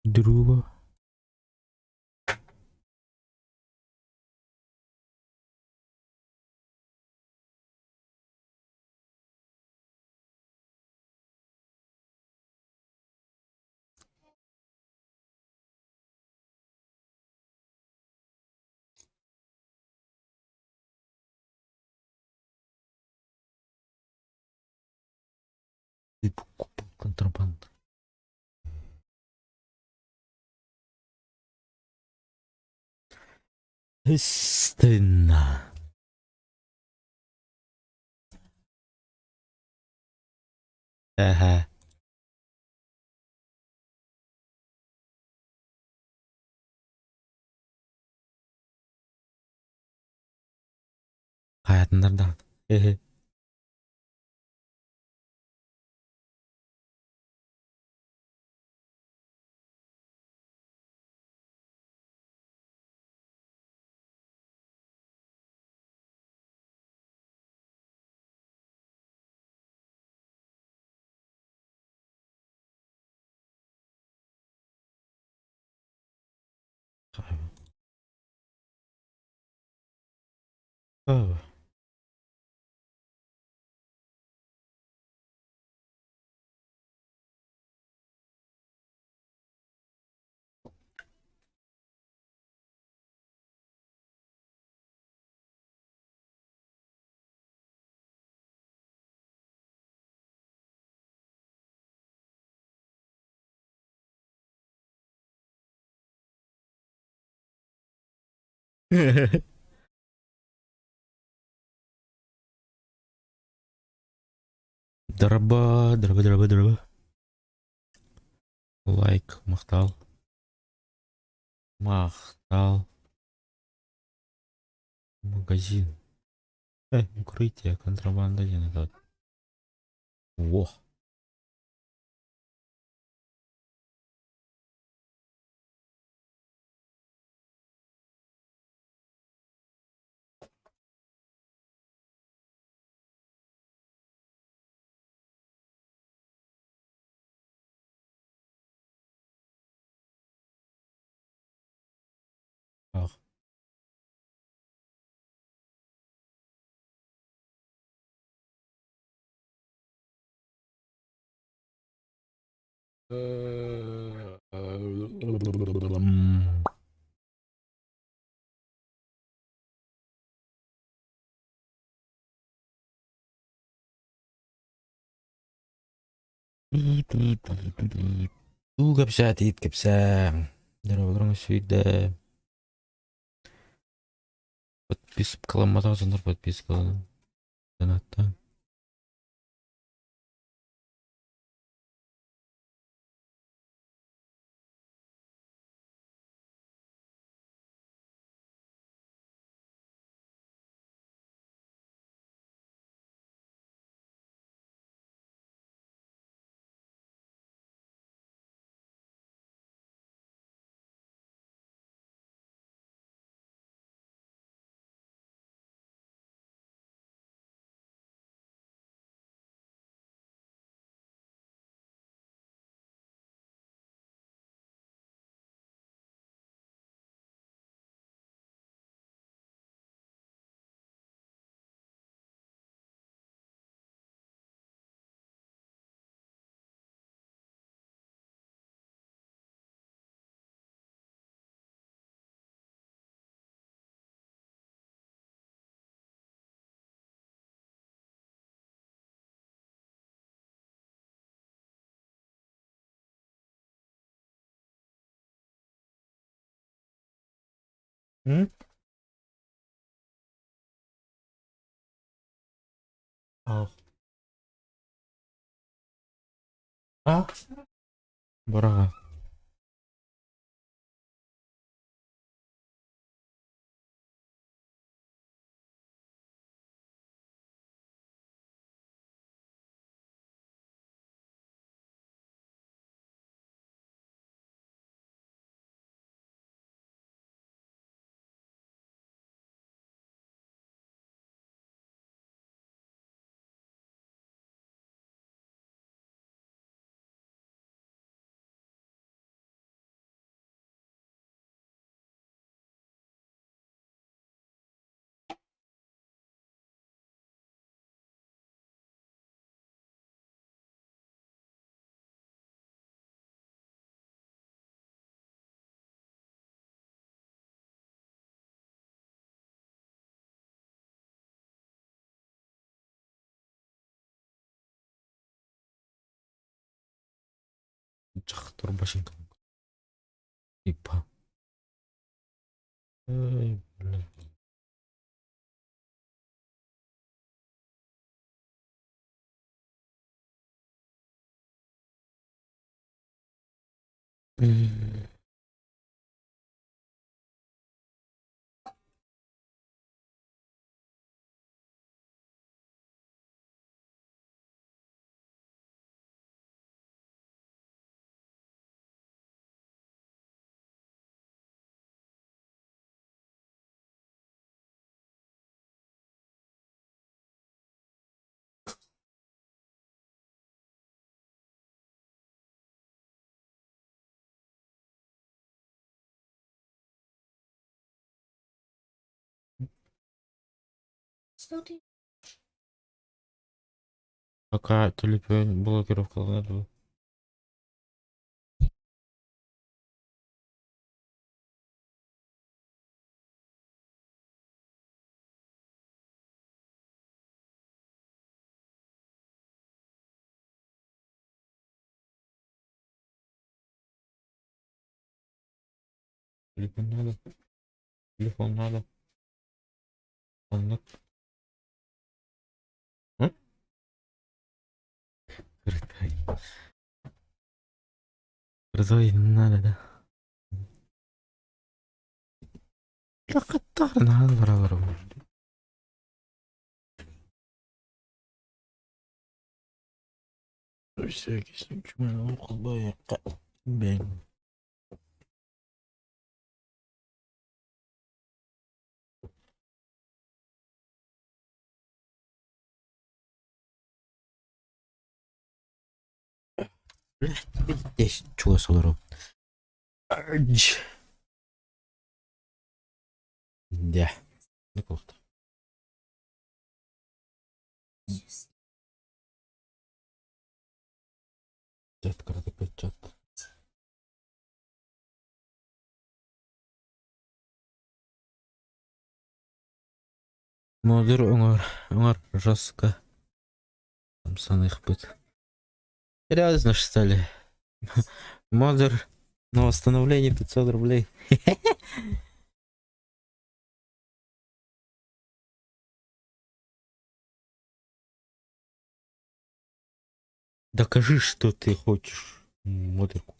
Друга. Контрабанда. Истинно. Эһэ. Хайатыннар даҕаны. Эһэ. Oh. Дорообо, дорообо, дорообо, дорообо. Лайк, махтал. Махтал. Магазин. Укрытие, контрабанда диэн этот. Во. Ах. Уу кэпсээтиит кэпсээ. Дорооболоруҥ сүүйдэ. Подпискаламматах дьоннор подпискаланан. Донаттаан. М? Ах. А? Быраҕа. Дьахтар башенка. Типа. Эй, блин. М. Пока төлөпүөн блокировкалана дуу. Телефон надо. Телефон надо. Оннук. М? Крутой. Крутой надо, да. Лақаттар надо бар. Бен. Здесь чего солору? Да. Ну Чат, кратко чат. Модер оҥор, оҥор жестко. Хамсаныахпыт. Серьезно, что ли? Модер на восстановление 500 рублей. Докажи, что ты хочешь модерку.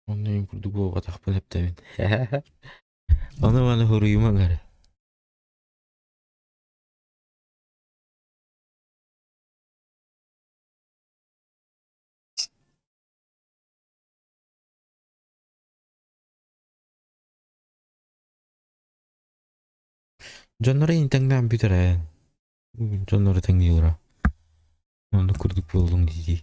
Онно мин курдук буолбатахпын эптэбин. Ону-маны суруйумаҥ эрэ. Дьонноро интэҥнээн бүтэрэн, дьонноро тэҥнииллэрэ. Оннук курдук буоллуҥ дии.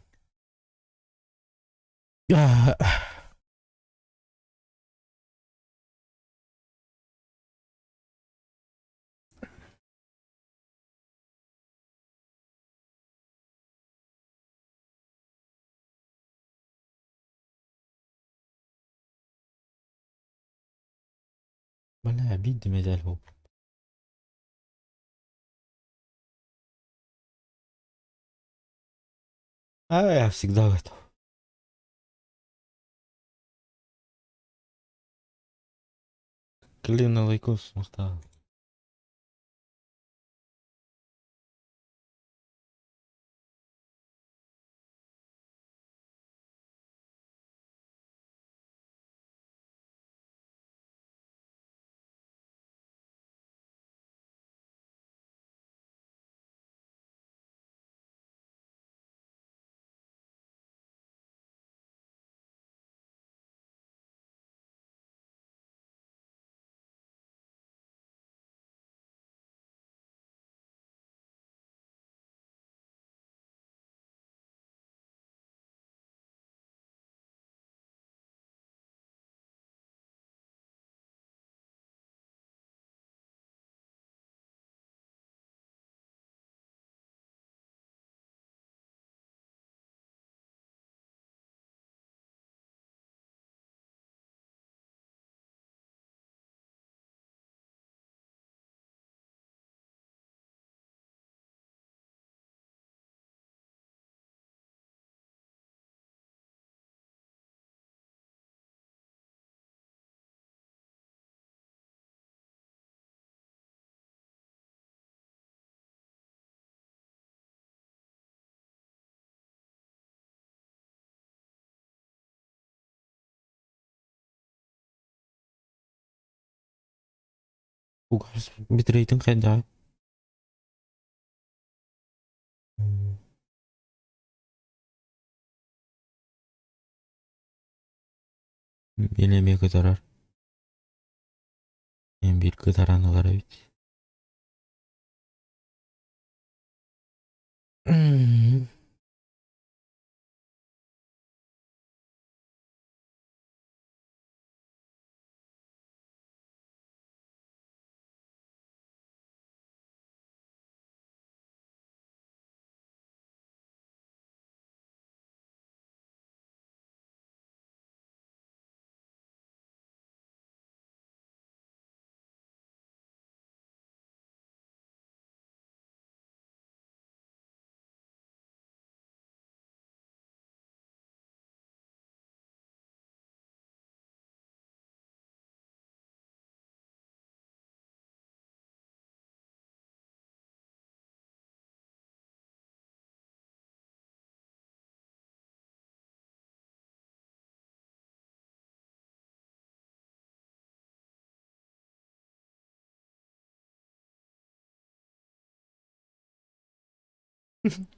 Бля, биир медаль буолбут. А я всегда готов. Клин на лайкос махтал. Угас битрейтин хайдаҕый? Мин эмиэ кытарар. Мин биир кытаран ылар эбит.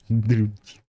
Дрючи.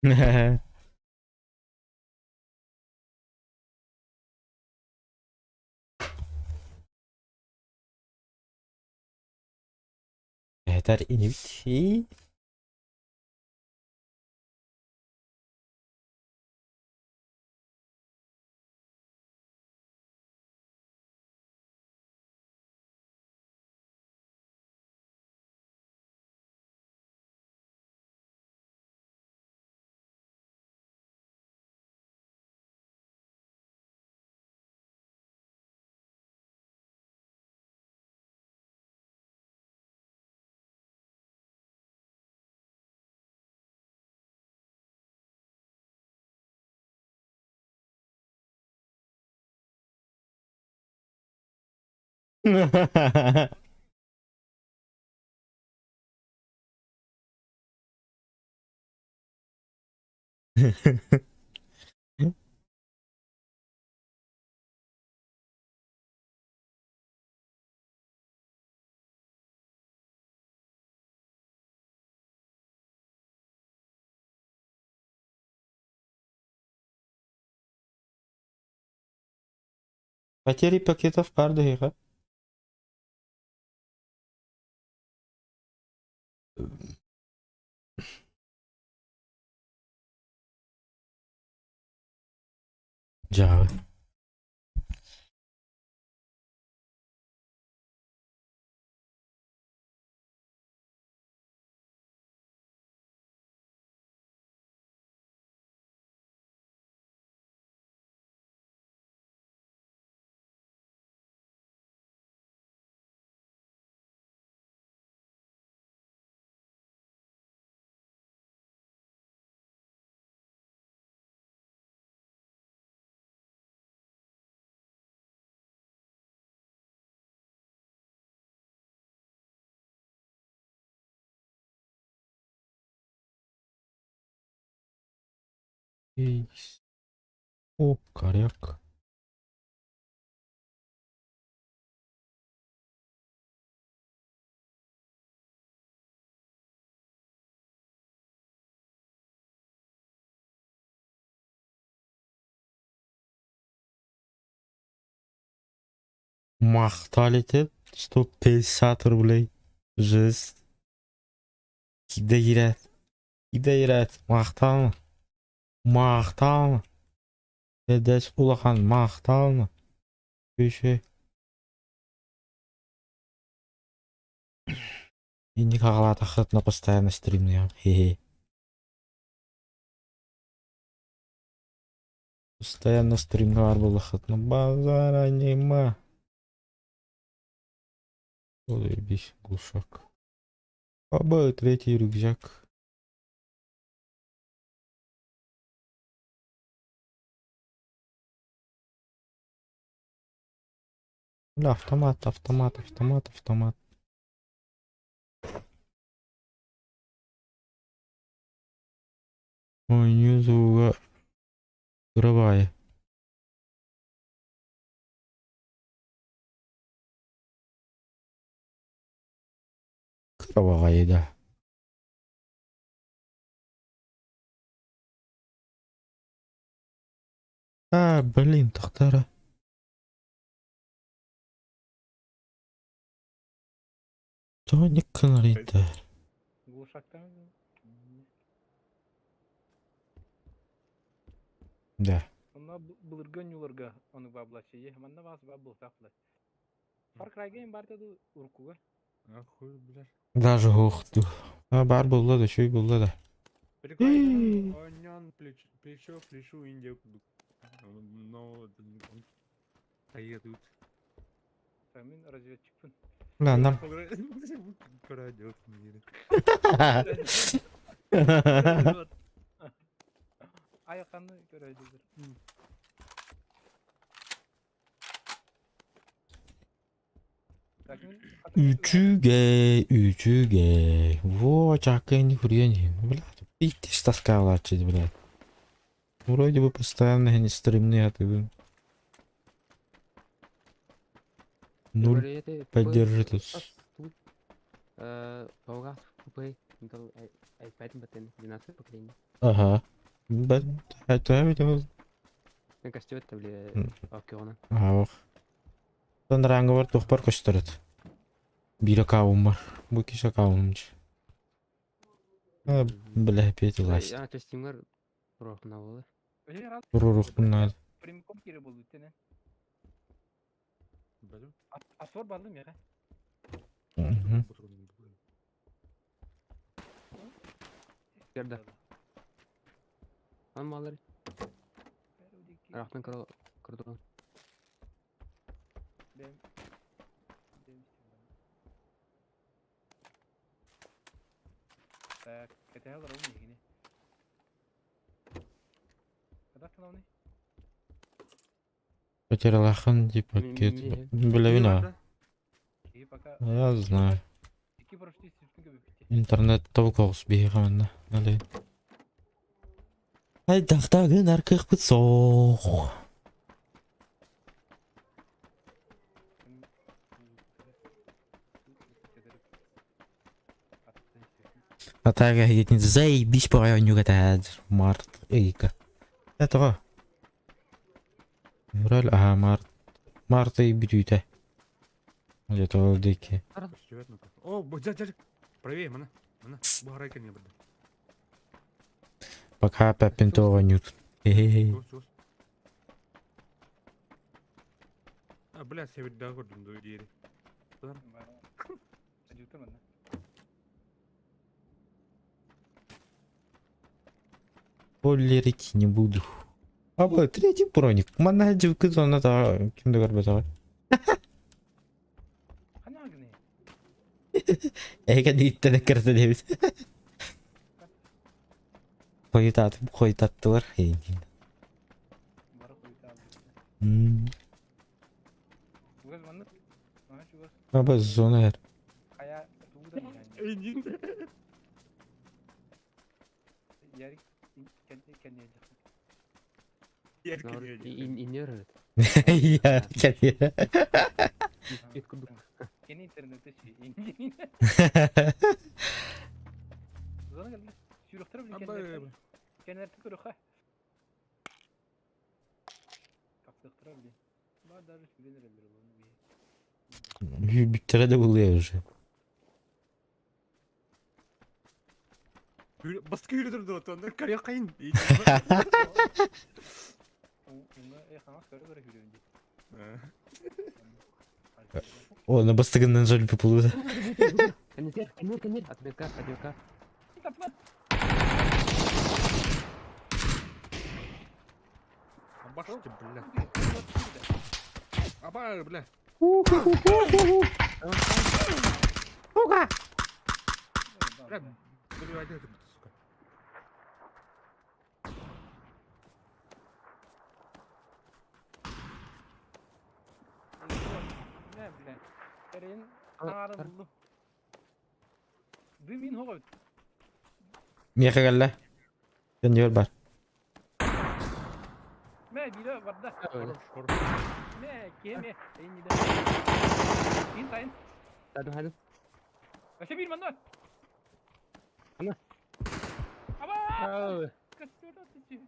Этэр инибит. Потери пакетов баар да Дьаабы. О, коряк. Махтал этет 150 рублей. Жесть. Кида киирээт. Кида киирээт. Махтал. Махтал. Эдэс улахан махтал. Үчүгэй. Инник аҕалаатаххытына постоянно стримныам. Хе-хе. Постоянно стримҥа баар буоллаххытына базара нема. Заебись, глушак. Оба, третий рюкзак. Бля, автомат, автомат, автомат, автомат. Оонньуу звуга кыра баҕайы. Кыра баҕайы да. А, блин, тохтара. Тоник кынарыйда. Глушактан Да. Онно былыргы оонньууларга ону баблаччы. Манна баас баа буолтаах булар. Far Cry Game барта ду уруккуга. Ахуй, блядь. Даже ух А, бар булла да, чуй булла да. Прикольно, оньон плечо плечу Индия кудук. Но поедут. Мин разведчикпин. Да, нам. Крадет мир. Айаканы көрөйдүлөр. Үчүгэй, үчүгэй. Во, чакка не хурьяни. Блядь, пиздец таскалачи, блядь. Вроде бы постоянно не стримные, а ты... Нуль поддержит. Intel iPad батын 12 поколение. Ага. Ben это Мен костюм били океона. Ах. Тон рангы бар тухпар көстөрөт. Бир аккаунт бар. Бу киш аккаунтум. Бля, петь ласт. А, то есть Steam'гар прохна болы. Турурухпун. Прямиком кире болду тене. Бәлем. Атор бардым я. Жерде. Ан малар. Рахман кырыл кырдырын. Бем. Так, это я ровно не. Когда каналны? Потерялахан типа кет. Бля, вина. И пока Я знаю. Iki прошли сүткүн көбүп. Интернет толкоғыз бейғамында. Налей. Ай, тақтагын арқық бітсоқ. Атага един заебись по району это март эйка. Это Февраль, ага, март. Март и бүтүтэ. Где-то ол деки. Көстүбэт ну-ка. О, бу жа жа. Правее, мана. Мана. Бу харайка не барды. Пока пеппин нют. Хе-хе-хе. Чугас, чугас. А, бля, себет да көрдүм ду диери. Полерить не буду. А, бля, третий броник. Мана дивкы зона та кимде көрбөт ага. Эге диттен кирде дебит. Хойтатып хойтаттылар. Аба зона эр. Инер. Я кәне. Бит кудук. Кени интернетте ши. Зона geldi. Сүйрөктөр билен Аба, кенерти көрөха. Каптыктыра билен. Бар даже сүренер бир оны. Биттере де булуя уже. Баскы үйрөтүрдү отонда карья кайын. Уңа э хаңас көрө көрө хүрөндү. О, на бастыгыннан жол популуда. Кенер, кенер, кенер. Отбивка, отбивка. Башты, бля. Аба, бля. Бля, бля, это, сука. Не, бля. Терен ары булду. Дымин хогой. Меха галла. Сен бар. Ме бире барда. Хорош, хорош. Ме кеме. Эйни да. Ин тайн. Хаду хаду. Вообще бир манда. Ана. Аба! Костер атычы.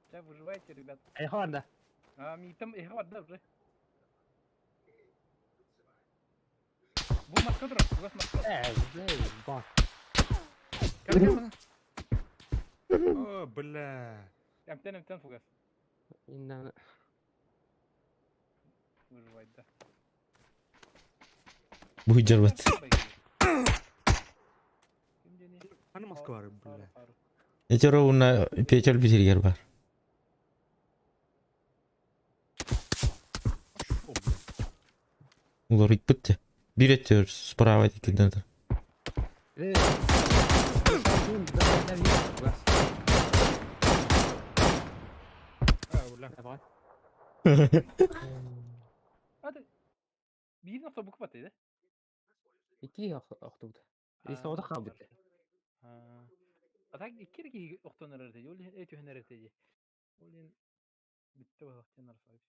Сейчас выживайте, ребят. Эй, хорда. А, ми там эхо барда уже. Бу маска тур, бугас маска. Э, бля, ба. Карья мана. О, бля. Эмтен эмтен фугас. Инна. Выживать, да. Бу жарбат. Аны маска бар, бля. Этеро уна петел битергер бар. О, бля. Улар итпитти. Бир өттөр справа дикендер. Э. А, бля. Давай. Hadi. Bir nokta bu kapatıydı. Ики охтубут. И соҕото хаалбыт. А так икки ки охтон эрерте, ол э түһен эрерте. Ол ен битте багактан арсайып.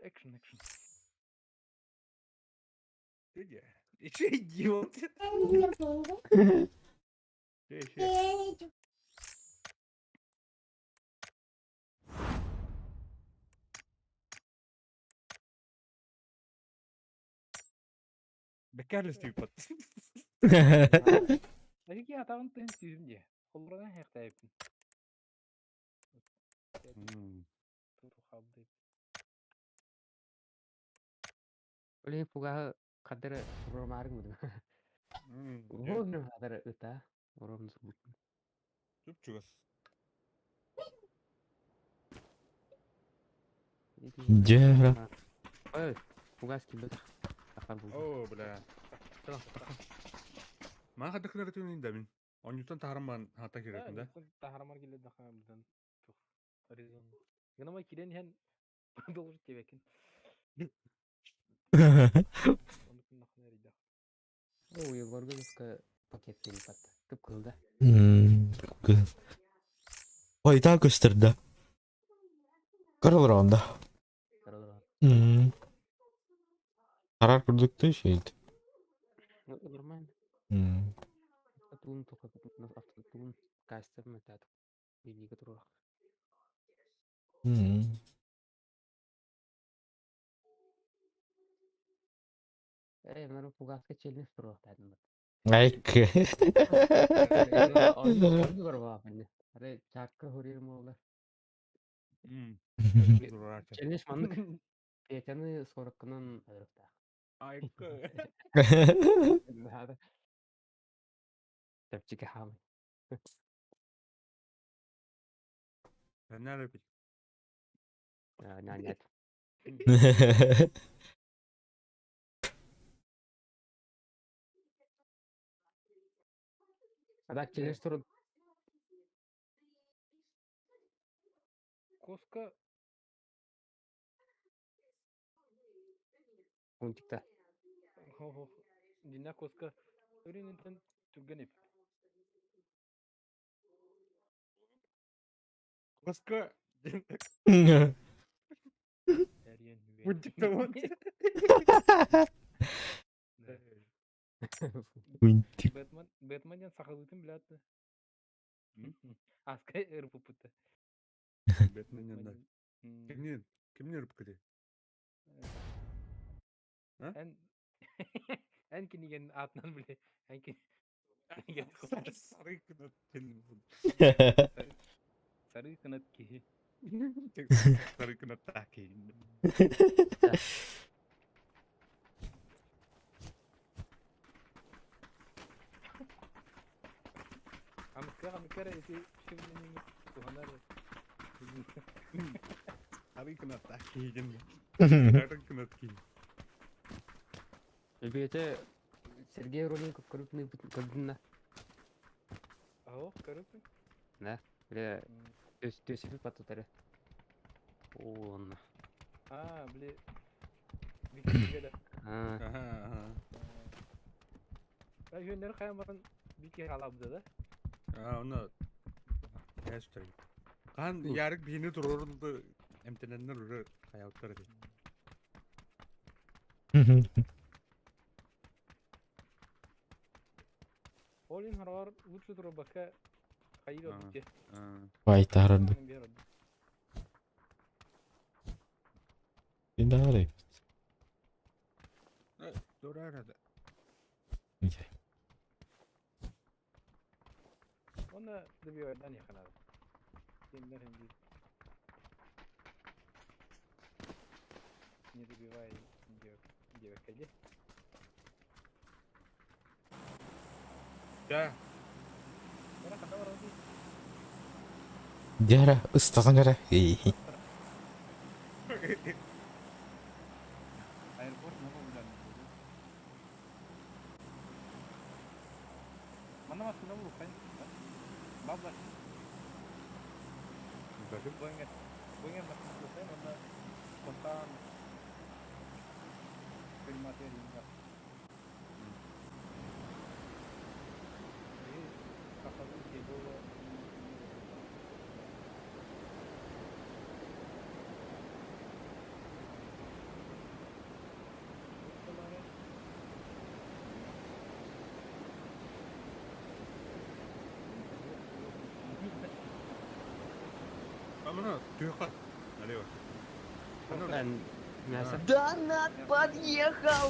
Экшн, экшн. Ичи идиот. Бекарлес тыыппат. Эһиги атаҕын тыын сүүһүм дии. Холборонон иһиэхтээбиппин. Тур хаалдыы. Ол иһин фугаһы хардары туруорумаары гыммытым. Уһун хардары ыта уруом субутун. Чуп-чугас. Дьэ, Ой, фугас киирбэтэх. Тахар булду. О, бля. Маа хаддакынары түнүн да мин. Онньуттан таһарам хаата киирэтин да. Таһарамар киллэ дахаамдан тух. Резон. Гынама кирен иһэн доллар тиэбэкин. Оннук нахна эрийдэх. О, Егорга юска пакет перепад. Кып кылда. Ой, так көстөр да. Каралар да. Харар курдук ты шейт. Ну, нормально. Автотун только автотун кастер метат. Билига туруох. Э, маны фугаска челлендж туруохтаатым. Айк. Онну барбааппын. Арай чаакка хориир буолла. Челлендж маннык Петяны сороккунан ырыктаах. Айка. Наада. Тэпчики хаамай. Нары пить. Нянят. А так челлендж турун Коска пунктикта. хо дина коска өрүнүнтэн түргэн эп. Коска. Эриен Пунктикта вот. Пунктик. Бэтмен Бэтмен диэн сахалыытын билээт. Аска ырпыппыта. Бэтмен да. Кимнин? Кимнин ырпыкты? А? Эн эн киниген аатынан биле. Эн киниген Сары кынат телефон. сары кынат киһи. Сары кынат таки. Амыкка амыкка эти псевдоним туһанар. Сары кынат таки. Сары кынат ки. Ребята, Сергей Роликов крупный көрдүнна. Аho, көрөпүн. Бля, төсүпү патутары. Он. А, били Википедия. А, Ага, ага. Жөннөр каян баран бики халабды да. А, оны кәстер. Кан ярык бини турорунду эмтененнер уже хаяттар ди. Олин харвар лучше турбакка хайыр А. битте. Вай тарарды. Динаре. Дурарада. Оны добивайдан яханады. Кемдер хемди. Не добивай девекеде. Да. Бара хата барады. Дяра, ыстаган гара. Аэропорт на популярный. Манна машина булу кай. Бабла. Боинга. Боинга машина булу манна спонтан фильматеринга. И кахалы было. Амана түһүөххэ. Налево. Эн мясо. Донат подъехал!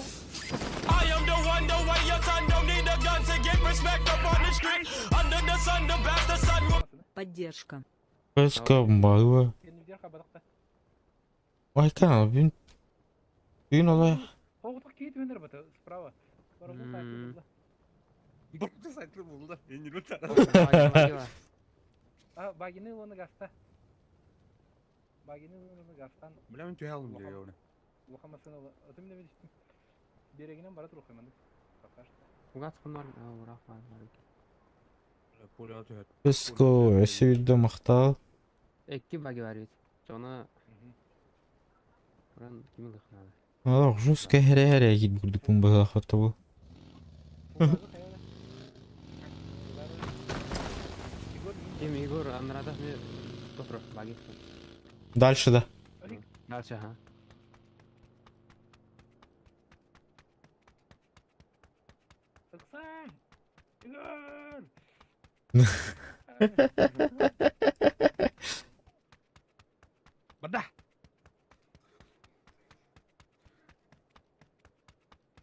I am the one, the way your son don't need a gun to get respect up on the street. Under the sun, the bastard son will Поддержка. Көскө баҕа. Кэннибитигэр хабатахта. Айкан бүгүн бүгүн олай Оҕотох киһи түһэн эрэ справа. Барабын саайтын булла. Барбы сайты булла. Энниле тара. А, багины уонна гаста. Багины уонна гастан Бля мен түһэ алым диye оны. улахан массыына отум да билистим. Берегинен бара турух маннык. Пока что. Угат хонор ураах бар. Пуля түһэ. Көскө өссө видео махтал. Икки баги бар бит. Соны уран кими лыхнады. Алах жестко хере-хере кит бурдукун быһа бу. Ким Егор анрада не топро баги. Дальше да. Дальше ха. Ыксан! Егор! Бада.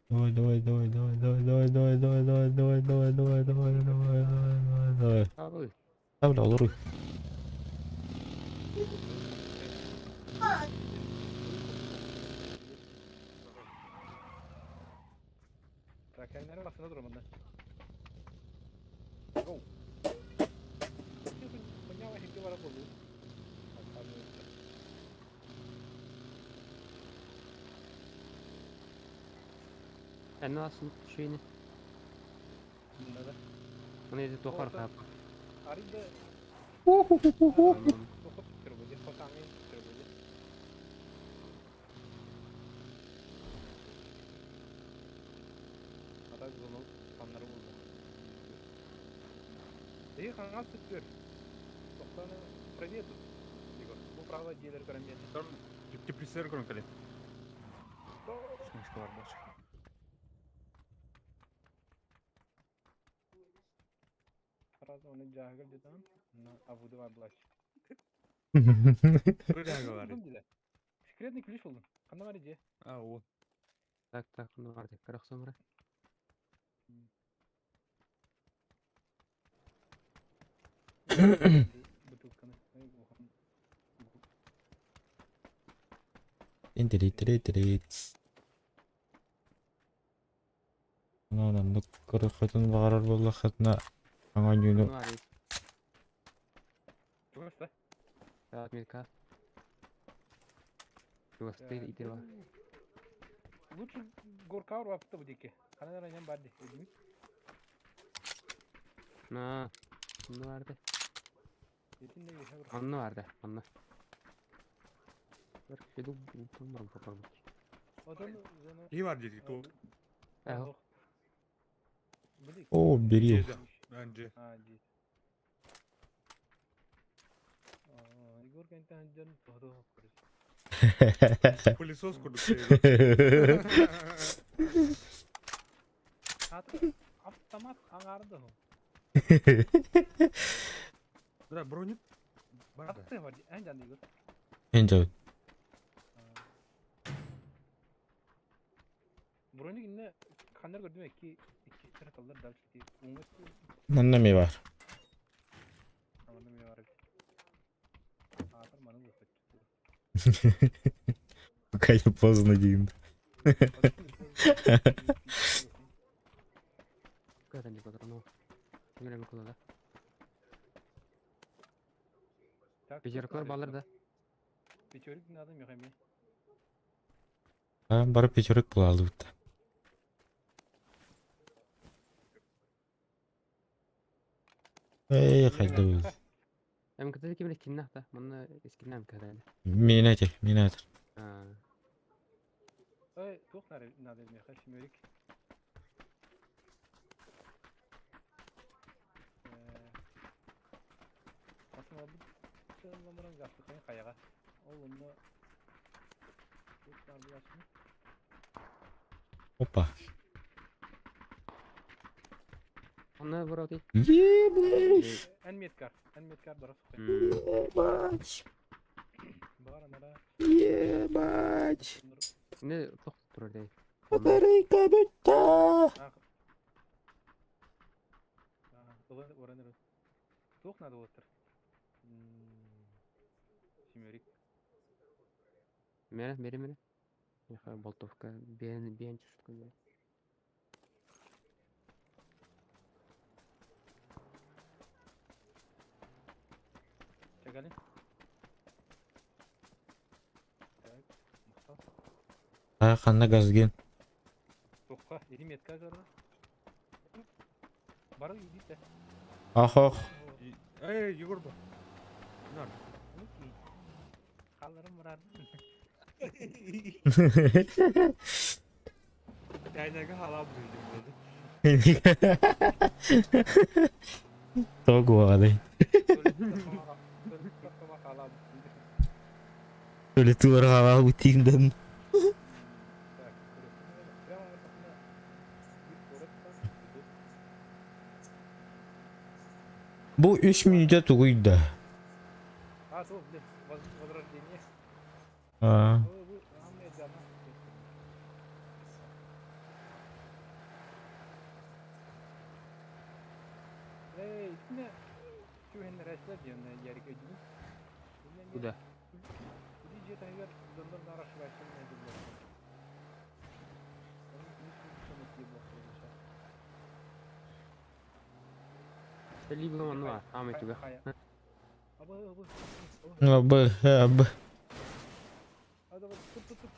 Давай, давай, давай, давай, давай, давай, давай, давай, давай, давай, давай, давай, давай, давай, давай, давай. Абы. Да, бля, олоруй. Тракторлары басына турманда. Go. Хуйня хики бара болду. Эн асын шүйне. Надо. Оны эти тохар хап. Арыйда тохоп түр бу, хотаңы түр бу. Ата зону каннары булду. Эй, хаңа сүттөр. Тоқтаны правее тут. Егор, бу право диелер көрөмбет. Теплицер көрөн кэле. Смешка бар бач. Сразу оны жаагыр дедам. На авудова блач. Бля говорит. Секретный ключ булдum. Кандай бар иде? А, о. Так, так, ну бар деп көрөк сомра. Бутылканы. Ай, охан. Интери-тери-тери. Анан көрөхөтүн багарар боллахатна аңа нюну Ну бар. Тугас да? Отметка. Югастыр итер бар. Лучше горка урапты бу дике. Канан район бар ди. Эдими. На. Ну бар де. Этин де ехе бир. Анны бар де. Анны. Бір кеду бар попробуй. Отон зону. И бар диди то. Эхо. Билик. О, бери. Анже. А, ди. А, Егор кентен жан тоду көрүс. Пылесос курдук. Аты автомат аңарды. Бля, броник. Бар да. Атты бар. Эн жан Егор. Энжо. Броник инне кандар көрдүм эки эки тараталар дальше ди. Уңга Манна ме бар. Аманда мен бар. Атыр маны көрсөттү. Пока я поздно дейм. Көтен деп отыр ну. Ngire mi kulada? Пятеркалар балар да. Пятерик надо мехами. Барып пятерик була алды. Эй, хайда бул. Эм кытты кимре киннах да. Мында эскиннам каданы. Мен әтер, мен әтер. А. Ой, тух надо надо меха шмерик. Басым алып, ламыран гасты қайын қаяға. Ол онда тух нар булашны. Опа. Анны броти. Ебать. Ән меткар, ән меткар барып соқайын. Ебать. Ебать! Не туох турар дии. Батарейка бүттэ! Туох надо болтыр? Семерик. Мере, мере, мере. Меха болтовка бен бен чувствую. Чагали. Так, махтал. А, ханна газген. Туохха, или метка көрдө. Бары иди. Ах, ох. Эй, Егор ба. Нар. Халарым мурардым. Тайнага халап жүрдüm dedi. Того Өлі туарға алып тиіндім. Бу 3 минутта тугуйда. А, то, блин, возрождение. А. Эй, итинэ түһэн рәслә диэн ярик өйдүн. Куда? Куди же тагар доннор нарашвашын дилер. Либо ну, а мы тебя. Абы, абы, Абы, абы. А давай, тут, тут, тут.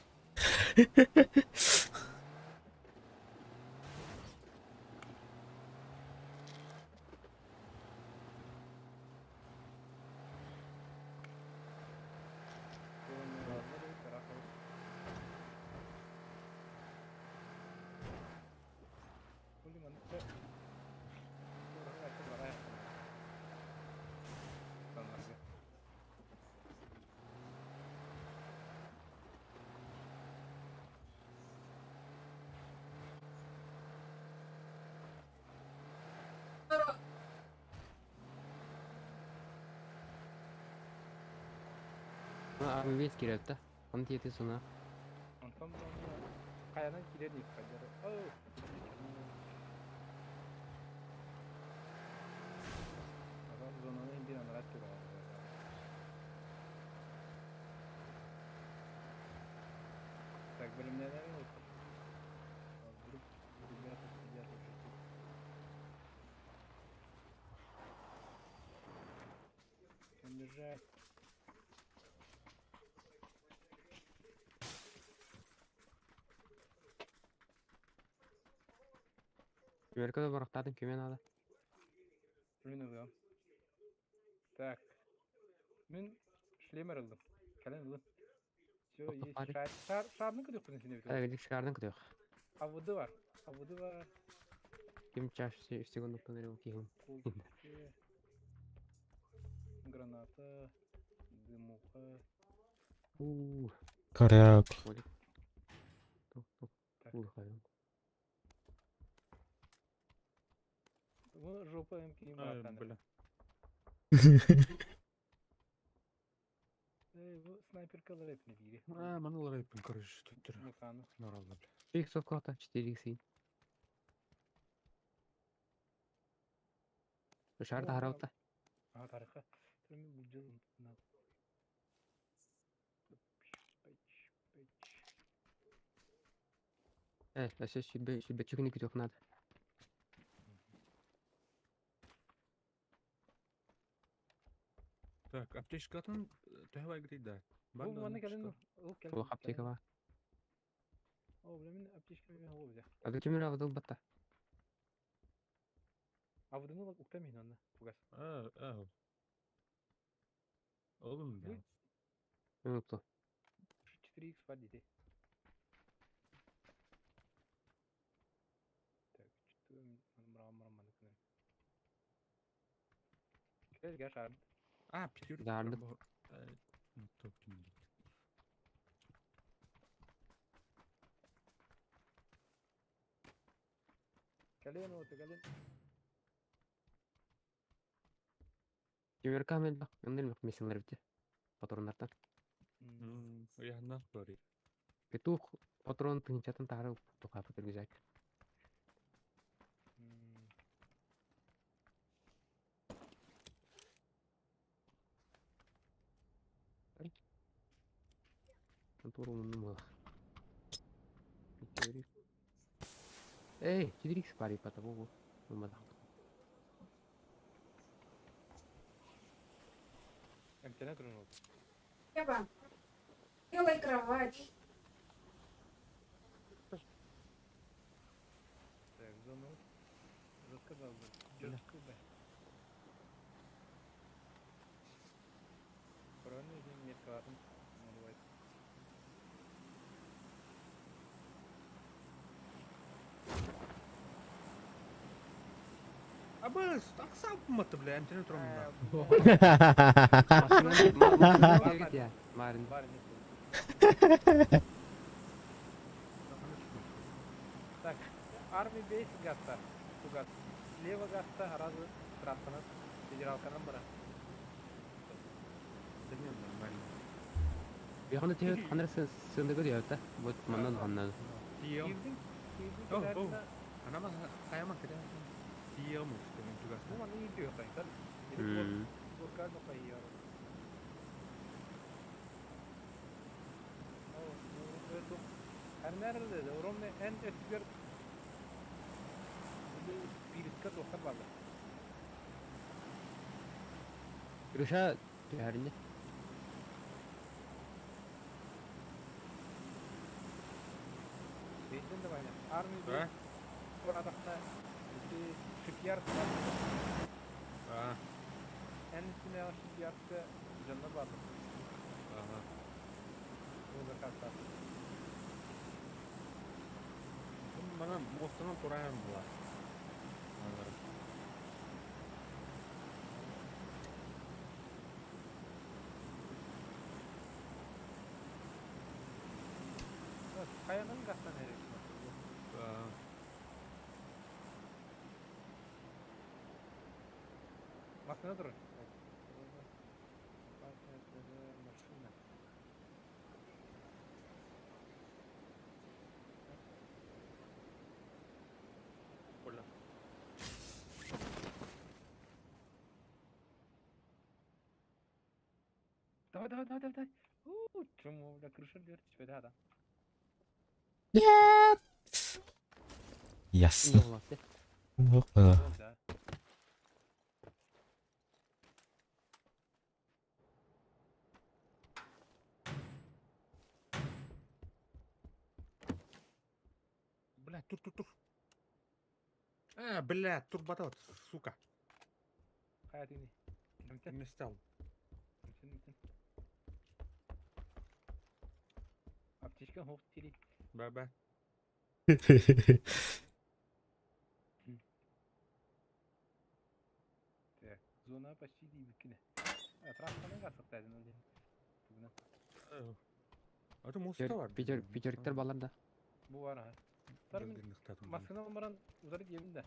А мы весь киреп да. Он тиети суна. Онтон каянан кирер дейт кадер. Зонаны бир анарат кир. Так, билимнелер вот. Вдруг ребята сидят уже тут. Чем бежать? Мерка да барактадын кеме надо. Блин, да. Так. Мен шлемер алдым. Кален алdım. Все, Тоқтап есть. парик. Шар, шар, шарны күдік күнін сене бітті. Әлі шардың күдөх. Авуды бар. Авуды бар. Ким чаш секунд панель кихим. Кулки. Граната. Дымуха. У. Коряк. Олик. Тук тук. Так. Улхайын. Бұны жопа МК Ай, братан. бля. Эй, bu снайперкалар hepini biri. А, маналар айыппын, короче, тут тұр. Муканы. Норалда, бля. 3 икс кота 4 икс. Шарда хараута. А, тарыха. Мен бұл жыл на. Пэч, пэч. Э, әсө сүбе сүбе чүгүнү күтөх надо. Так, аптечкатын төһөбай гитей да. Бұл маны кәлін, ол кәлін. Улах аптека бар. О, бля, мен аптечка мен ол бля. Ага кемер авдыл батта. А вот ну укта мен онна. Пугас. А, а. Oğlum Бұл ya. Минуту. 4х бар дейді. Так, что мрам мрам маны күнен. Кел гә шар. А, пятерка. Дарды. Топ ким дейді. Кәлен оты кәлен. Кемер камел бак. Өндел бак меселер бите. Патроннартан. Ыйаһыннаах бары. Петух патрон тыһыынчаттан таһара тухааппыт рюкзак. Контору умнум. Эй, 4х пари потому Эмтэнэ турун ол. Ева, делай кровать. Так, зону. Рассказал бы. Жестко бы. Корона иһин меткалаатын оҥорбайт. Абыс, ахсааппымматты, бля, эмтэнэ тураммын. Марын. Бар не Так, Army Base гаста. Тугас. Слева гаста, разы трассанан, федералканан бара. Да не, нормально. Яхны төһөт ханар сындыгы диэбитэ. Вот маннан ханнан. Тиийэм. Киирдиң, киирдиң Oh, oh. китариста. Анама хайама кэдэ. Тиийэм устун тугас. Бу манны иирдиэ хайтар. Буркар бакайяр. Her nerede? Oromne en ötüger Пириска доктор барды. Гриша түһәринне. Бейтен де байна. Армия А? Орадақта шипьярд А, en üstüne shipyardка жанна барды. ага. Ол заказ. Мана мостынан турайм була. Kayanın gazdan herif. А. Машина турар. Машина. Оля. Давай, давай, давай, давай, давай. У, чему, бля, крыша дверь, да, да. Нет! Ясно. Ох, да. Да. Бля, тур, тур, тур. А, бля, турбатот, сука. Хайатыны. Не стал. Аптечка хоқ тири. Ба-ба. Так, зона почти дейбіккіне. Трассаның қасықтайдын өлден. Бүгін. А то моста бар. Питер Питерликтер балар да. Бу бар ха. Масканы алмаран узары диебин да.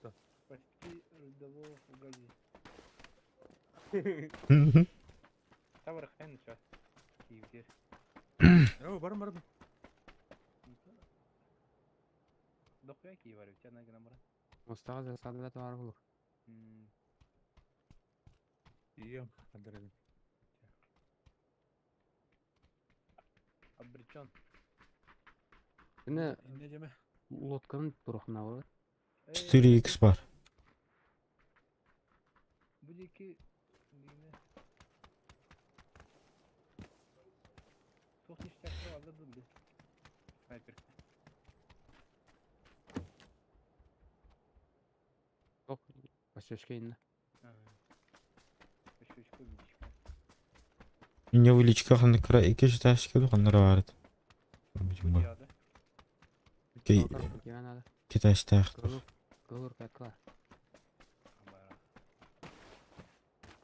Да. Почти рядового угади. Табыр хэн ча. Киевдер. О, барым, барым. Докуя киев бар, чана гына баран. Мостага засадада бар булыр. Ия, кадырын. Обречен. Эне Инне деме. лодканын турухна бар. 4х бар. Бу жеки дегене. Тоқ ништяктар алды дылды. Снайпер. Ток Пасёшка инне. Үшөчкө билишка. Инне величка ханны кыра ике жеташка ханнара бар. Бу яда. Кей Кимен ада. киташтах. Кылыр кылыр кәткә. Бара.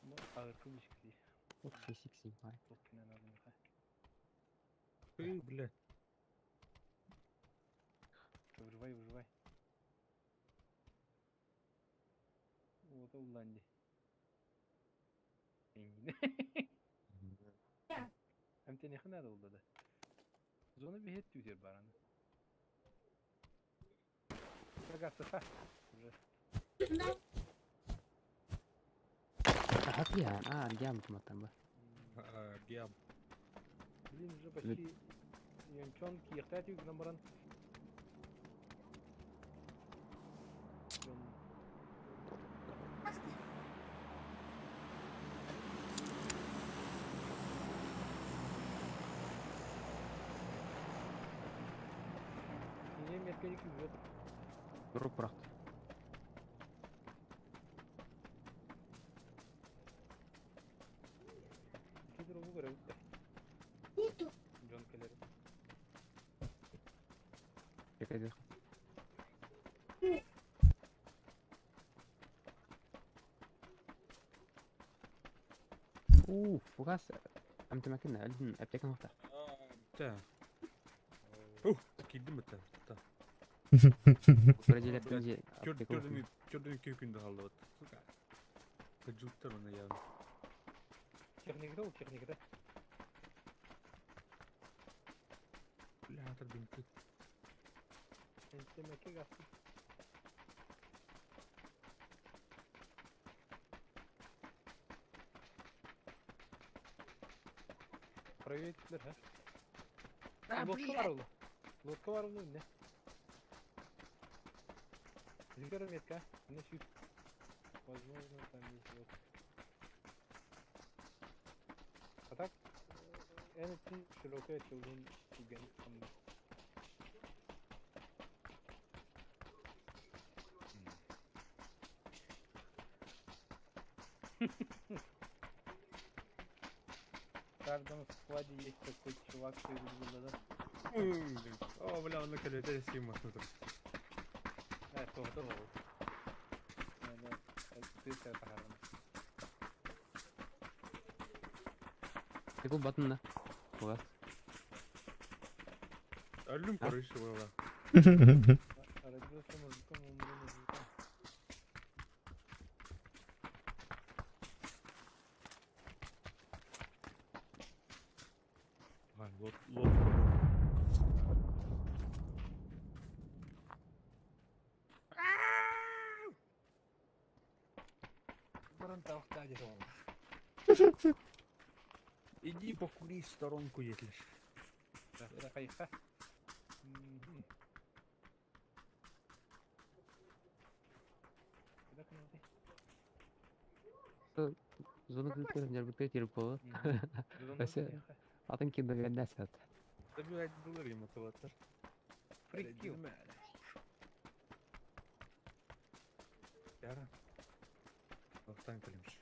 Бу агыркы билишка ди. Ох, 6x бар. Тоқ кенен алдым. Эй, бля. Выживай, выживай. Вот Уланди. Эмтэниэххэ наада буолла да. Зона биһиэт түүтүөр баар аны. Рогатыха уже. Хат я, а, аргиам туматтан ба. Аргиам. Блин, уже почти Йончон киэхтээ гынан баран Ийэм эркэни күүһүгэр Турук бырахты. Ити дробу көрөбүт да. Дьон кэлэр. Чекайдых. Уу, фугас амтамакына өлдүн аптекан ухта. Та. Ух, киирдим бата. Та. Бразилияттан же аптека Төрдүн төрдүн күндө халлыбыт. Сука. Кыжылттар оны я. Техникада ол техникада. Бля, атыр бинти. Эмтэмэкэ гасты. Проверить ха. Лодка бар ол. Лодка бар ол не? Зикер метка. Не сюд. Возможно, там есть лодка. А так, эн широкая челдун туген там. В каждом складе есть такой чувак, что из да? О, бля, оны кэлете сим машина. Э, то, то. Да, ты это харам. Текул батынна. Фугас. Өлүм короче буола. Родился мужиком, умри мужиком. Ай, лот лодка. Баран тавхта деді. Иди покури в сторонку, если. Да, это хайха. Мгм. Куда каналды? Зона күлкө жарбыкка кирип болот. Мгм. Өсө. Атын кидерген сат. Табигать булыр им мотиватор. Фрикил. Яра. Вахтан калимш.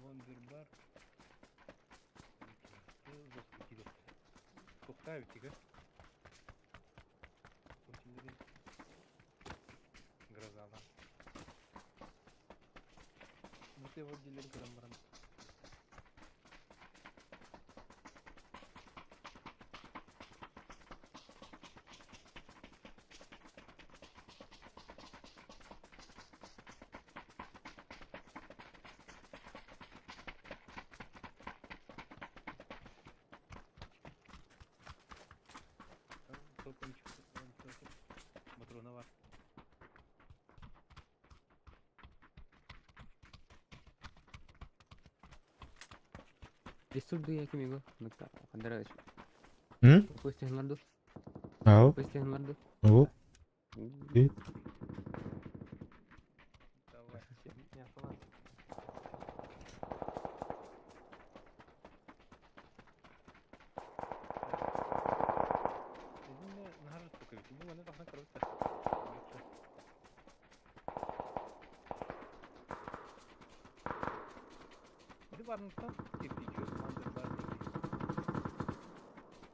Вондербар. Тухтаев тига. Грозала. Вот его дилер граммаром. Матронова. Пистоль дуя кимиго. Нукта. Кандара. М? Пустихларду. Ау. Пустихларду. Оп. И? Давай. Не автомат.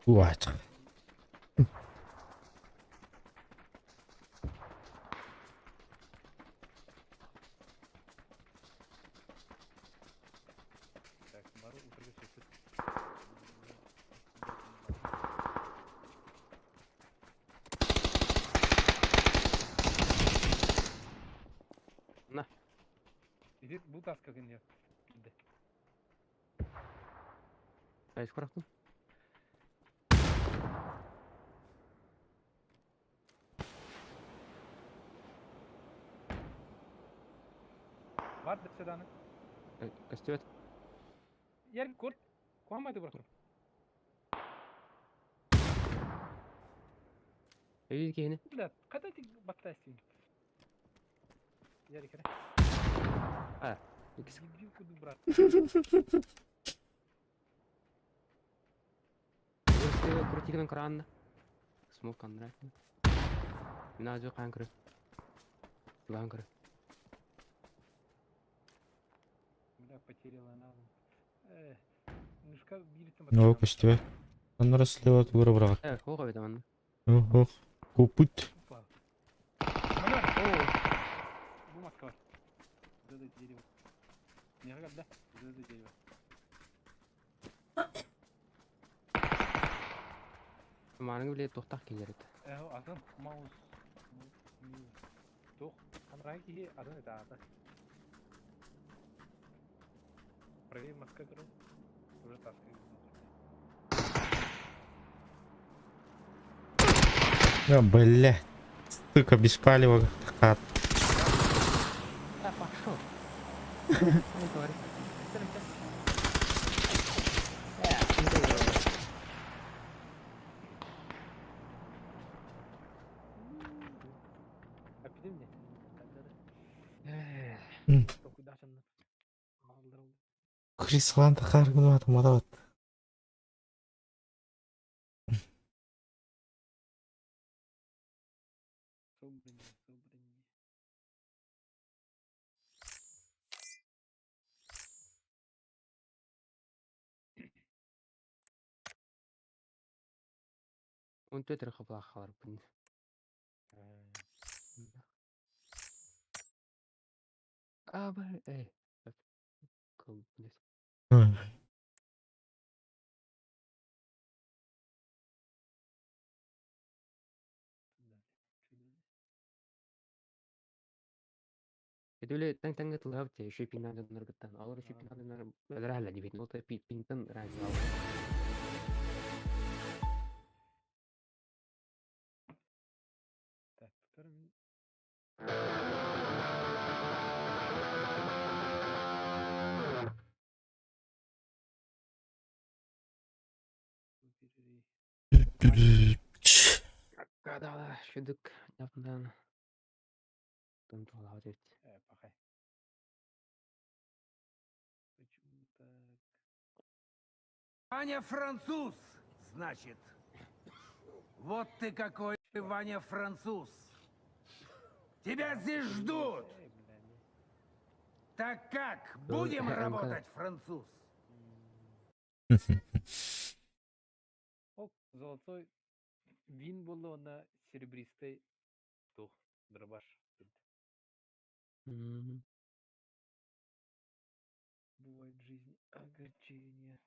Уач. Так, бару утырга сөйтіп. На. Иди бу таска гын я. Килде. Хайыс курахтым. Бар да седаны. Көстүбэт. Ер курт. Куамайды бұрақтым. Өйү киһини. Бля, қайда ти баттайсың? Ярик, кere. А, иккис. Дебил куду, брат. Крутигынан кыраанна. Смок аннара. Мин азы хаан көрө. Тугаан көрө. Бля, потеряла назад. Э, Мишка бириттен О, көстүбэт. Оннор слева тугура быраҕат. Э, хоох эбит манна. Ох, ох. Купут. Опа. О! Бу маска бар. Вот это дерево. Не да? Вот это дерево. Мааныгы биле туохтаах киһилэр этэ. Э, атын маус. Тух, анрай киһи атын это ата. Проверь маска көрө. Уже таска. Да, бля. Сука, без палева хат. Да, пошел. Ай, говори. Апидем не? Токуйдашын. Крислан тахар гынат мадат. Собрание, собрание. Он төтер хапла халар бун. А, бар, эй. Кыл, блядь. Эдүле таң таңга тылгап те ши пинан ныргыттан. Алар ши пинан ныр рәлә дип бит. Ул пинтан разал. Так, второй. Када шүдүк япынан. Тым тула дип. Э, пахай. Почему так? Ваня француз, значит. Вот ты какой, Ваня француз. Тебя здесь ждут. Эй, бля, не. Так как, будем МК. работать, француз? Оп, золотой вин было на серебристый тух, дробаш. Бывает в жизни огорчение.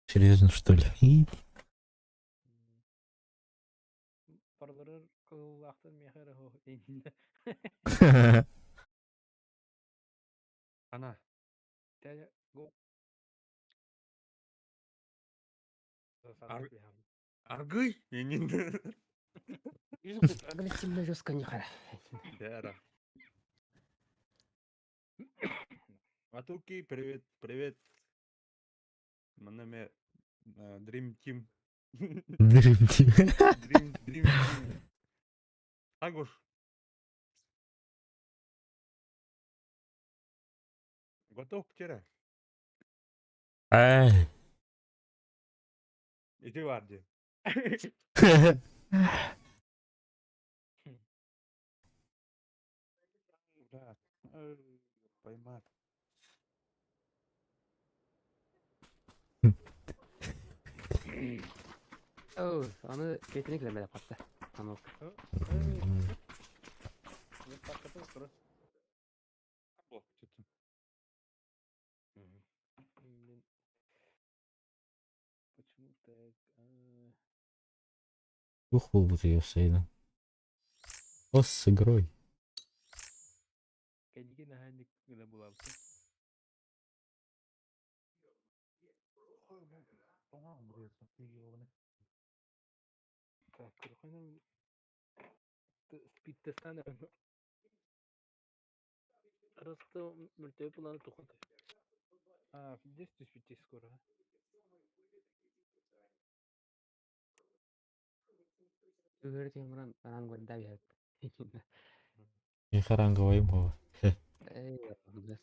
Серьезно, что ли? Парларыр кыллахтан мехер хо. Ана. Тәне го. Аргый. Енин. Агрессивно жестко не хара. Дера. Атуки, привет, привет. Манаме Dream Team. Dream Team. Dream Team. Агуш. Готов вчера? Ай. Иди в Арди. Да. Поймать. О, аны бетине килеме деп катты. Аны Что-то. Блин. Почему так? Ух, был бы ты Сейна. Ос с игрой. Кәдиге наханник гына булабыз. Ёбаный. Так, көрөхөнө спид-тестан Просто мөлтөй планы тухын. А, здесь түспүттей скоро. Үгөр темран ранг да бер. Мен харанговай бо. Эй, блес.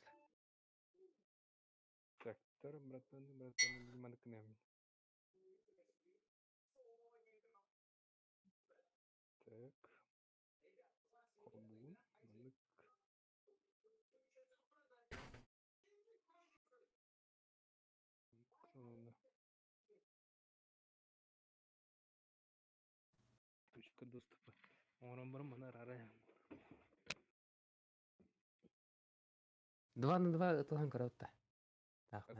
Так, тор, братан, братан, маныкнем. Так. Холбуун, манык. Сонно. Точка доступа. Оңорон барым мана рара. 2 на 2 тылхан көрөттө. Так.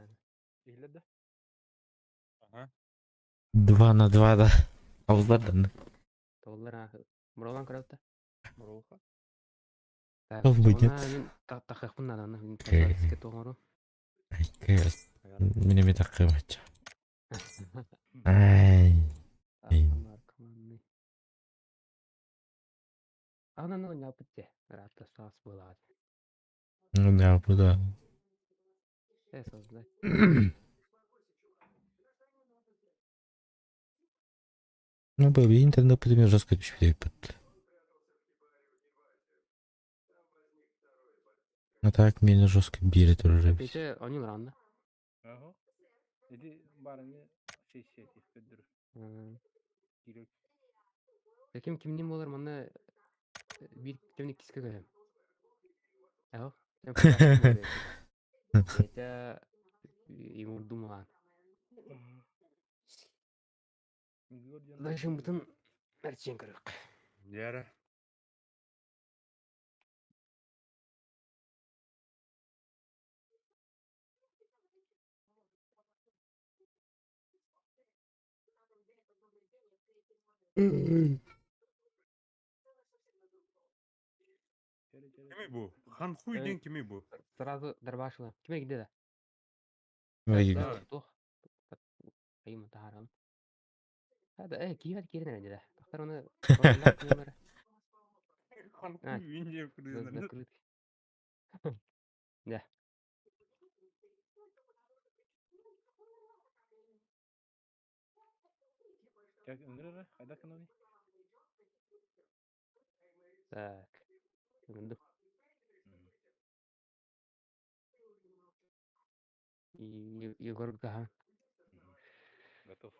Иле да? Ага. 2 на 2 да. Ауыздардан. Толлар Муралан көрөттө. Мурулха. Так. Ол будет. Мен тахахпын наданы. Мен Окей. тахахпын тоңору. Айкес. Мине ме такымач. Ай. Эй. Ананы ойнап бітті. Ратта саас болады. Ну да, бу да. Э, создать. Ну, бу интернет например, жестко түшпей бит. А так мени жестко бире турар. Пече ойнын ранды. Ага. Иди барыны сессия тиспеддир. Кирек. Ким кимнин болар мана бир темник киске көрөм. Ао. Это ему думан. Дальше бүтүн әрчен көрөк. Яра. Кими бу? Хан хуй ден кими бу? Сразу дарбашла. Киме гиде да? Киме Тух. Айым таарам. Хада э кийбет кирен да. Тахтар оны Хан А, хуй ден кирен. закрыт. Да. Так, ыңгыры, кайда канони? Так. Мынды. Егор Гахан. Готов.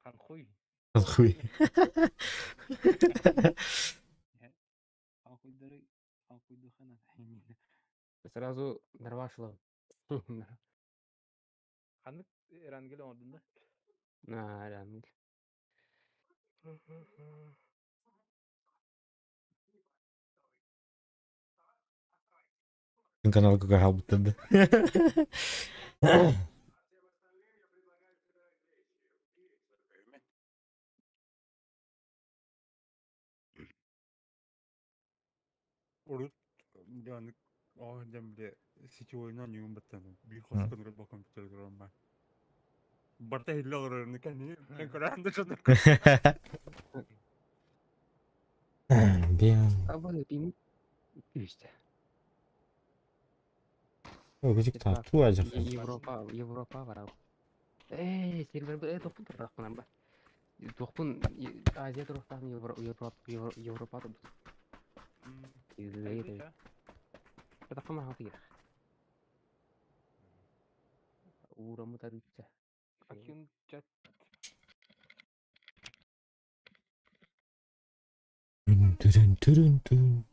Хан хуй. Хуй. Хан хуйдары, хан хуйду хана. Сразу дарбашла. Ханнык рангел оңдунда. На, ранг. Канал какой буттырды. Урут yani ah dem bile сетевойнан юун баттан. Би хоскон бо компьютер көрөм ба. Барта хилле көрөрүн кани. Мен көрөм да шону. Бен. Абы пин. Үстә. Көжүк тартуу ажак. Европа, Европа бар. Эй, сервер бу топун турак ба. Топун Азия турактан Европа, Европа, Европа тур. Излейде. Это кама хатыр. Урамы тарыпча. Акин чат. Түрүн түрүн түн.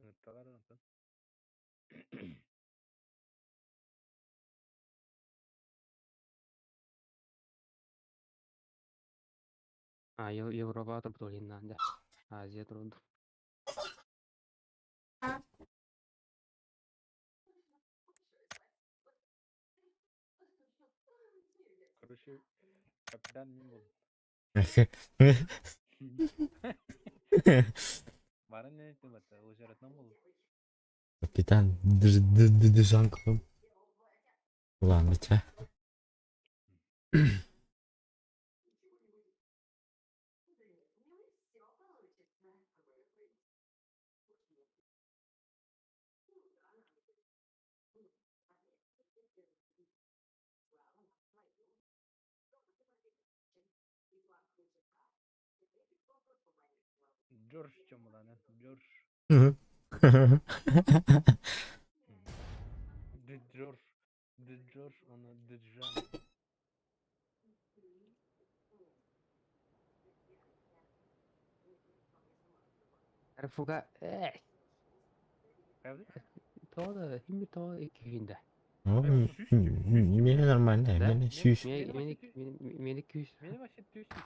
Ыңытталар антан. А, Европа тур толиннан да. Азия турду. Короче, капитан мин буоллум. Барын не этим это, озератном был. Капитан Дежанков. Ладно, чэ. Джордж чем ладно, Джордж. Д Джордж. Д Джордж, он Д Джан. Фуга, э, Правда? тоҕо химми тоҕо иккиһинде. Ну, Мені нормально, Да? мені сүүс. Мени мени мени күүс. Меня вообще тюсится.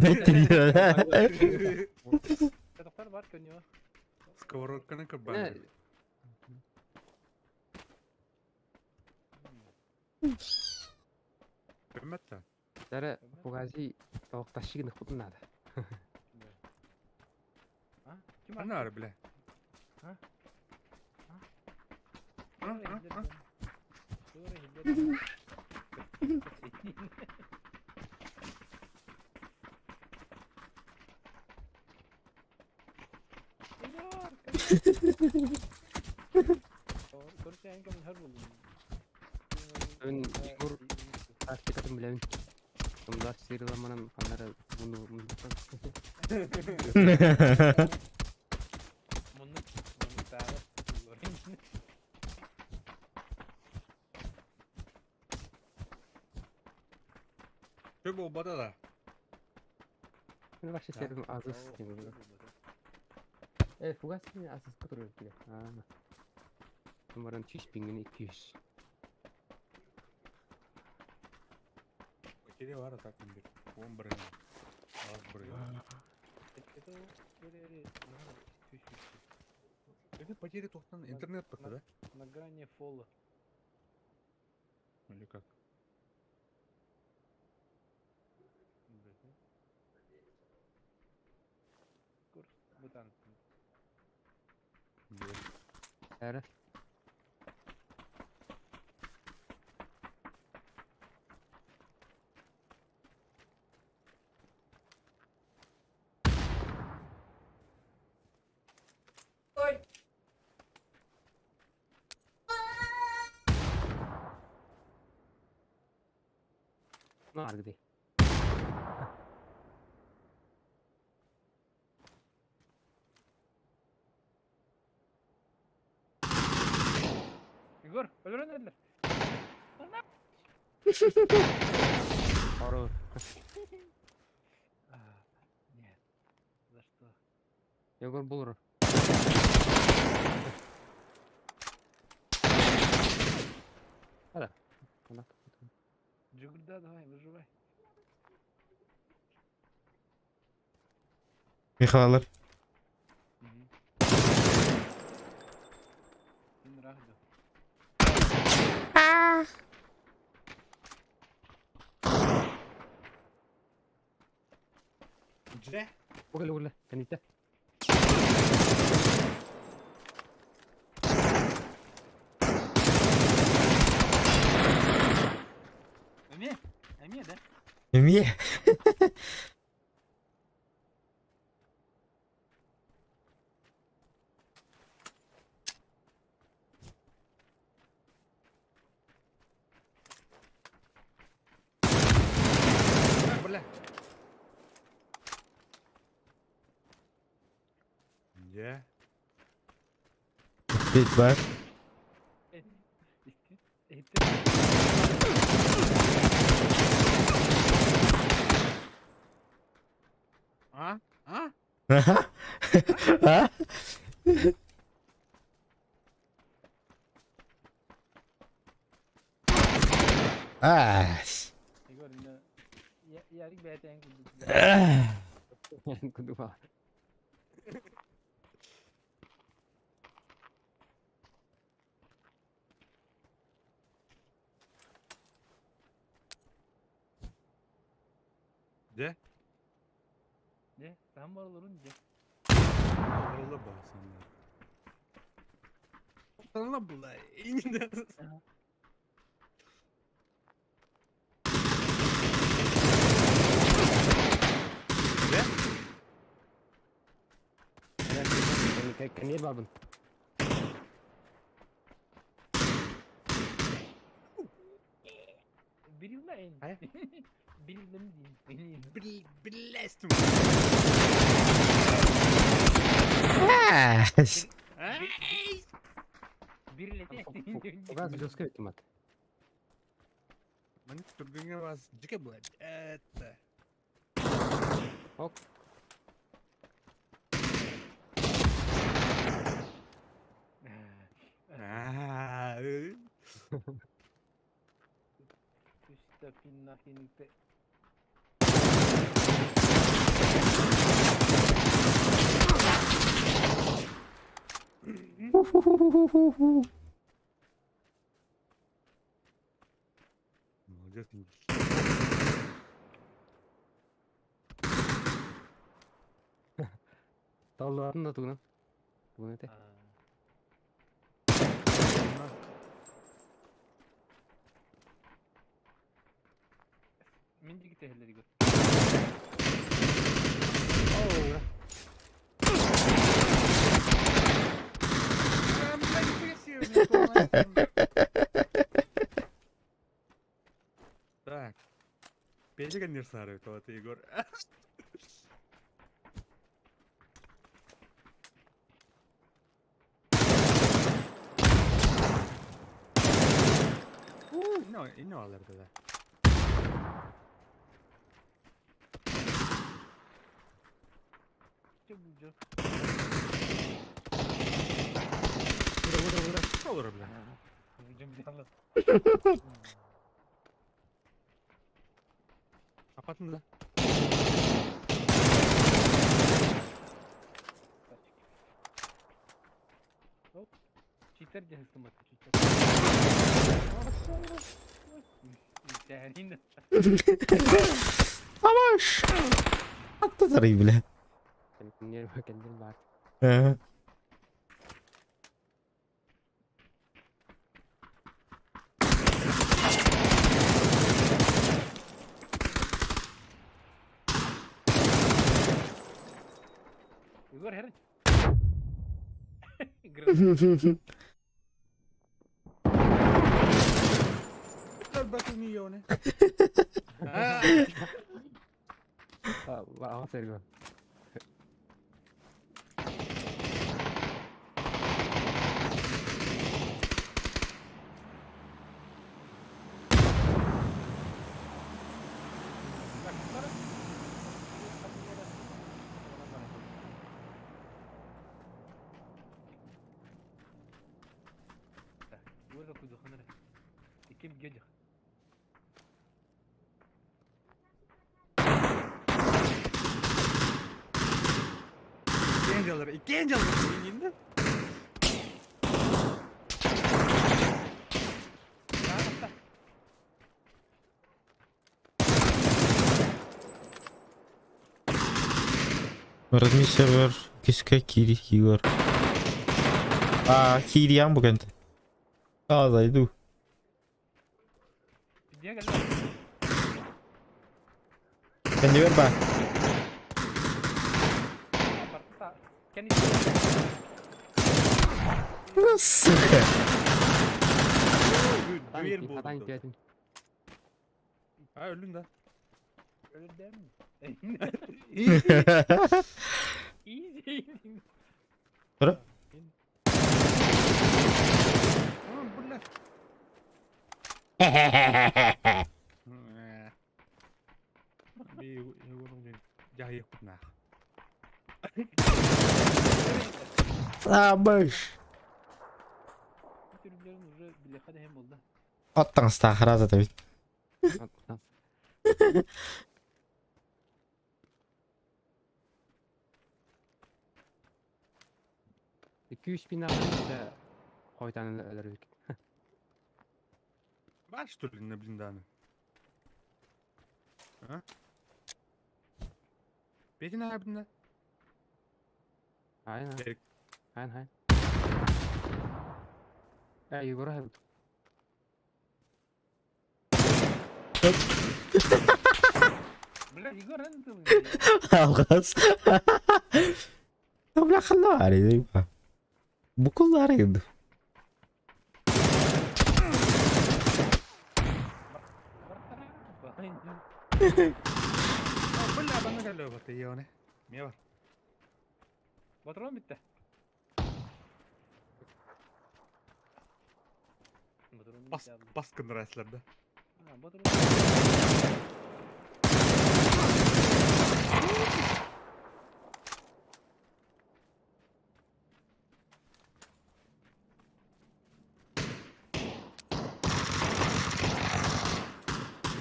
Бэттириэ. Доктор бар көнүө. Сковородканы кырбаан. Көрмөттө. Дара фугази тоқташигин хутун надо. А? Ким Анар бля. А? А, а, а. Ön Igor тактикатын билебин. Мында сыйрыламанан ханнара муну Муну муну тағы Чө болбада да. Мен вообще серим азыс дейм. Э, фугаси азыс которую биле. А. Нумаран чиш пингин 200. Потери бар атак бир. Он бир. Аз бир. Это потери тоқтан интернет пока, да? На грани фола. Или как? Курс бутан. Дара. Ой, Ну, аргы. Егор, өлөрөн эдилер. Хоррор. А, Нет. За что? Егор булыр. Ада. Ана. Джигурда, давай, выживай. Михайлар. Син рахду. Дже? Угля, угля. Каните. Эме? Эме, да? Эмиэ. Бля. Дже. Бит бар. Истит. А? А? А? Аас. Егор, не... Я, Ярик бәйтәң күлді. Кудума. Дьэ? Дьэ, саһан бараларын дьэ. Олороллор баҕасаннар. Санна була. Дьэ? Кэнниэр баарбын. Билмэйин. Хайа? Билмем диин. Блестим. Бирлете. Фугас жестко өтүм ат. Маны түргүҥҥэ бас дьике була. Это. Ок. Аа. Түстэ пиннахините. Молодец. Таллаатын да тугунан. Тугун этэй? Мин диги тэһэллэри көр. Оо. Так. Печек не сары, то ты, Егор. No, no alır dedi. Чэ булдьа. Бура бура бура. Olur bile. Булдьам билалла. Kapatın da. Оп. Читер дьэ ыстымат. Читер. Тэһэрин. Амаш! Аттатарый, бля. Кэнниэр кэнниэр баар. Э. Егор херин. Грыз. Milyon. Аҕа сэргэ. Егор кудуханара. Иким гедих. İkinci alır, ikinci alır. İkinci. Родми сервер киска кири кигор. А, кириям бугент. А, зайду. Пидега. Кэннибэр ба. Кенни. Сука. Düel Хатан buldu. тиэтин. Ha öldün de. Öldüm. Easy. Тура. Tamam bu ne? Bir Егор'un ya yakutna. Амаш. Türbülerin уже билеха hem oldu. Аттан стахраза да ведь. Икки үс пин аҕа хойтан өлөрүк. Var что ли на блинданы? А? Петин аабытына. Хайын Эрик. хайын хайын. Э, Егор хайбыт. Бля, Егор эн тылын. Алгас. Бля, ханна Букуллар. Бля, банна кэллэ бата ионе. Мие бар. Патрон битте. Патрон Бас битте. бас кындырайсылар да. А, патрон.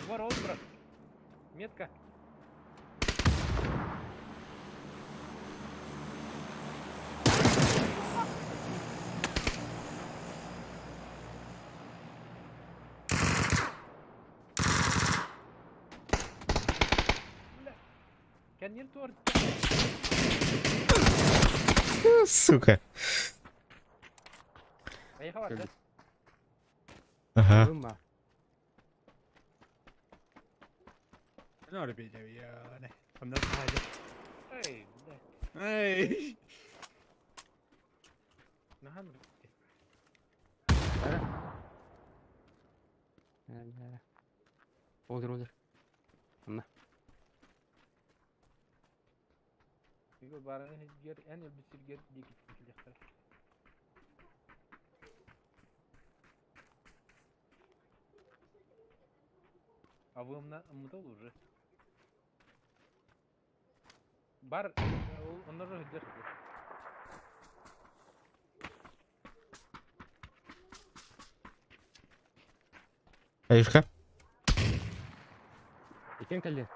Егор, ол брат. Метка. Кәнер туар. Сука. Аяға бар, да? Ага. Ымма. Ne öyle bir ya ne. Ondan sadece. Эй, бля. Эй. Нахан. Olur olur. Егор бараны жер, эн өлбүсүргер диэки килиэхтэрэ. А вы умна уже. Бар, оннор өддөр. Аюшка. Икен кэлли.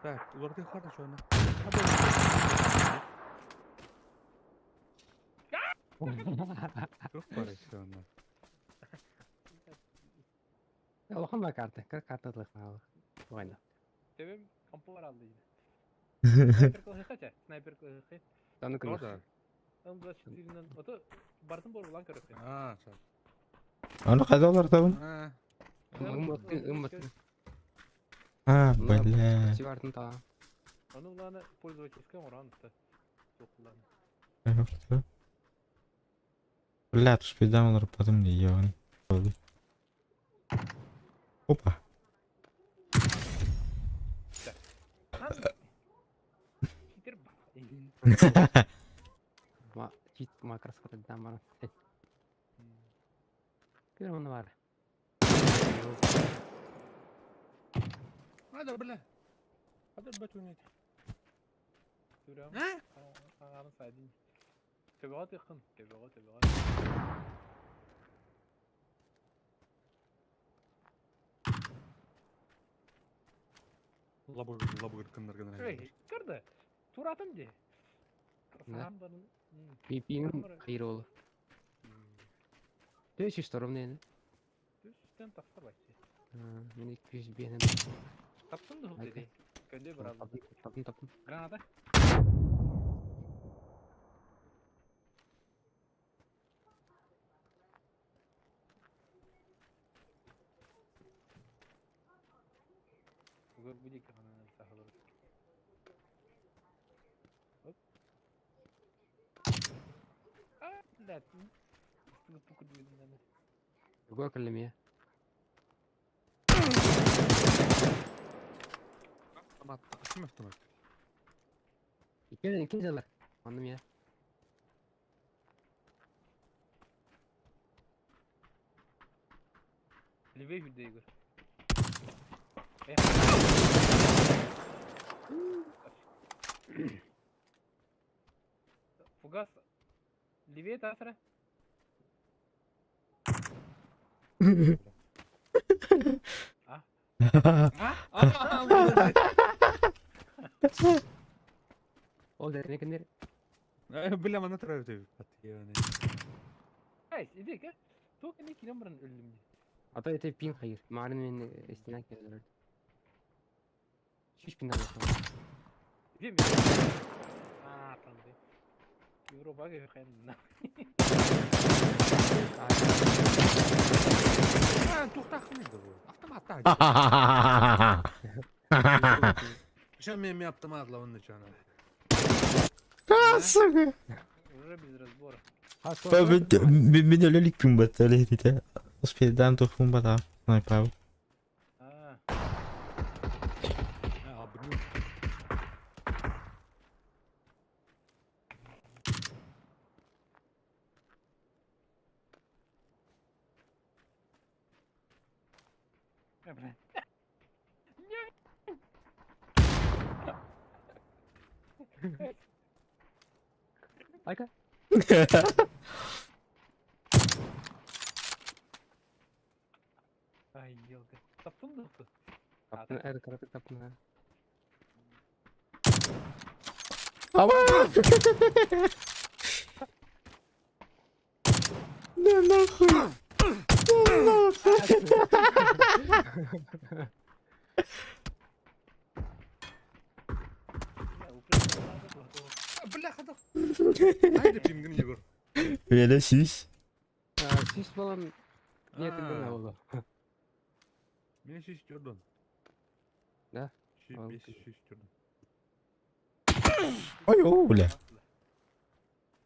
Так, уларды хорошо она. Çok хорошо она. Улахан ба карта. Кыр карта тылык. Вайна. Тебем компу бар алды. Снайпер кылыхы снайпер кылыхы. Таны күн. Doğru. М24-нан ото бартын бор булан көрөк. А, сау. Аны кайда алар табын? А. Ымматы, ымматы. А, бля. Сибартын та. Аны уланы пользовательская оран та. Токулан. Бля, туспейдам алар потом не ебаный. Опа. Хитер ба. Ма чит ма краска там бара. Кыр мына бар. Hadi бля. Hadi бөтүнет. Түрәм. А? Аңарын сайдын. Төбөҕө тыххын, төбөҕө, төбөҕө. Лабыр лабыр кындырган. Эй, көрдө. Туратым ди. Ne? Саам барын. Пипинин кыйры олу. Төш ишторум нени. Түстен тахсар бачы. Мен 200 бенен. Таптым да Айка. деди. Көндө бар алды. Таптым, таптым. Граната. Бүгін будик ананы сахалар. Оп. А, блядь. Тупо кудвин. Егор кэллемия. Автомат. Ким автомат? Икен икен жалар. Анным я. Левей хүдэ Егор. Э. Фугас. Левее тасра. А? А? Ол дәрне кендер. Бля, маны турар эбит. Эй, иди-ка. Только не килем баран өллүм дии. А то это пин хайыр. Марын мен стена келер. 100 пин алып. Иди мен. А, танды. Европаға хайын. А, туохтааххын да бу. Автоматтаах. Сейчас мен автомат лавын чана. А, сука. Уже без разбора. Мен өлөлүкпүн бат эле Успедан тухмун бата. Направо. А, А, блин. бля. Айка. Ай, елка. Таптым да кто? Таптын, эр караты таптын. Ама! Да нахуй! Да нахуй! Бля, хада. Хайда пингин Егор. Веле сис. Сис болан нет не oldu. Мен шиш жүрдüm. Да? Шиш беш шиш жүрдüm. Ой, о, бля.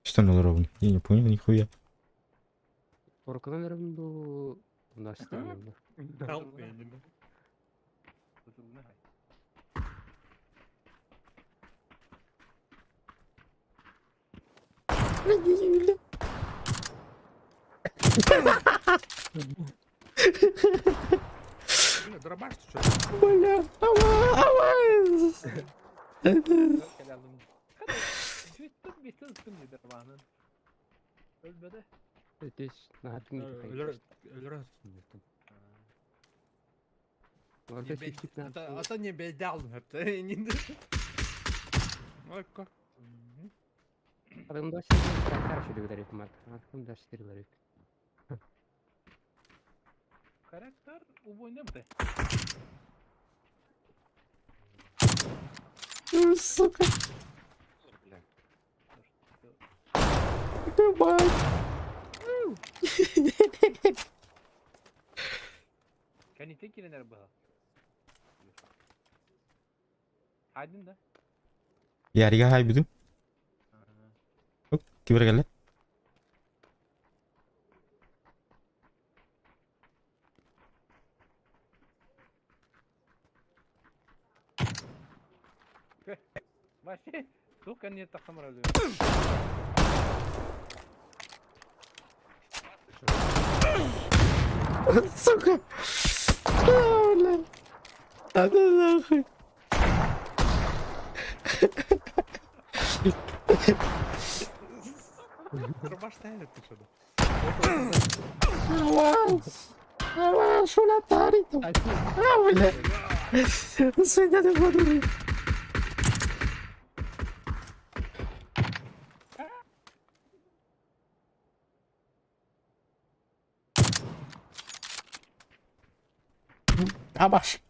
Что надо ровно? Я не понял нихуя. Коркудан өрөм бу. Мында система. Алып мен. Бля, дробаш ты что? Бля, ава, ава. Өлбөдө. Өтөш, нахатын. Өлөр өлөр. Ата не бейді алдым хәпті. Енді. Ой, как. Адамда хорошо деп өтөр Марк. Адам да шетер бар. Характер убойный бте. Сука. Ебать. Кәнете келенер бұға. Хайдын да. Ярига хай бүдүм. Кибер келе. Вообще, тух кәнете тақсамыр өлі. Сука. А, бля. А да нахуй. Дробаш тәлі ты что? Ава. Ава, шула тарито. А, бля. Свидание буду. Абаш.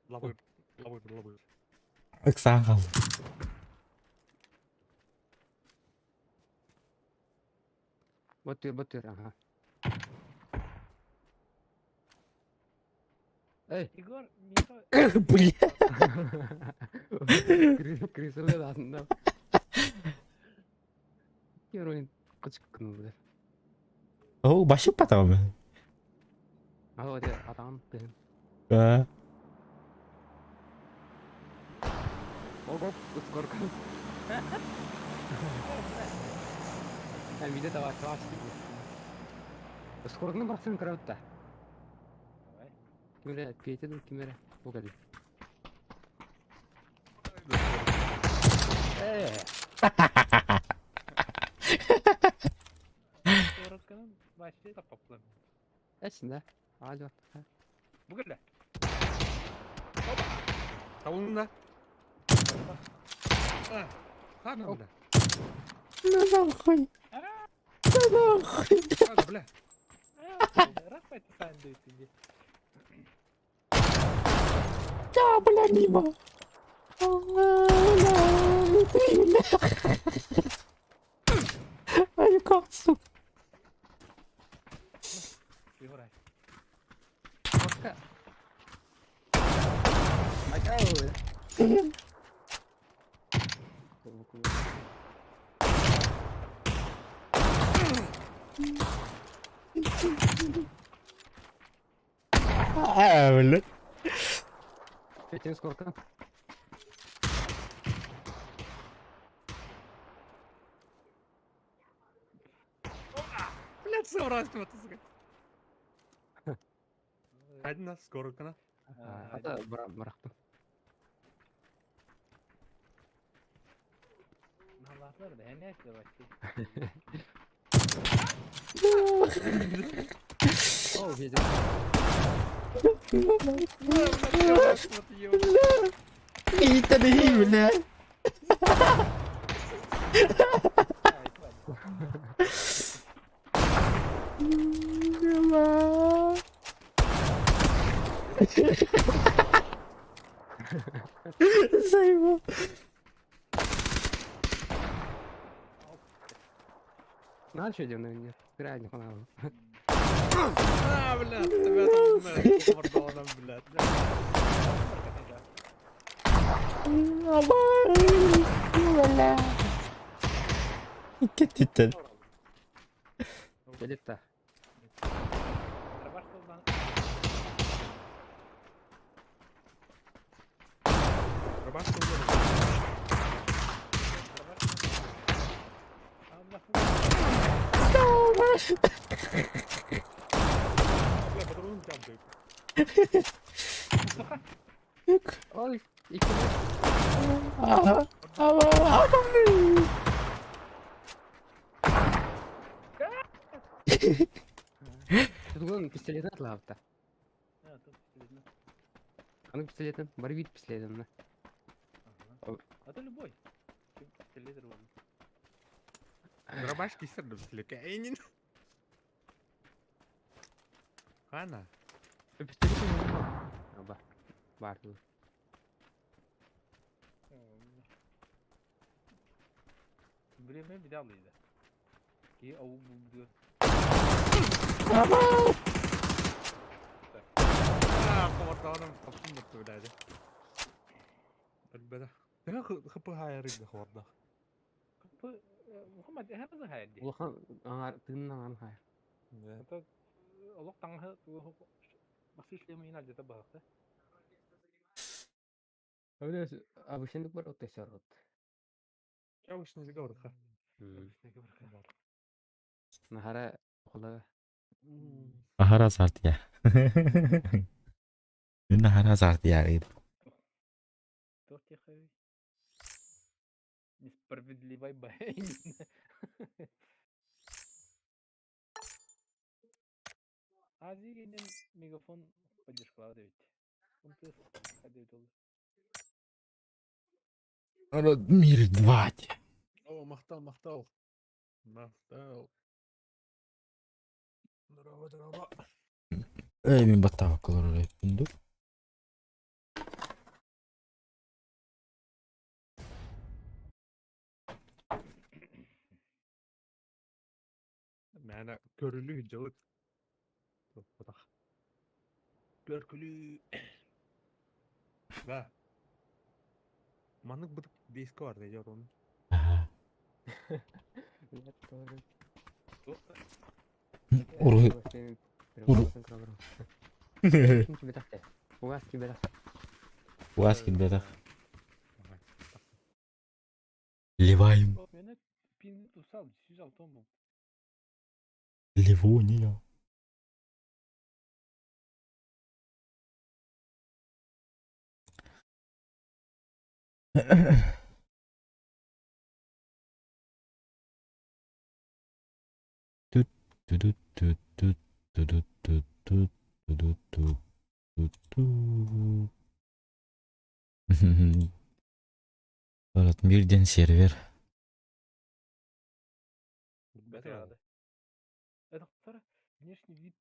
Лабыр, лабыр, лабыр. Ыксаан қалды. Бот бот аха. Эй. Егор, Миха, Бля. Крысылы да. Герой кычык күн бу. О, башып батамын. Ало де адам. А. Ого, скорка. Я виде давай класс. Скоркны барсын көрөттө. Давай. Кимере пиете кимере. Бу кеди. Э. Сорокканын вообще таппаплам. Эсинде. Али бат. Бу келе. Табылында. А, хана бля. Ну нахуй! Да нахуй! А, да, бля. Да, бля, мимо! А, бля, ты, бля. Ай, как, сука. А, бля. Петин сколько? Блядь, соврать вот, сука. Одна, скоро кана. Ата бырахтым. О, видел. Иди, бля. Заебал. Надо что делать? Нет, реально понравилось. А, блядь, тебя там, блядь, мордоном, блядь. Кеттен. Келетта. Рубашка уже. Бля, патроны там, блядь. Ой, икки. Ага. Ага. Тугун пистолетин атлаапта. Аны пистолетин, бар бит пистолетин. Это любой. Телевизор вон. Рубашки сырды слегка. Эй, не. Хана. Пистолетин. Аба. Бар. Время бедалыйда. Ки ау бу А, мордоном, топсун блядь. Ребята. Да, хп хайры хорда. Мухаммад هذا هادي. Улахан аңар тыыннан ан хай. Это олох таҥаһы басыш лемейин алдьата баһахта. Öyle обычный бар от эсер от. Я уж не заговорка. Нахара кула. Ахара сартия. Нахара сартия. Несправедливай бай. Азигенен мегафон поддержкалады ведь. Мир 2. О, махтал, махтал. Махтал. Здорово, здорово. Эй, мен баттава колор эппинду. Мәнә көрүлүү жылык. Топпотах. Көркүлүү. Да. Маннык бытык диско бар дейт оны. Ага. Уру. Уру. Уас килбетах. Ливаем. Ливония. Тут тут тут тут тут тут тут тут тут тут тут. Мирден сервер. Внешний вид.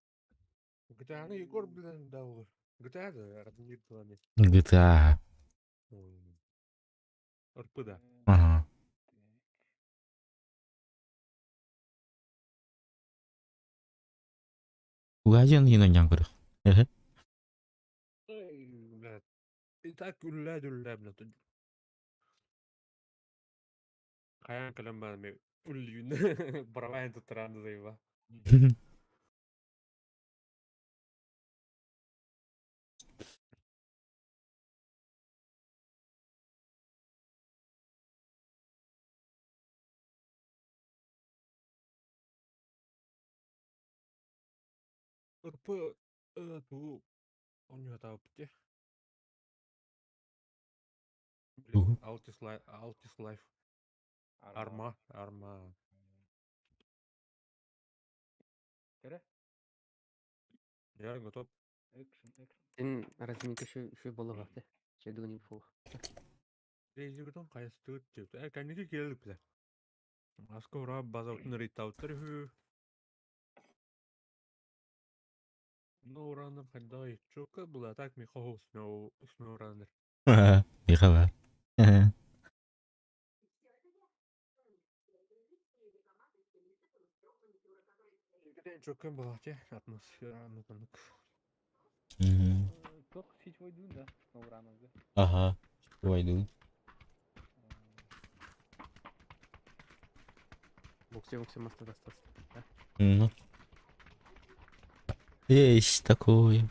GTA-ны Егор, блин, дал. GTA да, родные планы. GTA. РП да. Ага. Угаден ино көрөх. Эй, блядь. И так үллää блядь. Хайаан кэлэн баран үллүүн барабайн туттараан да РП туу оонньоотаабыт Тугу? Altis Life, Altis Life. Арма, Арма. Көрө. Я готов. Экшн, экшн. Син разминка şu şu болуга те. Чедуни фу. Рейзигдон хайстыт деп. Э, кәнеге келдік біле. Аска ура базаутын рейттауттар хүү. Ну, ураны хайда чока была так михо сноу сноу раннер. Михаил. Чока была те атмосфера ну там. Тох сетевой дун, да? Сноуранов, да? Ага. Войду. Боксе боксе маста достас. Ну. Есть такое.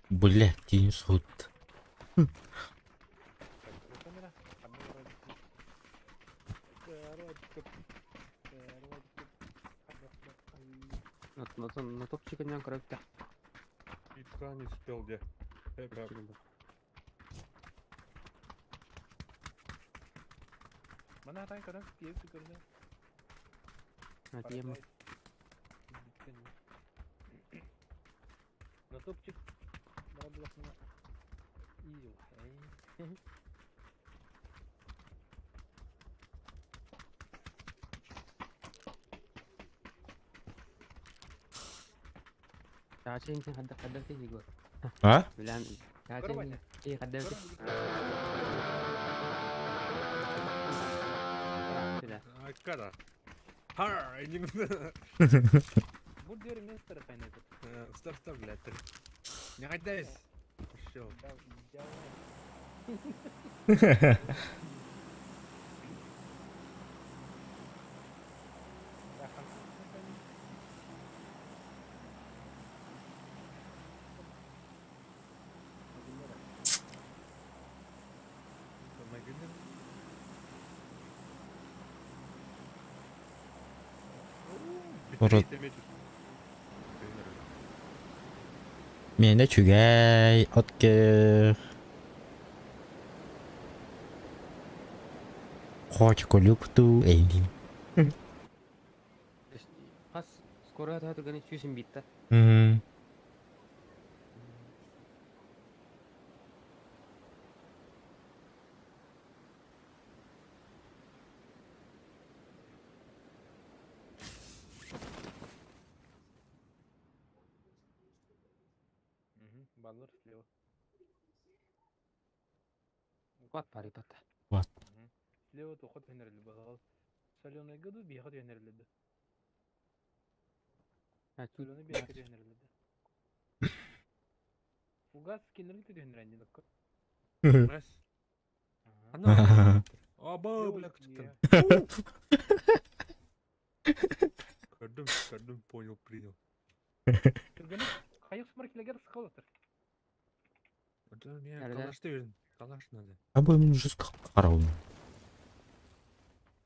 Блять, день суд. Камера. Камера. На на на топчик нян көрөп те. Итка не успел где. Мана тай көрөн, тиеп көрнө. На тема. На топчик. Бара буласына. Иу. Чача инсен хадда хадда те Егор. А? Билан. Чача и хадда те. Да. Когда? Хар, не Бу дер мистер кайнайт. Стоп, стоп, блядь. Не айдайс. Пошел. Урут. Мене чүгәй, откер. Хоч колюкту эйдим. Хас скоро та турганы сүүсүн битта. Мгм. Баллар слева. Кват пари пата. Слева тухот хенерли багал. Соленый году бихот хенерли. А чү Соленый бихот хенерли. Фугас кинерли ты хенерли докко. Раз. Ана. Аба, бля, кто Көрдүм, көрдүм, понял, принял. Түргәне кайык смаркилегер сыкалатыр. Это меня Әлі. калашты берин. Калаш надо. А бу мин жестко караун.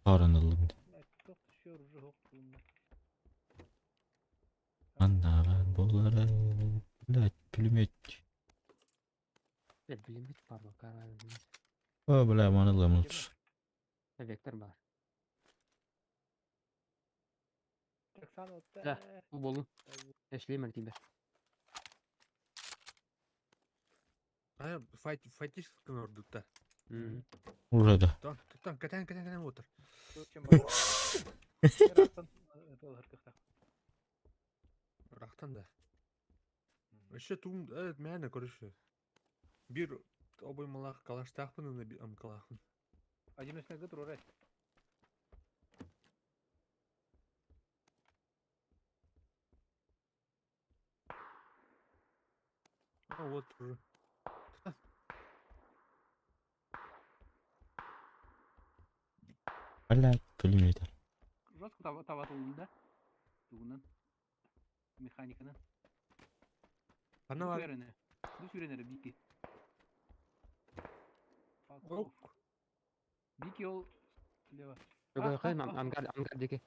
Каранылым. Тох түшөр уже хок. Аннаган болары. Блять, пулемет. билимет бар кара. О, бля, манылым лучше. Вектор бар. Оксана Да. Бу болу. Эшлеймер тибе. А, файт, файтический нордутта. Уже да. Там, там, катан, катан, катан, отыр. Чем бар? Рахтан да. Вообще туум мээнэ короче. Биир обоймалаах калаштаахпын уонна амкалаахпын. Одиночныйга туруорай. А вот уже. Блядь, пулемет. Жестко таба да? Тугунан. Механиканан. Ханна бар? Бу сүренere Бики. Ок. Бики ол слева. Жогорку ангар ангар диэки.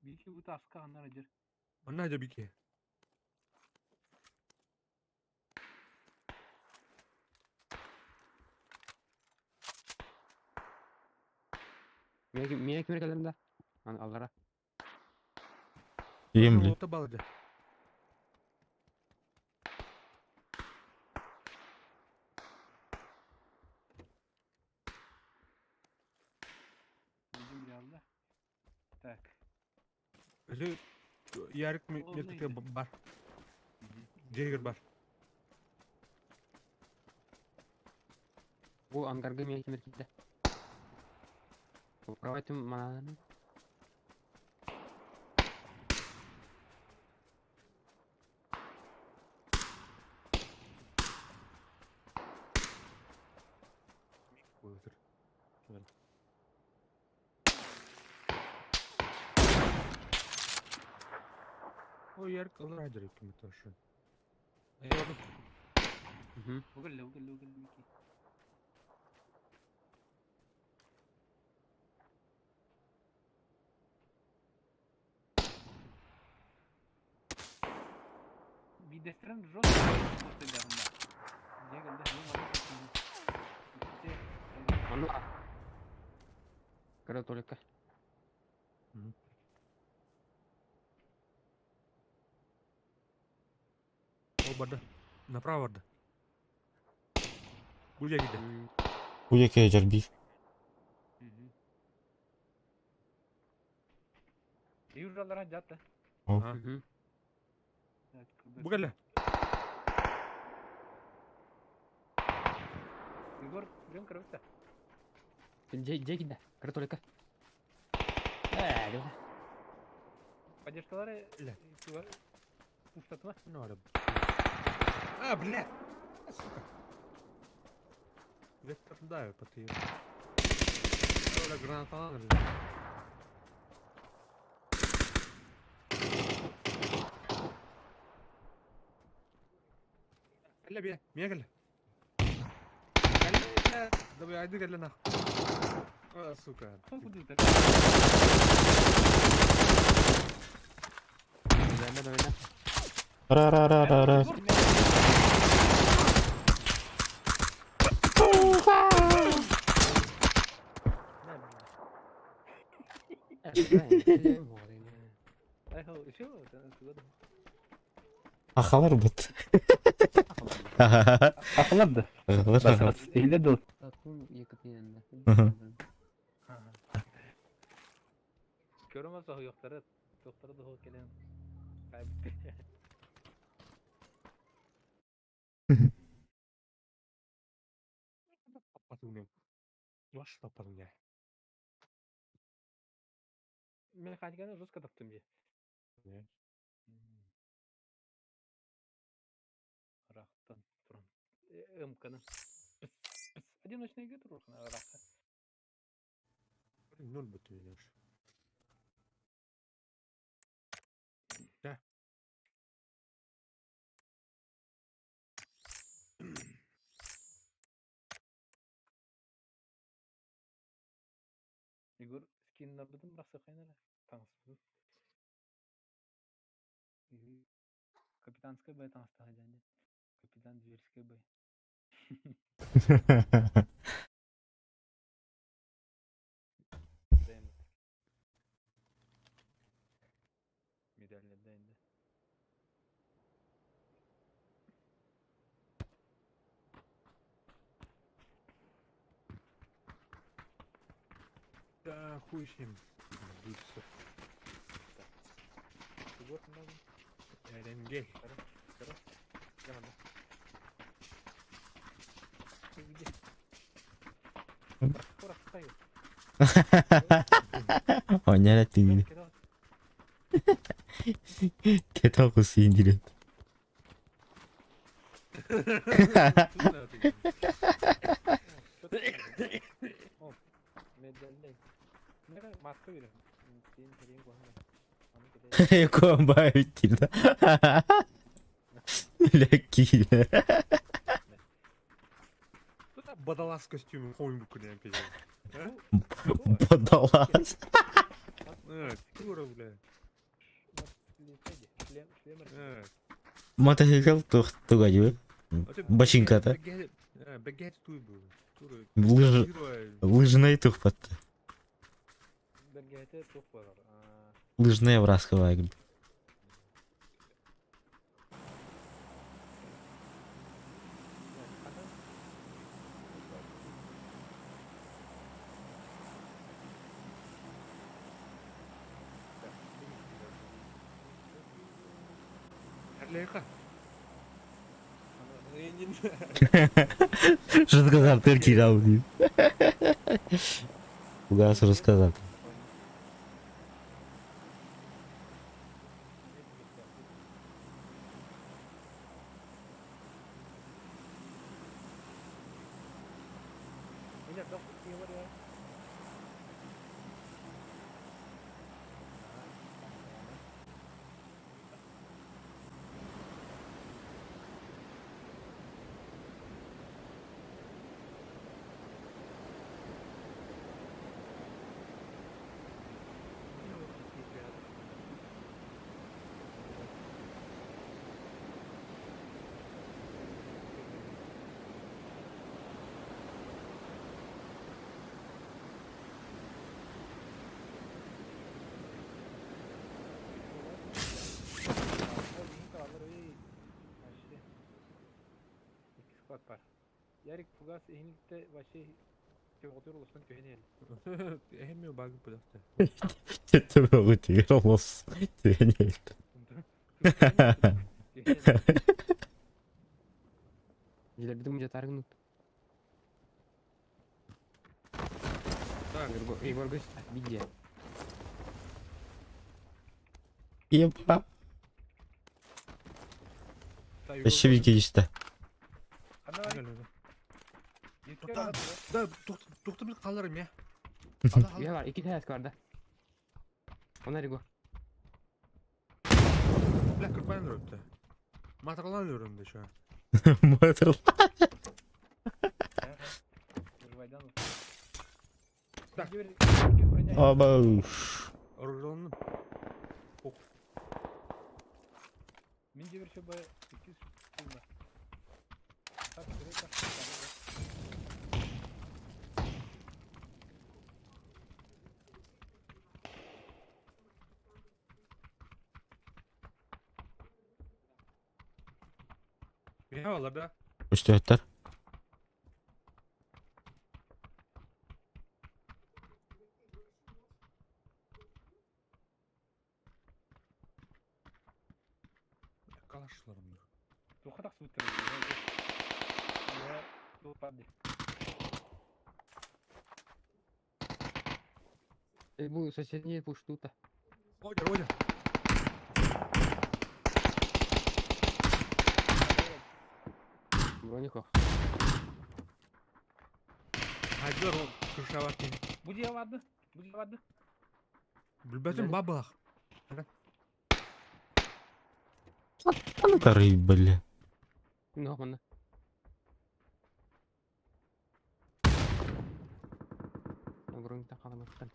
Бики бу таска аннар жер. Манна дьэ бики. Миэ кимер кэлэрин да? Аны аллара. Емли. Ота балды. Bizim geldi. Так. Өзі Ярик Ол метрке нейді? бар. Джейгер бар. Бу ангарга миэ кимер киирдэ. Управайтым мананы. Ой, өтір. Ой, Ярик алар жер ким ташы. Угылла, угылла, угылла Бики. Бидестрен жестко постыдарында. Дегенде Аны Кыра толика. Ол барды. Направо барды. Бу жерге. Бу яке жарби. Юралар жатты. Бу келе. Егор, жөн кырыбыта. Же киирдэ. Кыра толика. Дела. Поддержкалары Бля. Пустотма. Ну, ары. А, бля. Сука. Вектор да, потым. Оля граната надо. Кэллэ бие, мия кэллэ. Кэллэ, давай айды кэллэ нах. А, сука. Давай, давай, да. Ра-ра-ра-ра-ра. Ахалар быт. Ахалар да. Ахалар. Стилде дол. Көрөмөс оһуохтары, туохтары да кэлэн. Таппатың мен. Ваш таппатың я. Механиканы жестко таптым же. Не. Рахтан туран. МКны. Одиночный игра турухна рахта. Ноль бутылеш. Да. Егор скиннарбытын бирок сыкайнара. Таңыспытын. Капитанская бай таңыстаға және. Капитан Зверская бай. Медальлерде енді. Да, хуй с ним. Будет всё. Егор надо. РНГ. Я надо. Ты где? Скоро встаю. Оняра тигини. Кидал. Кета кусин дирет. О, медальный. Маска берем. Сен терең куһана. Аны кете. Комбай тигини. Леки. Бадалас костюмы хойм букуляем пиздец. Бодолаз. Фигура, бля. Шлем, шлем. Мотоцикл тух туга Башинката. Бегет туй был. Лыж лыжный тух патта. Бергете тух бар. Лыжная врасховая. Леха. Что сказал ты кидал. Угас рассказал. Ярик фугас ehинlikte вообще отур улустан түһэн Эхми баг пудахта. Ты могу тебе лос. Дилердим жатаргын. Так, Егор гость виде. Еба. Вообще викидиште. Да, тухта бил қаларым я. Я бар, iki tane var da. Onlar Егор. Бля, кырбан өрөптө. Матарлан өрөмдө şu an. Мотор. Оба. Оружонун. Мен де бір шөбі 200 Так, так, так. Я алар да. Үстөттөр. Калашларым. Тоқатақ суыттыр. Я тоқпады. Бу соседний бу штута. Одер, одер. Броников. Хайдер ол крышават. Бу же барды. Бу же барды. Билбетим бабах. Тары, бля. Ну, манна. Броникта халаматтан.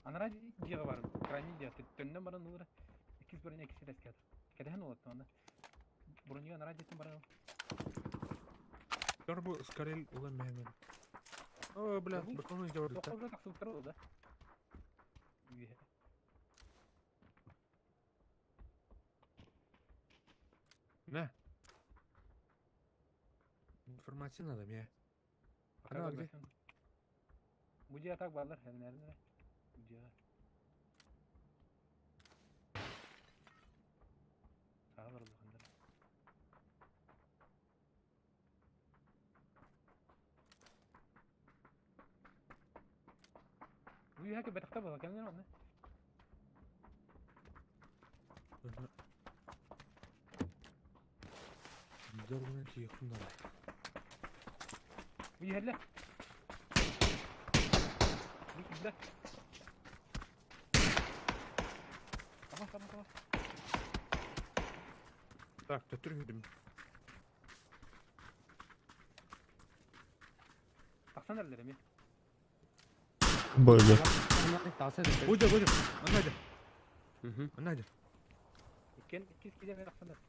Анара жиға бар. Крайний жиға. Төннен баран нұра. 200 броня 200 леске. Кәдәһен олат анда. Броня анара жеттен баран. Тор бу скорел улан мәхәмәт. О, бля, бакон жауыр. Тоққа тақсып тұр да. На. Информация надо мне. Ана, где? Бу жиға так барлар. Nerede? Бу жиға. олороллор. Бу үөһэ кэлбэтэхтэр буолла, кэлин онно. Дорогунан тиийиэхпин наада. Бу иһэллэр. Бу киирдэ. Tamam tamam tamam. Так, төттөрү киирдим. Тахсан эрэллэр эмиэ. Боже. Будя, будя. Манна Манна Иккиэн иккис киһи эмиэ тахсан эрэр.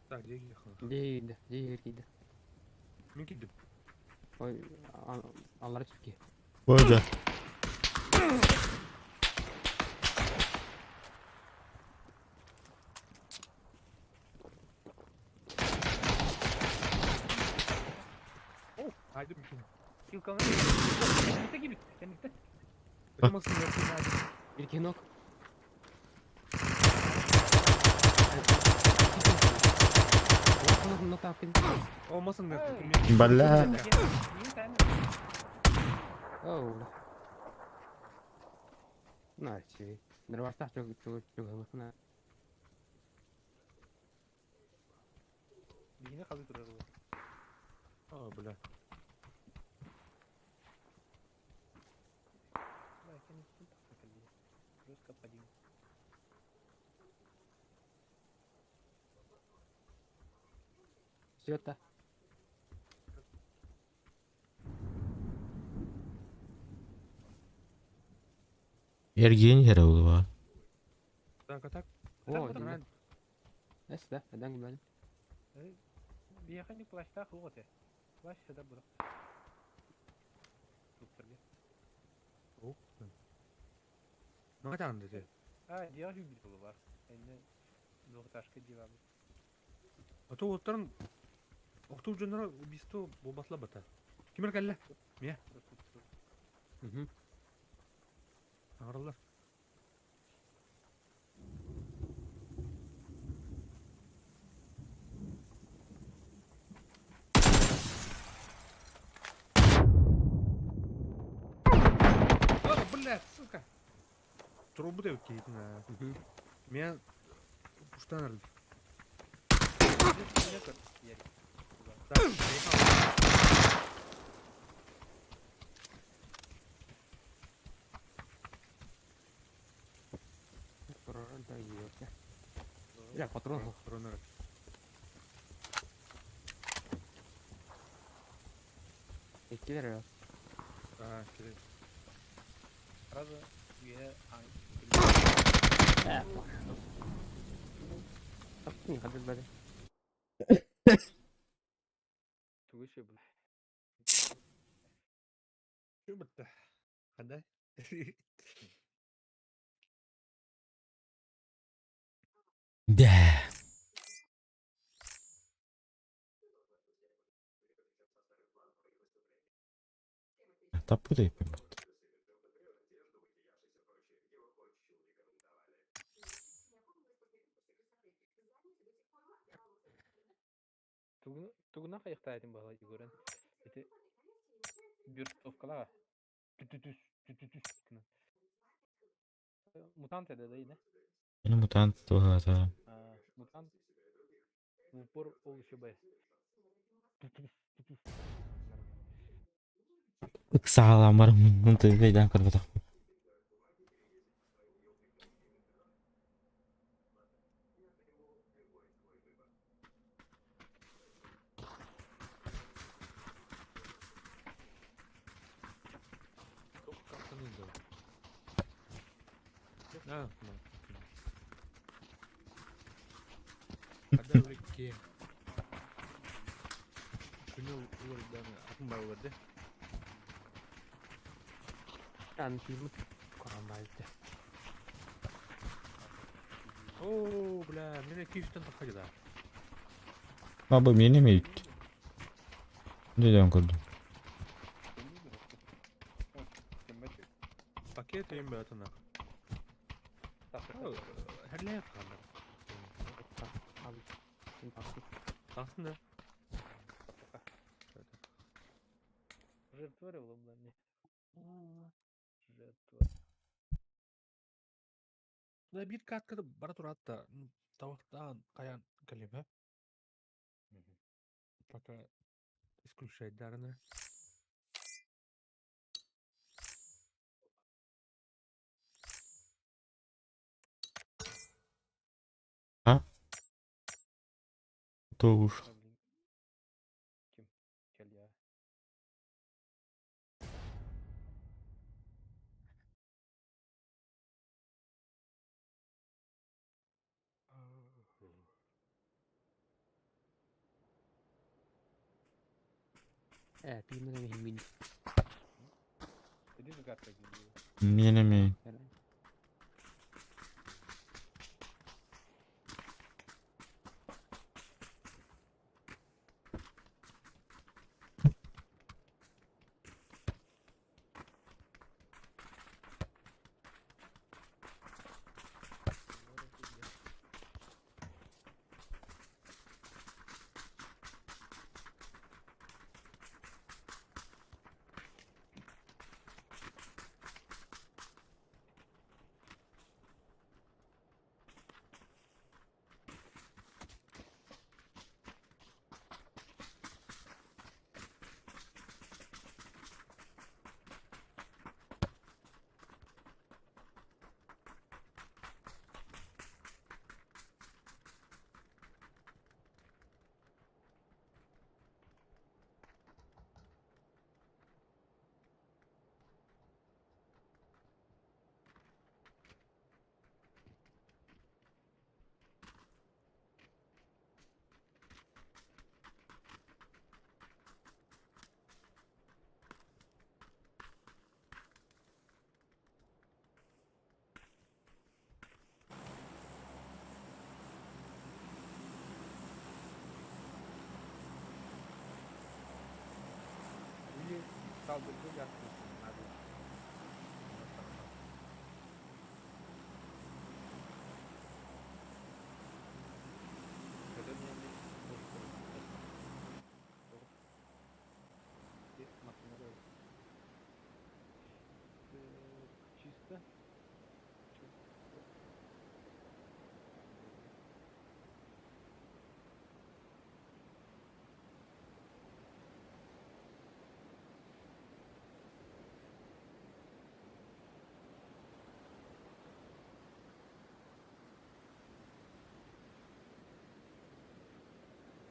Так, дьиэ киирдэ. Дьиэ дьиэ киирдэ. Мин киирдим. Ой, аллара түспүт киһи. Боже. Хайдым ким. Килкалар. Кэнниттэн киирбит. Кэнниттэн. Bir киһи нок. Olmasın Бля. Оу. Начи. Нервастах чуг чуг чуг хана. Биһини халы турар буолла. А, бля. Бля, кэнниттэн тахсан кэллилэр. Жестко подъем. Света. Эргиэн иһэрэ буолуо. Так, а так. О, Эс да, адан гүлэн. Биһиэхэ ник плащтаах уох этэ. Плащ сытар буолар. Туттарга. Ну, там де. А, дьиэҕэ сүүрбүт буолуо баар. Иннэ двухэтажка дьиэ баар. А то оттарын охтуу дьонноро убийство буолбатла бата. Кимер кэллэ? Мия. Мгм. Аҥараллар. А, блядь, сука. Трубу деп киһитин аа. Мен пуштан арыл. Так, Патрон да ёпта. Я патрон. Патрон. Иккилер. Аа, кире. Сразу үөһэ Не хадыр бары. Тугу шөй бу. Şu бітті. Қандай? Да. Таппыт эппин. Тугуна тугуна хайыктаайтын баһылай көрөн. Ити бюртовкалаға. Түтүтүс түтүтүс гына. Мутант эдэ да ине. Мин мутант туһата. Мутант в упор ол еще бай. Түтүтүс түтүс. Ыксааламар мун тыйдан көрбөтөх. А, ну. Қандай өлікке? Күні олардан атын бар оларды. Ан фильм корамайды. О, бля, мен 200-тен таққа да. Аба мени мейт. Неден көрдүм. Пакет. Тиийэн бэйэтин Херлээх хаалар. Тахсын да. Жертва буолла. Жертва. Да биир кааткада бара тураат да табахтаан хайаан кэлиэм Пока исключайдарына. А? То уж. Ким? Кэлиэ. Ээ, пиимэн мин. Иди загадка гибли. Не-не-не. Или салдыргы ясный. Чисто.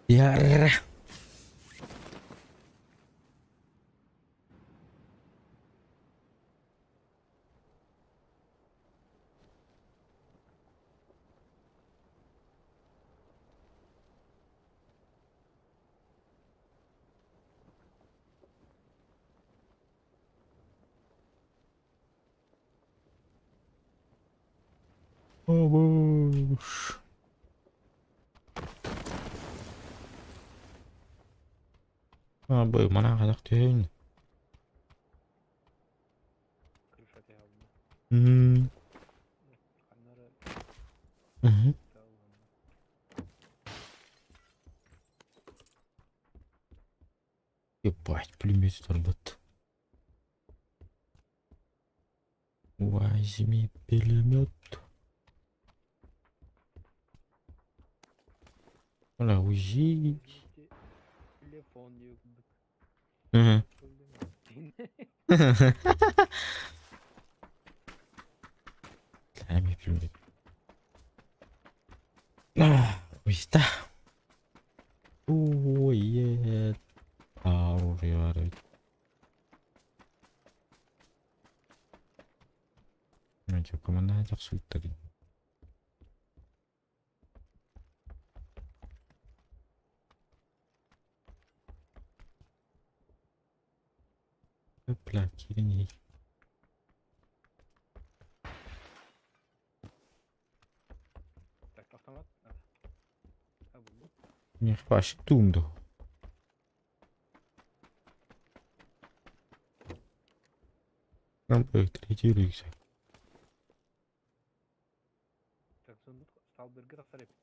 Яра. О, боже. А, бу мана kadar tüyün. Крыша тягална. Ханнара таалган. Ебать, пулемет торбот. Возьми пулемет. Бля, УЗИ. Телефон юкбыт. Ами пулемет. УЗИ-та. Ой, е. Оружие бар эбит. Команда жакшы Бля, кирин Так, автомат. А, булду. Не вообще тумду. Нам третий рюкзак. Сундук сталбырга тахсар эбит.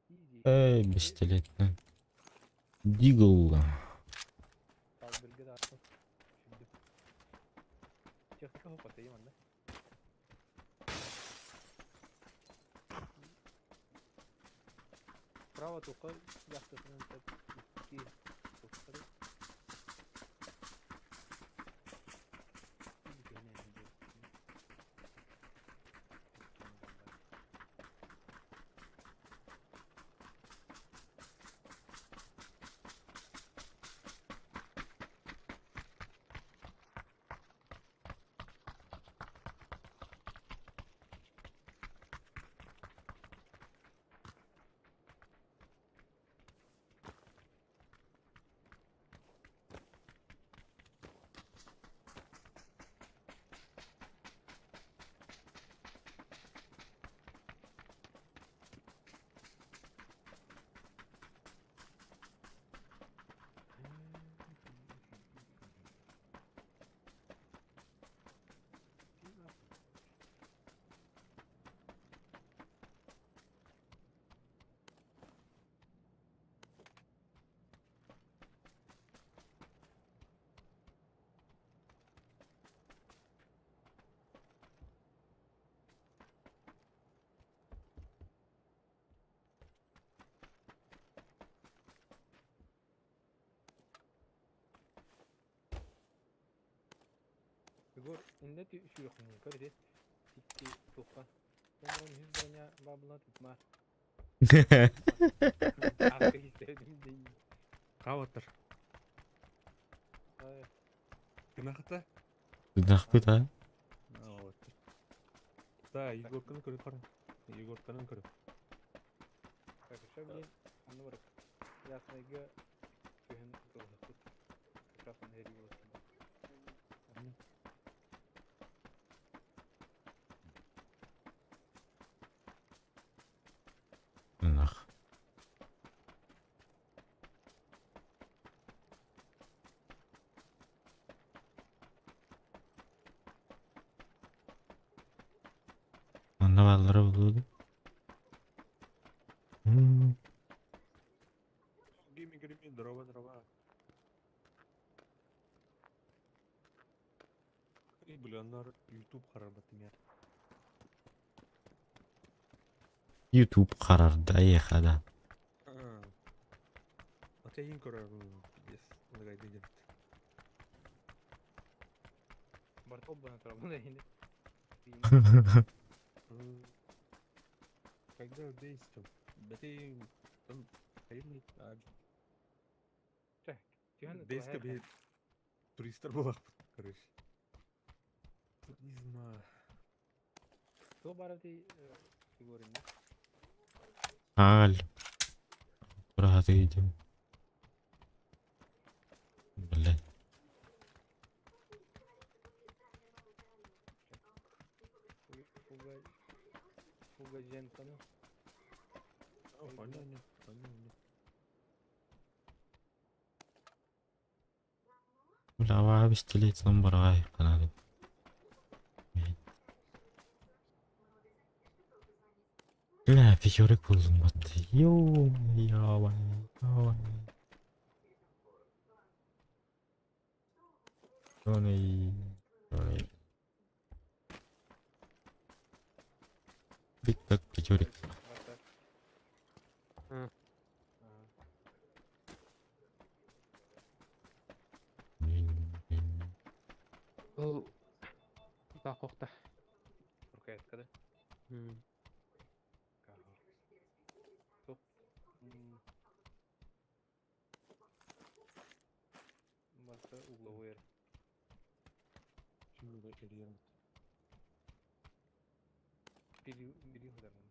Изи. Эй, пистолетный. Дигл. Сталбырга да Сүрдүм. Техника хоппатыйым анда. Право туха яхтасынан икки туттары. Егор, инде сүйөкүн көрде. Икки туха. Онон жүз броня бабла тутма. Арка истедим дей. Каватыр. Кынахыта? Тынахпыт, а? Вот. Да, Егорканы көрүп кара. Егорканы көрүп. Так, еще, блин, анны бар. Ясныйга күһүн кылыхпыт. Как раз он эри болот. Тынах. Манна баллары булду. Гими грими, дрова, дрова. И, блин, YouTube харабатым я. YouTube карарда ехада. А ты им көрөр, пиздец. Лагай дедим. Барт оббана турабын эйни. Когда действуем? Бәтей там хайымный Дейске би туристер булак, короче. Туризма. То барати Егор инде. Аал. Курахаты идем. Блядь. Фуга Фуга жентаны. Понятно, понятно. Бля, пистолетом барай канады. Бля, пятерик булдум батты. Ё, ё, ё. Ой, Биг так пятерик. Ол тақоқта. Рукоятка да. Топ. Баса угловой. Şimdi eriyelim. Бери, бери ударом.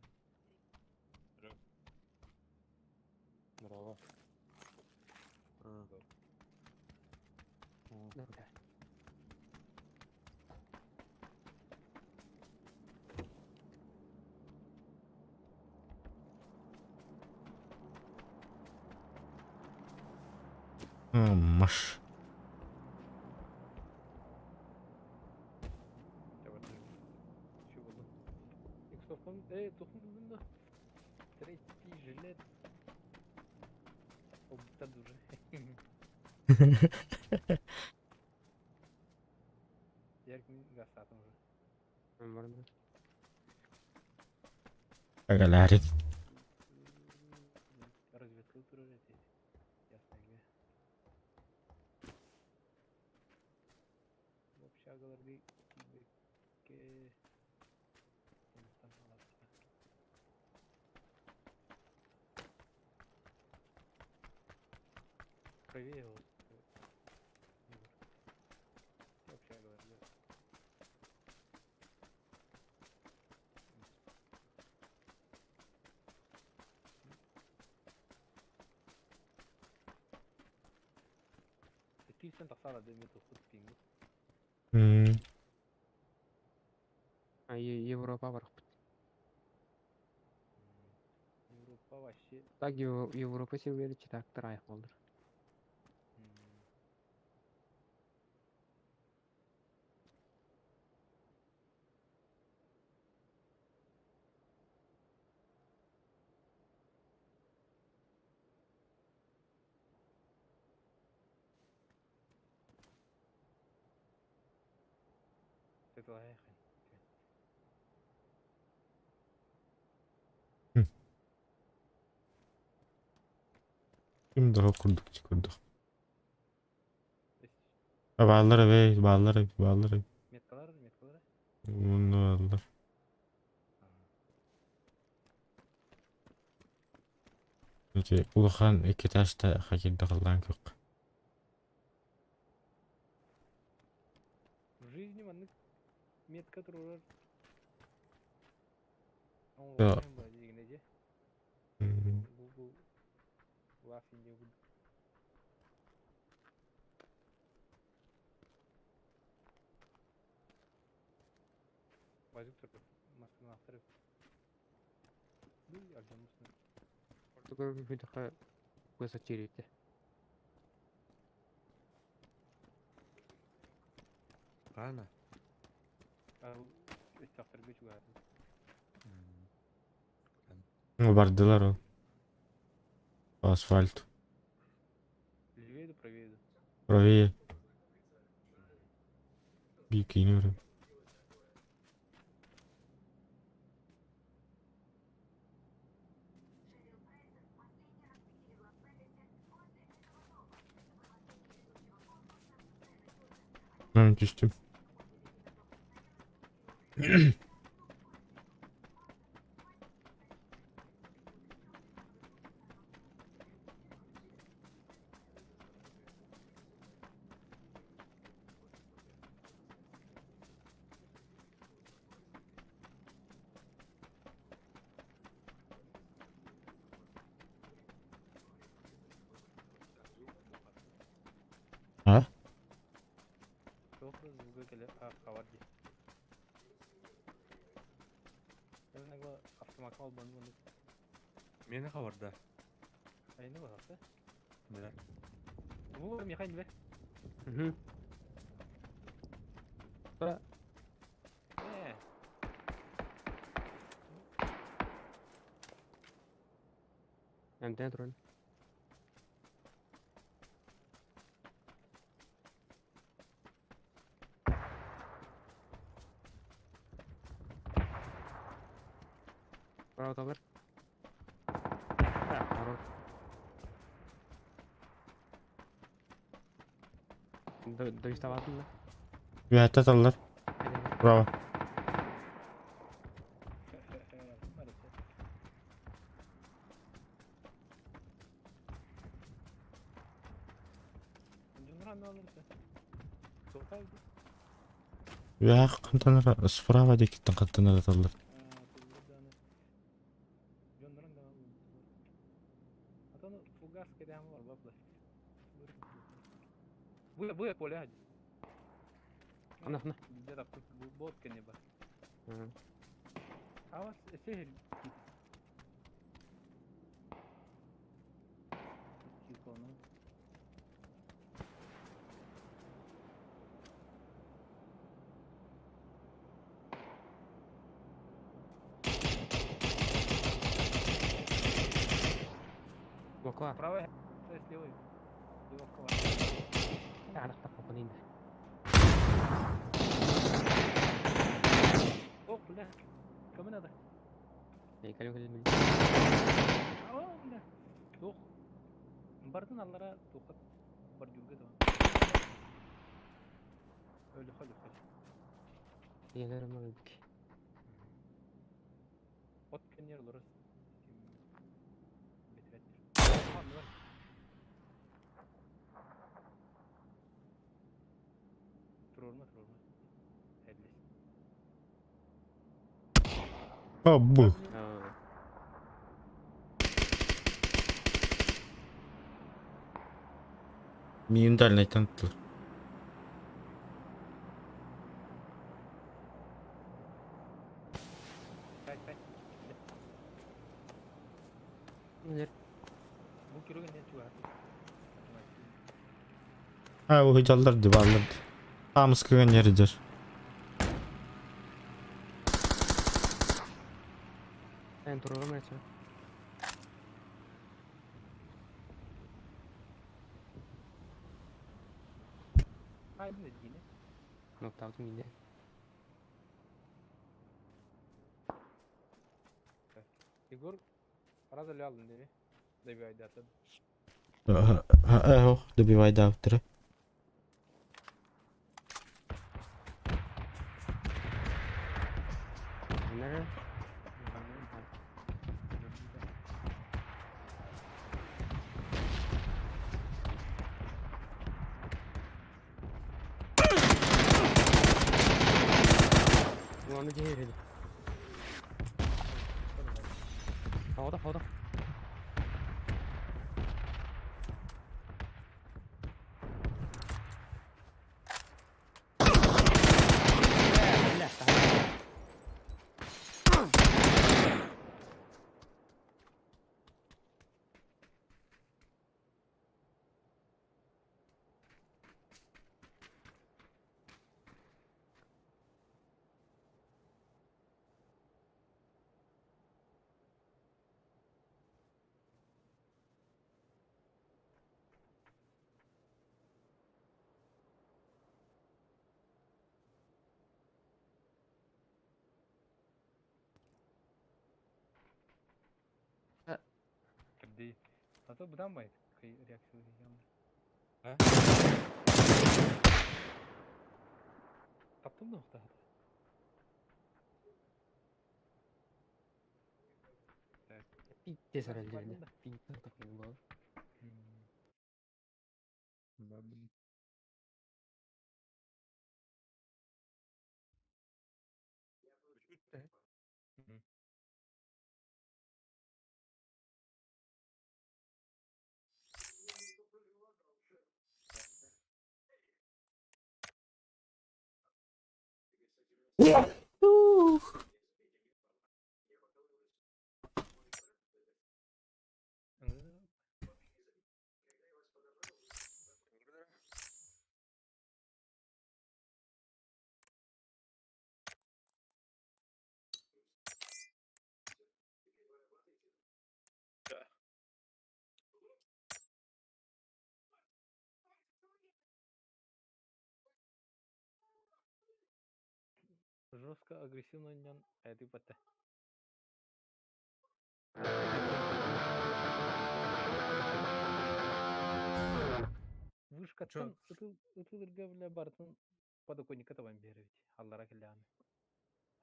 Здорово. Да. Маш. Тохон, тохон булдум да. Третий жилет. Обта дуже. Яркин гастатым уже. Баран баран. Агаларит. Разведка турар эти. Ясныйга. Общагаларга кийбекке. Онтон алатта. Правее вот. Общагаларга. Киевтен тахсара дэмит ухут пингу. А Европа барахпыт. Европа вообще. Так Европа севері читактыр аяқ болдыр. Теталайхын. Ким daha kurduk kurduk. Bağlar ebe, bağlar ebe, bağlar ebe. Меткалар, меткалар. Bunu bağlar. Эти улахан икки таста хакирда қалдан көк. В жизни маннык метка турар. Да. Дегенеже. Google Laughing Google. Базык тур. Масканы актырып. Бүй, альбомусын. Португал видаха көсө чирите. Рано. Өстө актырып чугар. Бардылар ол. По асфальту. Левее да правее да. Правее. Бикини. Ben düştüm. Ha? Çok звуга келе хабар ди. Эвнега автомат албан буну. Мени хабарда. Айны басасы. Бля. Бу Михаил бер. Мгм. Да. Э, Эмден туран. Браво, табыр. Браво. Дойставатын да. Üyette alırlar. Bravo. Ya kantanara справа декиттен кантанара таллар. Бу поле хади. Ана, ана. Где-то бот не бар. А вас сехер. Боква. Правая, с левой. Левая. Арахта попанин. О, бля. Кому надо? Кэлин. О, бля. Туох. Бардын аллара туохат бордюрга да. Өлө хөл хөл. Иэлэр мал бик. От кенер лорас. Бетрет. Турурма турурма. Эллес. А, бух. Миин дальний тантыл. Пять, пять. Нелер Бу кирогын не чугар. А, ਉਹ жалларды балларды. Амыс кыган жердер. Эн турурум эсэ. Ай, не дине. Ноктаутум мине. Егор раза лялын деби. Деби айдатад. Ох, добивай да автора. Нелер. Уаны жери. 好的好的。 Кирди. А то будан байт. Кай реакция ям. А? Таптым да ухта. Пиздец роллерine. Пиздец такой был. Бабин. Жестко агрессивно нян. А ты патта. Вышкаттан ытылырга бля бартын подоконника табан беребит. Аллара келләне.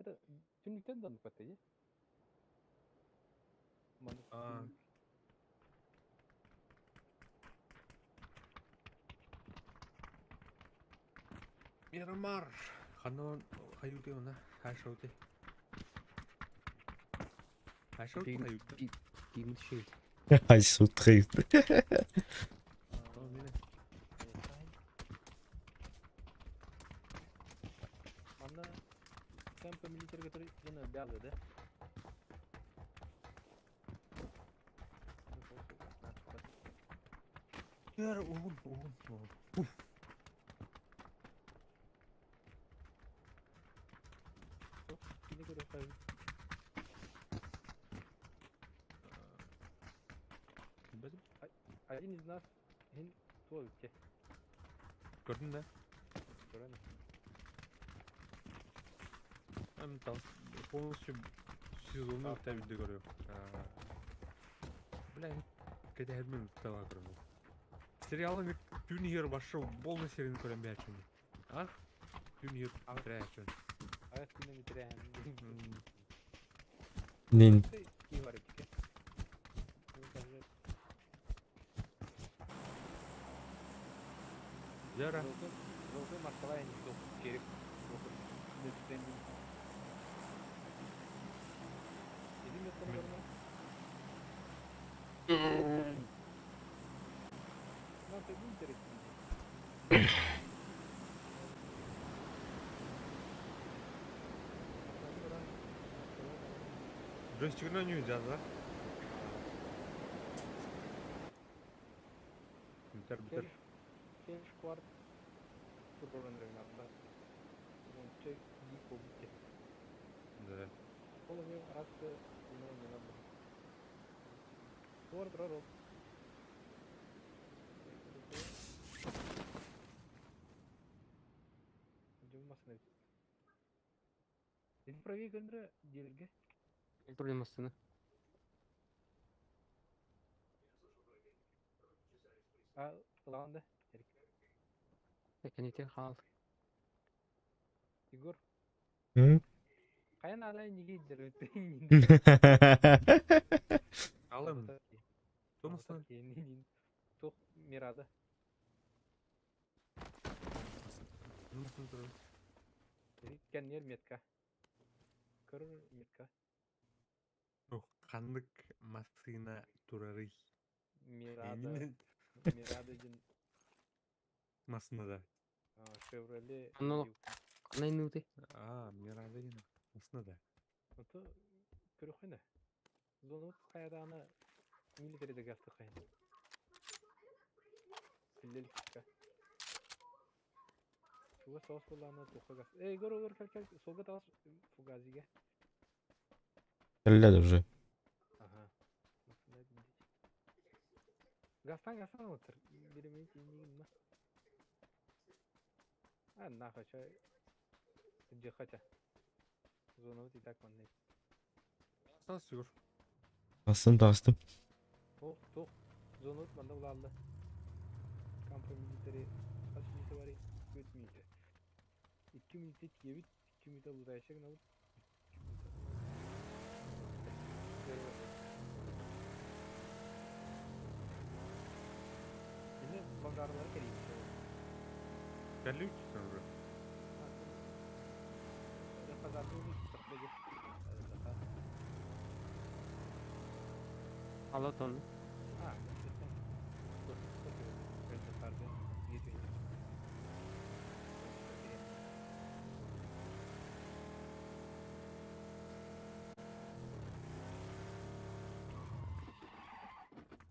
Это түнлүктен дан патта, е? А. Мирамар. Ханон хаюты она. Хашоты. Хашоты хаюты. Бим шил. Ай, сутры. Манна темпо милитер который жена бялы, да? Яр, угун, угун, угун. Кини көрө кайы. Один из нас ин туох үччэ. Көрдүн да? Көрөн. Эм там полностью сезону тәбидде көрүм. Бля, кэтэһэрмин тала көрөм. Сериалы мен түүн иһэр башы полный серияны көрөм бәчүн. А? Түүн иһэр тирээчүн. Аҕыс күнү бүтэрээһин. Нин. Кии бар эбит. Ну, даже Яра. Золотой, золотой Москва я не суох череп. Иди метканы көрмө. Ну, ты интересный. Джойстигынан нью жаза. Битер битер. Кеш кварт турборон регнатта. Онче ги побите. Да. Ол эми арасы не надо. Туар турар ол. Жумасын эбит. Сен правее көрүндүрө диэлерге. Электронный массыны. А, ылаан да. Эрик. Кенете хал. Егор, М? каян ала неге идлер Алым. Томасына. Тух Мирада. Томасына турар. Кеннер метка. Көр метка. Ох, ханнык массына турары. Мирада. Эйнин Мирада ден массына да. Шевроле. Анна Кандай нуты? А, Мирада ден массына да. Ото көрөхөнө. Зону каяданы милитариде гасты кайын. Силлеликка. Чуга соос болланы туха гас. Эй, гор гор кел кел солга таас фугазиге. Стреляли уже. Ага. Масына дин. Гастан гастан отыр. Биремейт инигин А, нахуй, чё? Где хотя? Зону вот и так манны. Асан сүгүр. Бастым бастым. Тух, тух. Зону вот манда булалды. Кампа милитари. Кач минута бар? 3 минута. 2 минута тиебит, 2 минута бузайшак алып. Şimdi бомжарлар керек. Кәлі үчтүр. Ала тон. А,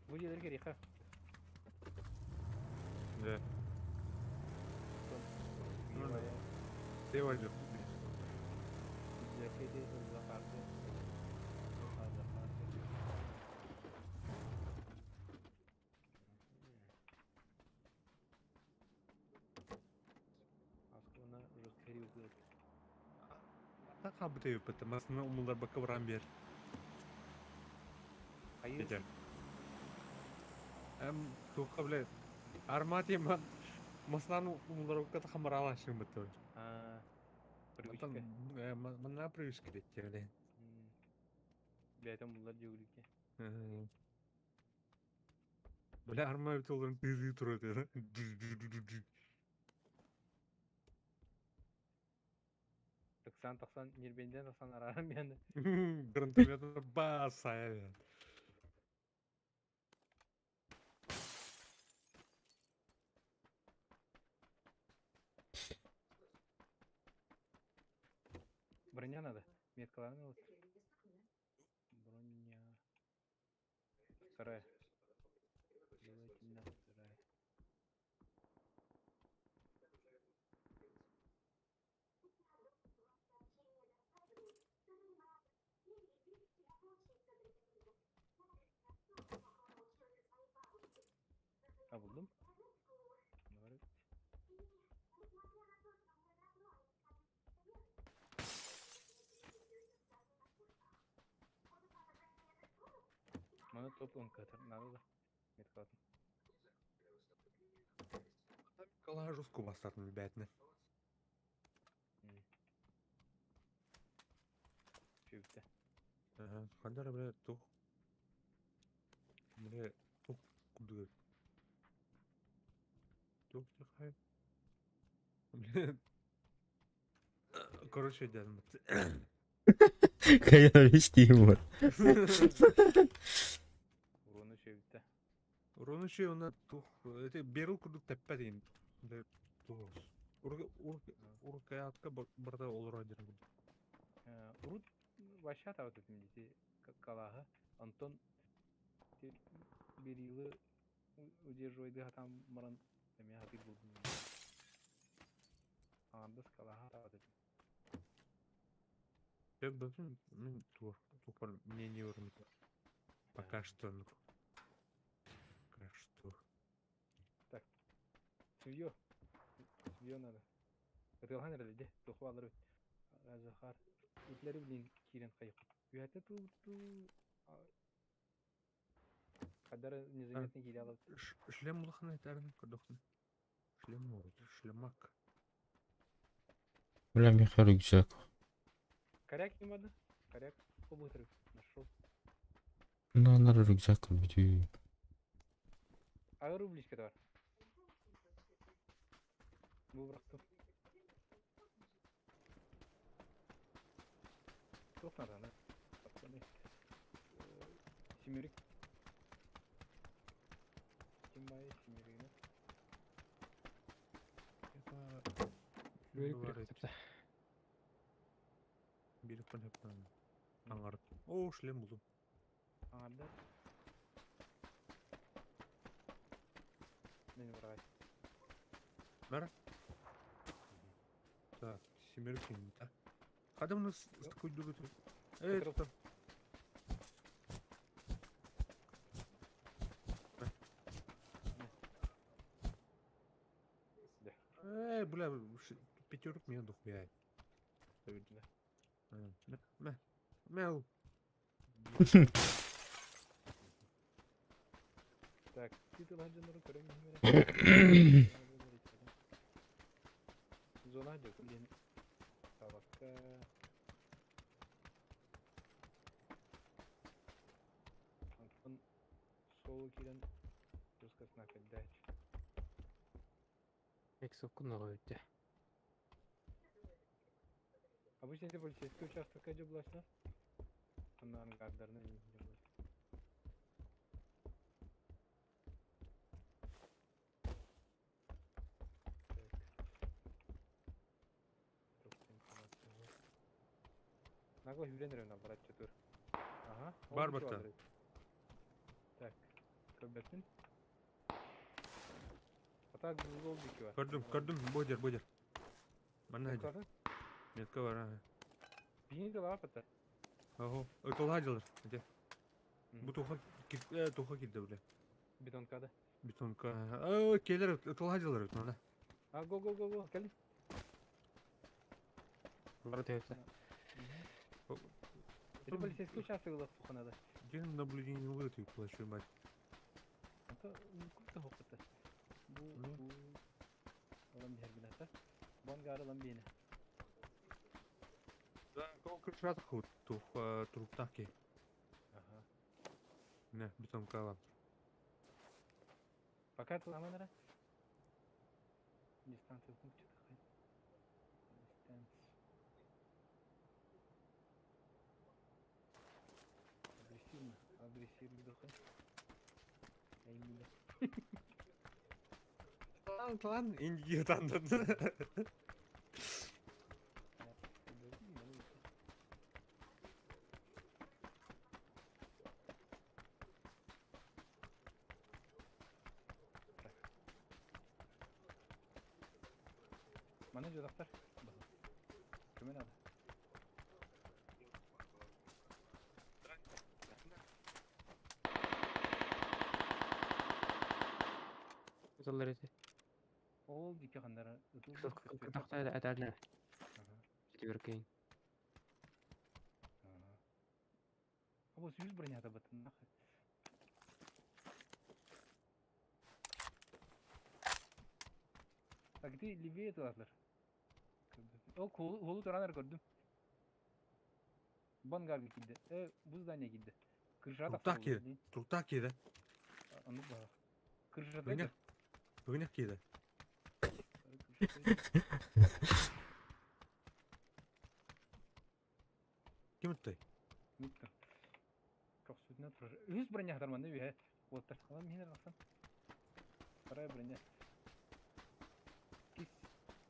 Бу жерлер керек ха. Да. Девалды. Та хабыты өпөтө масына умулар бакка баран бер. Хайыр. Бетер. Эм туха биле армати ма масынан умулар бакка хамарала шым битте. А, Матан привычка. манна привычка детте биле. Бәйтен булар жүгүрүккэ. Бля арма бит оларын тызы турат. Тыксан тыксан нербенден тыксан арарым яны. Гранатомет бас ая. Броня надо. Меткаларын вот. Броня. Вторая. Желательно вторая. А, буллум. Манна бар эбит. Маны топ МК-тар надо да. Меткалатын. Калаа жестко бастатын бәтіне. Шөбүттэ. Хандар бля тух. Бля тух кудур. Тух тахай. Бля. Короче, дядь. Кайнович Тимур. Уруну шөбүттэ. Уруну ши она тух. Это берил кудук тәппә дейін. Бля тух. Уркаятка барда олар один кудук. Урут вообще табат этим дети калаһы. Антон берилы удерживайды хатам маран эме хатыр булдум. Аңардас калаһа табат этим. Мен тух тухпар мнение өрмөт. Пока что. Ну. Пока что. Так. Свиё. Свиё надо. Ытылхан эрэлде. Туху алыр бит. Захар. Итлери билин кирен кайып. Үәтэ ту ту Кадары незаметно кире алып. Шлем улахана этәрін көрдөхін. Шлем ол, шлемак. Бля, Миха рюкзак. Коряк ким барды? Коряк побытырып нашел. На, надо рюкзак купить. Агыр рубличка бар. Бу бырактым. Туох надо, пацаны. Семерик. Ким бай семеригine? Бөрік бір тапса. Бирик пан Аңар. О, шлем булдым. Аңарда. Мени баргай. Бар? Так, семерик да. Когда у нас с такой дурой? Эй, там. Эй, бля, пятерок мне дохуя. Да. Мяу. Так, титул хаджаныры көрөм. Зона жок, блин. Табакка. Антон солу кирен жескасына кәдәч. Эксокку ноға өтті. Обычно это полицейский участок же буласына. Анна ангардарына не булат. Нагло хүрен на брат четур. Ага. Бар батта. Так. Көбөтүн. Ата гол дики бар. Көрдүм, көрдүм, бодер, бодер. Манна хадер. Метка бар, ага. Бини де бар бата. Ого, ытылга жылыр. Де. Бу туха туха килде бля. Бетонкада. Бетонка. Э, келер ытылга жылыр мына. А, го го го го, кел. Бар тепсе. Это полицейский участок был туханада. Ден наблюдение вылетел, плачу мать. Ата күп хокута. Бу бу Olan bir binata. Бангар olan бine. Да, кол худ тух труптаки. Ага. Не, бетонка вам. Пока тыламанара. Дистанция пункт хай. Дистанс. Агрессивно, агрессивно дохай. Эй, Тлан, тлан, инди тандан. Мана жодақтар. Көмөн ады. Тахсаллар этэ. Ол диэки ханнара ытыллар көстүбэт. Тахса этэллэр. Аха. Четверкейн. Аха. Абы сүүс бронята баттаннах. Так ити левее тылатлар. Ол холу туранар көрдүм. Бангарга киирдэ. Бу здание киирдэ. Крышаҕа Туруктаах тахсар киирэ. буолла дии. Туруктаах киирэ. Оннук баҕа. Крышата Бүгүнэх. Бүгүнэх киирэ. Ким ыттай? Мутта. Көхсүтүнэн турар. Үһүс броня манна үһэ. Уоттар. Алам иһинэр тахсан. Вторая броня. Иккис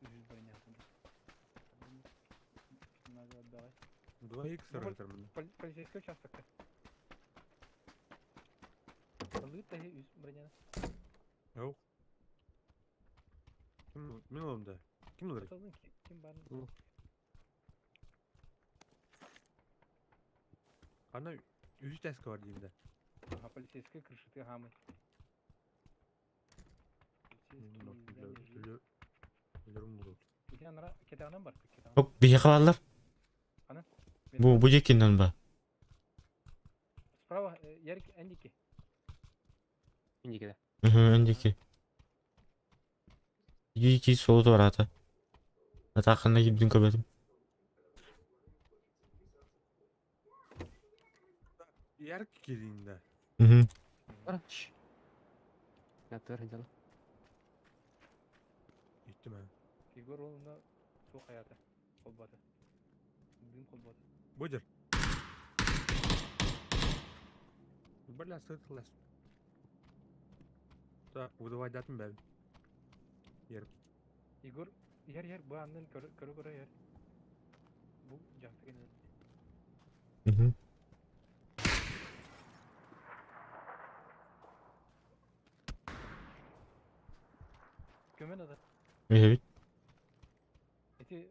үһүс броня. Два икс сырытар мында. Полицейский участокка. Алыт таһы үс броняны. Yok. Ким мен oğlum Ким олар? Саталдың ким барын? Ана үс таска бар деймін да. Ага, полицейская крышаты гамы. Хоп, биһиэхэ бааллар. Бу бу дьиэкинэн ба. Справа, Ярик, Эндики. Индики да. Мхм, эндики. Дьиэки суолу туораата. Атаахханна киирдин көрбөтүм. Ярик кирейін да. Мхм. Бара. Ятыр дьала. Иттим ha. Егор онно суох хаята. Холбоото. Дым холбоото. Будер. Бля, сытылас. Так, выдавай датым бәбін. Егор, яр яр бу аннын көрө көрө яр. Бу жакта кенен. Мхм. Көмөн ада. Эһэбит. Эти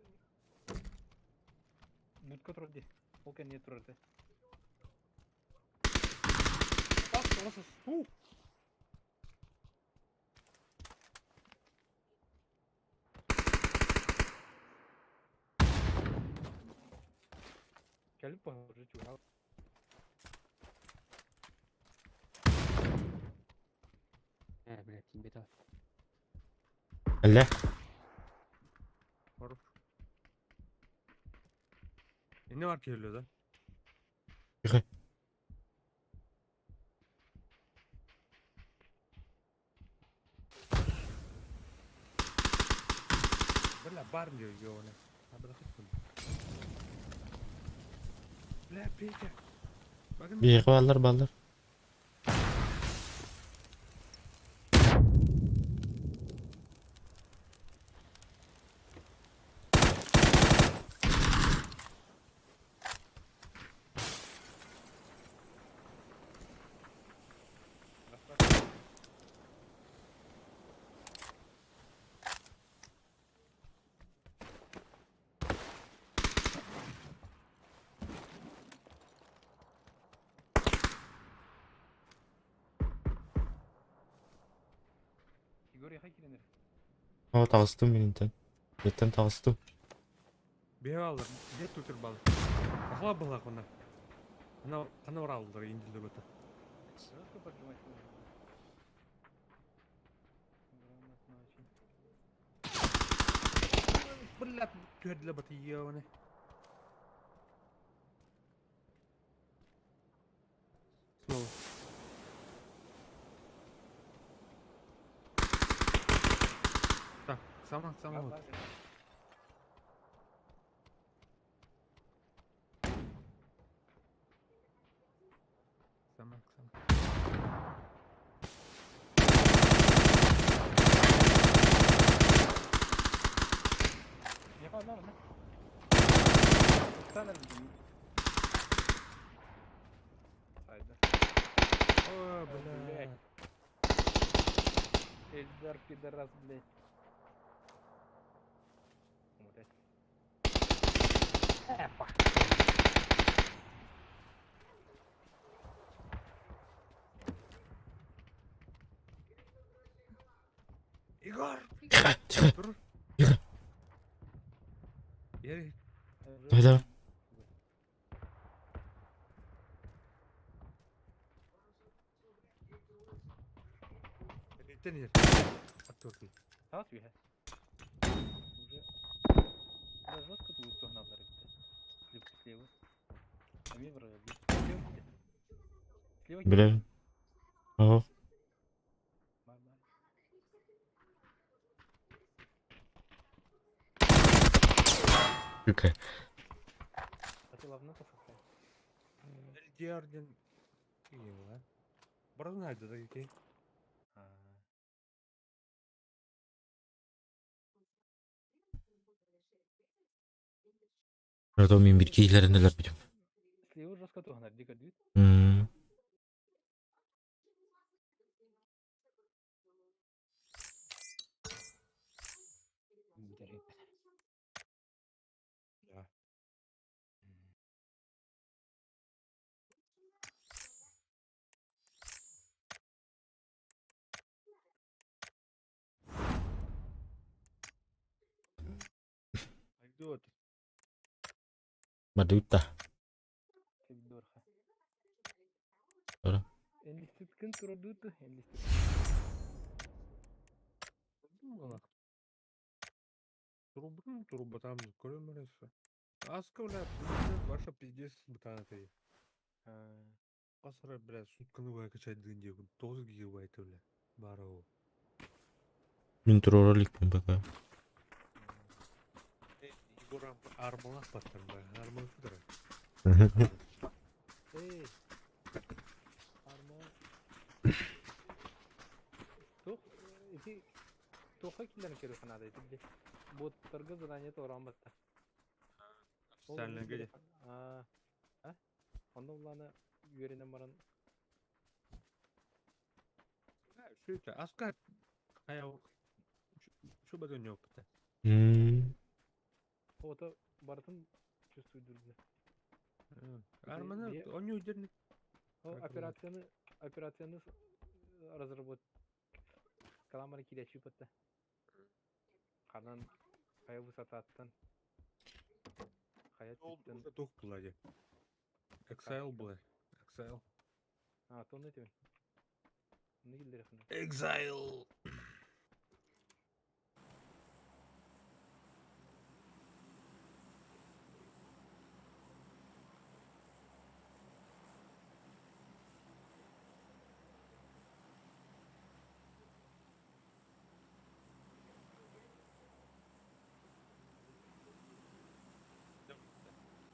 будка турар ди. Ол кэнниэ турар ди. Кэлип баһыр чугал. Блядь, тиийбэтэ. Әллә. Хорош. E ne var ki öyle da? Yıkı. Бля, бар diyor yo ne. Ha bırakıp Бля, Петя. Bakın Биһиэхэ бааллар бааллар. Егор яхай киренер. О, таҕыстым мининтэн. Еттен таҕыстым. Bir alır. Ne tutur balık. Ахла была она. Она она уралдыр индилер өтө. Жестко поджимать можно. Грамотно очень. Бля, түһәрделер бат ебаный. Снова. Так, сама, сама вот. Сама, сама. Не надо, да? Станер Айда. О, блядь. блядь. Эльдар пидорас, блядь. Блядь. Эпа. Егор! Тихо, тихо. Тур. Тихо. Я Давай, давай. Элитен иһэр. Аттыгар. Таас үөһэ. Уже да жестко тут туһаналлар эбит. Слева, слева. Эмиэ барар. Слева киирдэ. Слева киирдэ. Бля. Ага. Бар, бар. Сука. А ты лавно посохай. LDR диэн киһи Баран хайда да кики. А. Это мин бир киһилэринэлэр бүтүм. Слева жестко туһанар, дико дүйт. М. Да. Пойдет. Бадыта. Дорха. Ара. Enlisted кын турдуту, enlisted. Трубы, труба там, көрөмөрөсө. Аска, бля, ваша пиздец бытанатый. А, Касара, бля, сутканы бая качать дын диye. 9 гигабайт, бля. Бара ол. Мин туророликпин пока. Егор армалах баттар, бля. Армалах баттар. Эй. Арма. Тух, ити туха киллерин керу ханада ити бile. Боттарга задание торан батта. Официально где? А. А? Онда уланы үөренен баран Что это? Аска, хая, что бы не опыта? М. ото бартын чувствуйдурду. Арманы, бе- он не удерник. О, Как операцияны операцияны разработка каламары килечи батта. Канан хая высотаттан. Хая түттен. Тух была де. Exile была. Exile. А, то не тебе. Не киллер хана. Exile.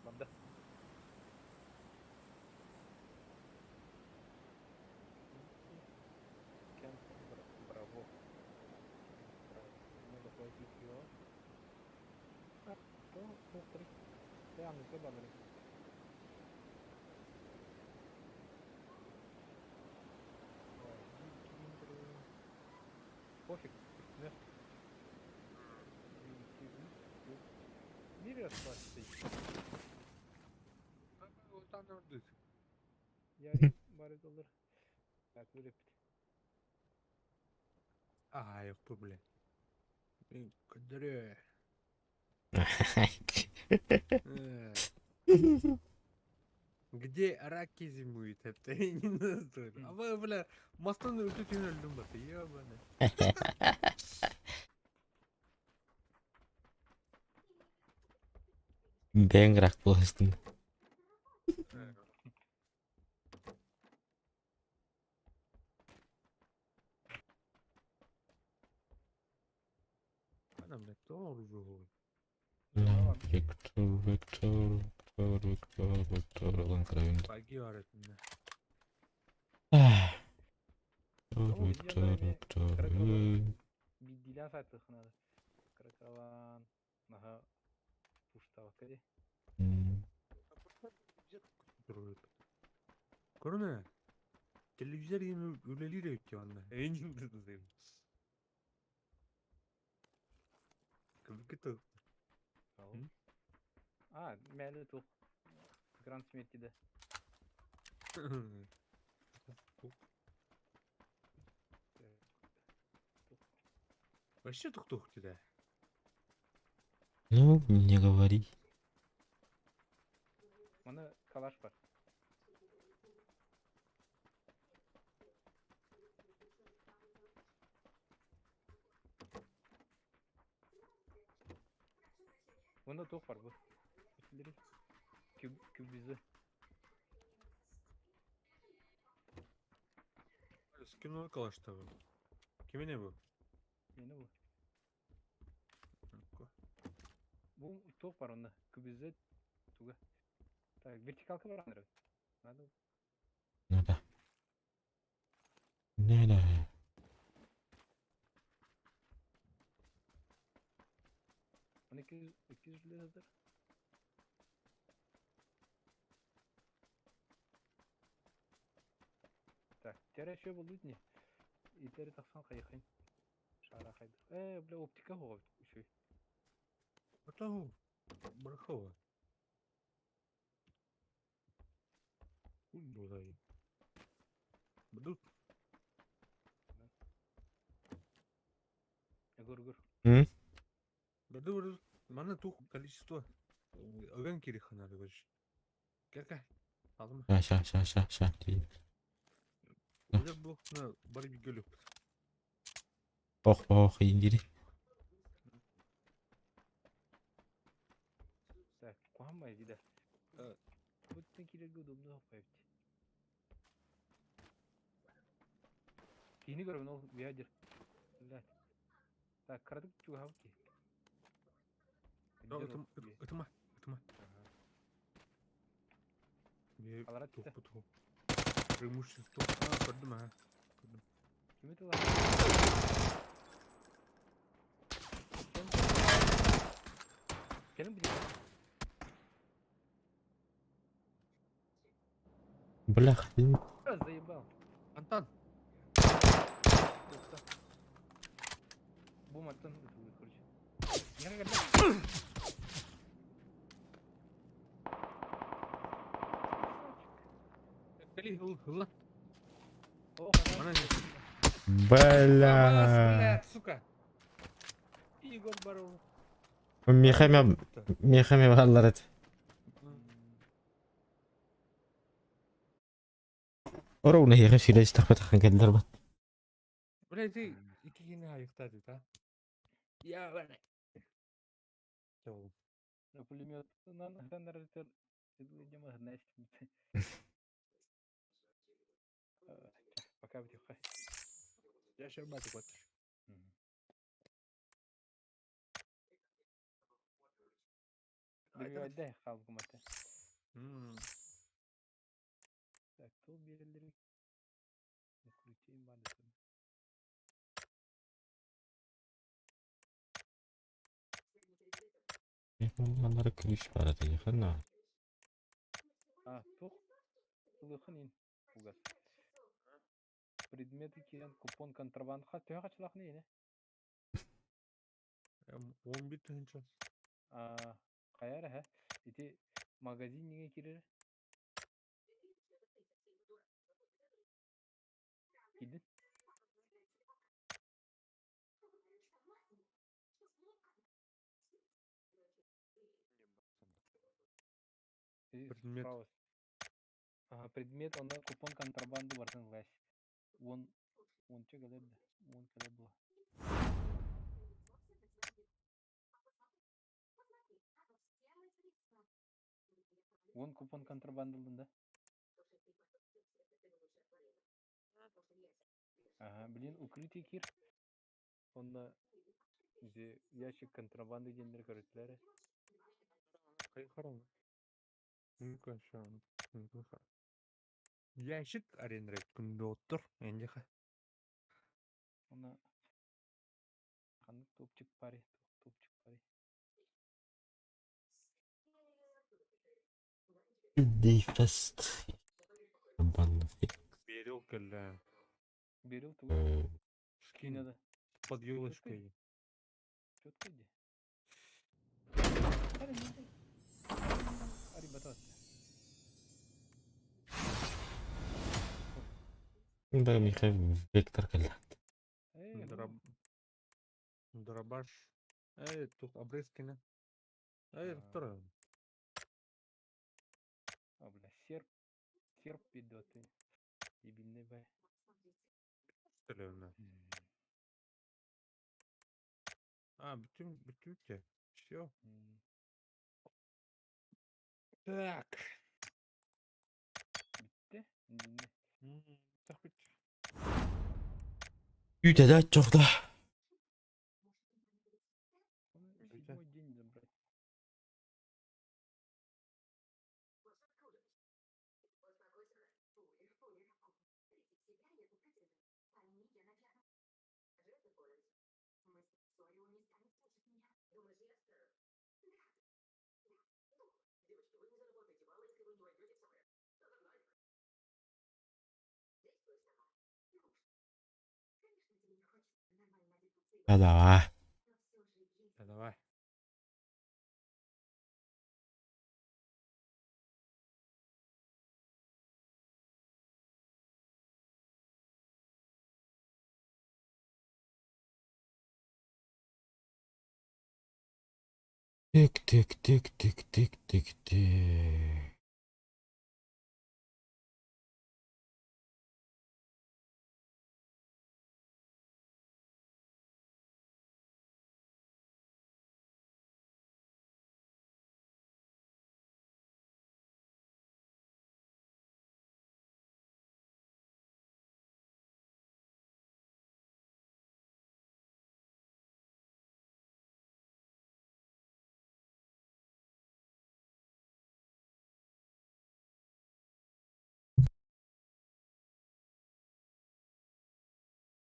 Банда. Кем браво. Браво. Надо платить его. А, то, то, три. Я не забанили. Пофиг, да? Мире расплачивай. Я бары доллар. Так, вылепить. А, я бля. Кадре. Где раки зимуют, это я не знаю. А вы, бля, мостом өтө өлдүм баты, ебаный. Бэйҥ рак буоластын. Анам, бля, кто оружие говорит? Виктор, Виктор, Виктор, Виктор, Виктор, Ланкровин. Баги бар этинде. Виктор, Виктор, Виктор. Бидилен сайтых надо. Кракалан. Ага. Пуштавка де. М. Көрүнө. Телевизор эми үлелир өттү анда. Эң дедим. Кымкы М? А, мәлі тух. Гранд смерти де. Вообще тух-тух тебя. Ну, не говори. Манна калаш баар. Онно туох баар бу? Итилери кюбизы. Скинула калаш-то. Кимине бу? Миэнэ бу. Бу туох баар онно? Кюбизы туга? Так, вертикалка баран эрэбит. Надо. Ну да. Не, да. Оны 200 железодыр. Так, тере еще был не. Итери тахсан хайхайн. Шара хайды. Бля, оптика хоҕо үчүгэй. Потому Барахова. Хуй будай. Будут. Егор, Егор. М? Баду мана тух количество. Огонь кирихана говоришь. Кака? Алма. Ша, ша, ша, ша, ша. Уже блок на барби гөлүк. Ох, ох, индири. Так, куһаҕан дида. Буттан киирэргэ удобно хайбит. Киһини көрөбүн ол ядер. Блядь. Так, кыратык чугаһабыт ки. Ытыма, ытыма. Алара Тух түстэ. тух. Преимущество. А, көрдүм а. Кими тылар? Кэлин билин. Блях, Заебал. Антон. Тохто. Бу мантан ытылды, короче. Яга кэллэ. Кали хыл хылла. О, Мана Бля. сука. Игорь Баров. Мехаме, мехаме баллар Ровно хеге сүйлөш тахпатахан келдер бат. Бля, ты икигини айыктады да. Я бана. Пулеметынан ханарытыр. Идем знаешь. Пока втихай. Я щербатый вот. Дүрүөдэ хаалгымата. Так, тул биэрэллэри укрытием баар. Маннары ключ бар ата хана. А, тух ылыхын ин угас. Предметы киирэн купон контрабанд ха төһө хачылахны ине. 11 тыһынча. А, хайара ха. Ити магазин неге кирер? Кидин? Предмет. Ага, предмет, онда купон контрабанды бартын лась. Он, он че галерді? Он калер было. Он купон контрабандылдын да? Ага, блин, укрытие кир. Онда где ящик контрабанды диэннэр көрүтләре. Хайхарон. Ну-ка, ща. Ну-ка. Ящик арендрек күндө оттор. Эндеха. Онна ханнык топчик пари, топчик пари. Дейфест. Бан. Берил кэллэ. Берил тугу. Скин Надо. под елочкой. Четко иди. Ари батат. Да, Михаил Вектор келді. Эй, Драб. Дробаш. Эй, тут обрезкины. Эй, А. второй. А, бля, серп. Серп пидоты. Дебильный бай. Стрельно. А, бүтүм, бүтүте. Все. Так. Bitti. Ne? Так бит. Үтәдә чоғда. Оны Бүтә. седьмой день забрать. Да давай. Да, давай. Тик тик тик тик тик тик тик.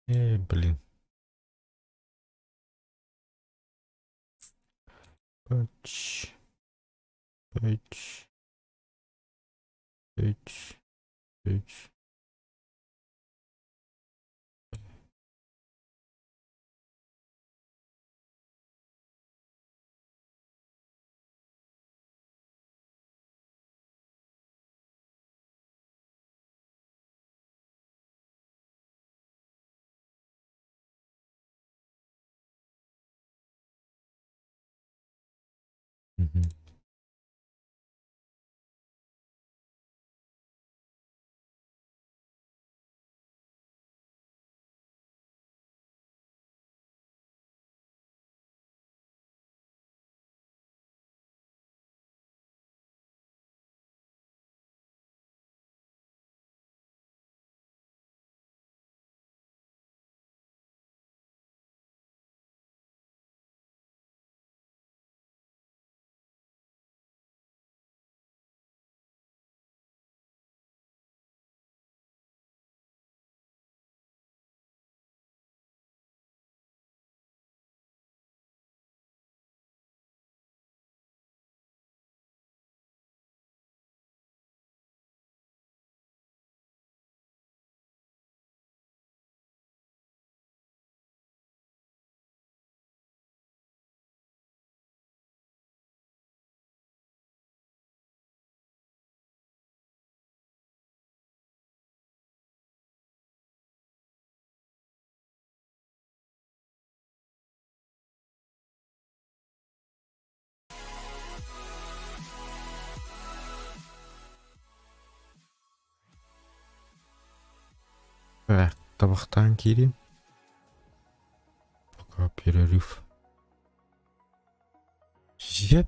Блин. Пять. Пять. Пять. Пять. Мгм. Так, табақтан кирим. Пока перерыв. Жеп.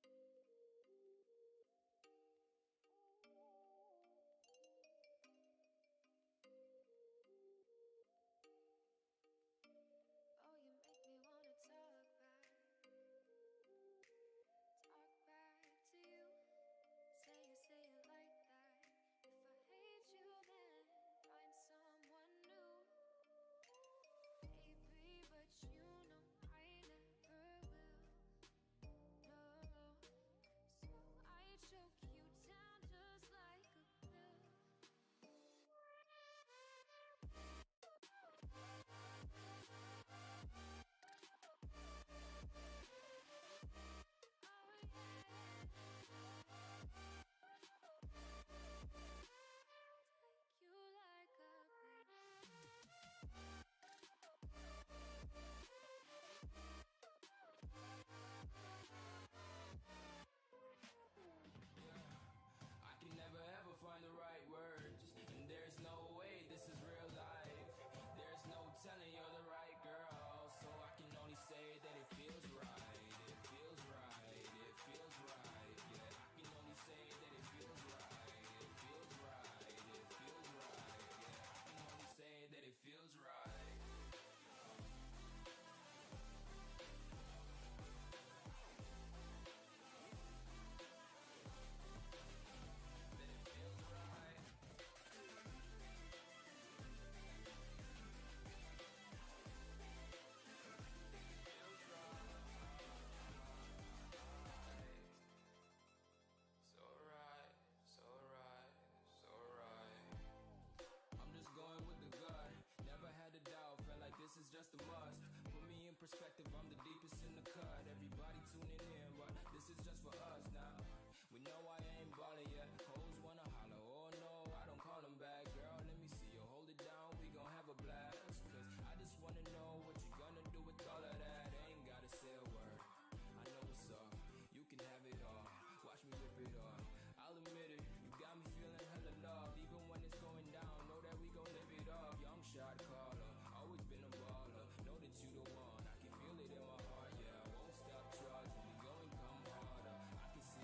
Oh, you make me wanna talk back. Talk back to you. Say it like that. If I hate you, then find someone new. Baby, but you know I never will. No. So I choke you down just like a pill. Oh yeah. Take you like a pill. I can never ever find the right words, and there's no way this is real life. There's no telling you're the right girl, so I can only say that it feels right. It feels right. It feels right. Yeah, I can only say that it feels right. It feels right. It feels right. Yeah, I can only say that it feels right. That it feels right. Feels right. So right, so right, so right. I'm just going with the gut. Never had a doubt, felt like this is just a must. Put me in perspective, I'm the deepest in the cut. Everybody tuning in, but this is just for us now. We know I ain't ballin' yet. Hoes wanna holler, oh no, I don't call them back. Girl, let me see you hold it down, we gon' have a blast. Cause I just wanna know what you gonna do with all of that. Ain't gotta say a word. I know what's up, you can have it all. Watch me rip it off. I'll admit it, you got me feeling hella love. Even when it's going down, know that we gon' live it up. Young shot caller, always been a baller. Know that you the one, I can feel it in my heart. Yeah, I won't stop charging, we go and come harder. I can see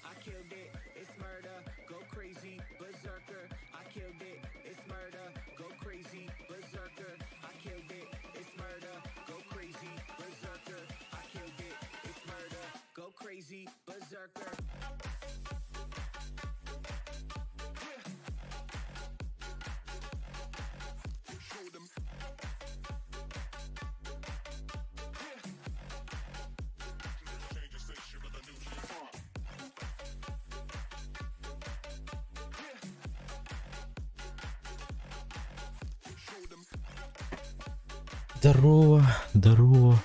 I killed it, it's murder. Go crazy, berserker. I killed it, it's murder. Go crazy, berserker. I killed it, it's murder. Go crazy, berserker. I killed it, it's murder. Go crazy, berserker. Здорово, здорово.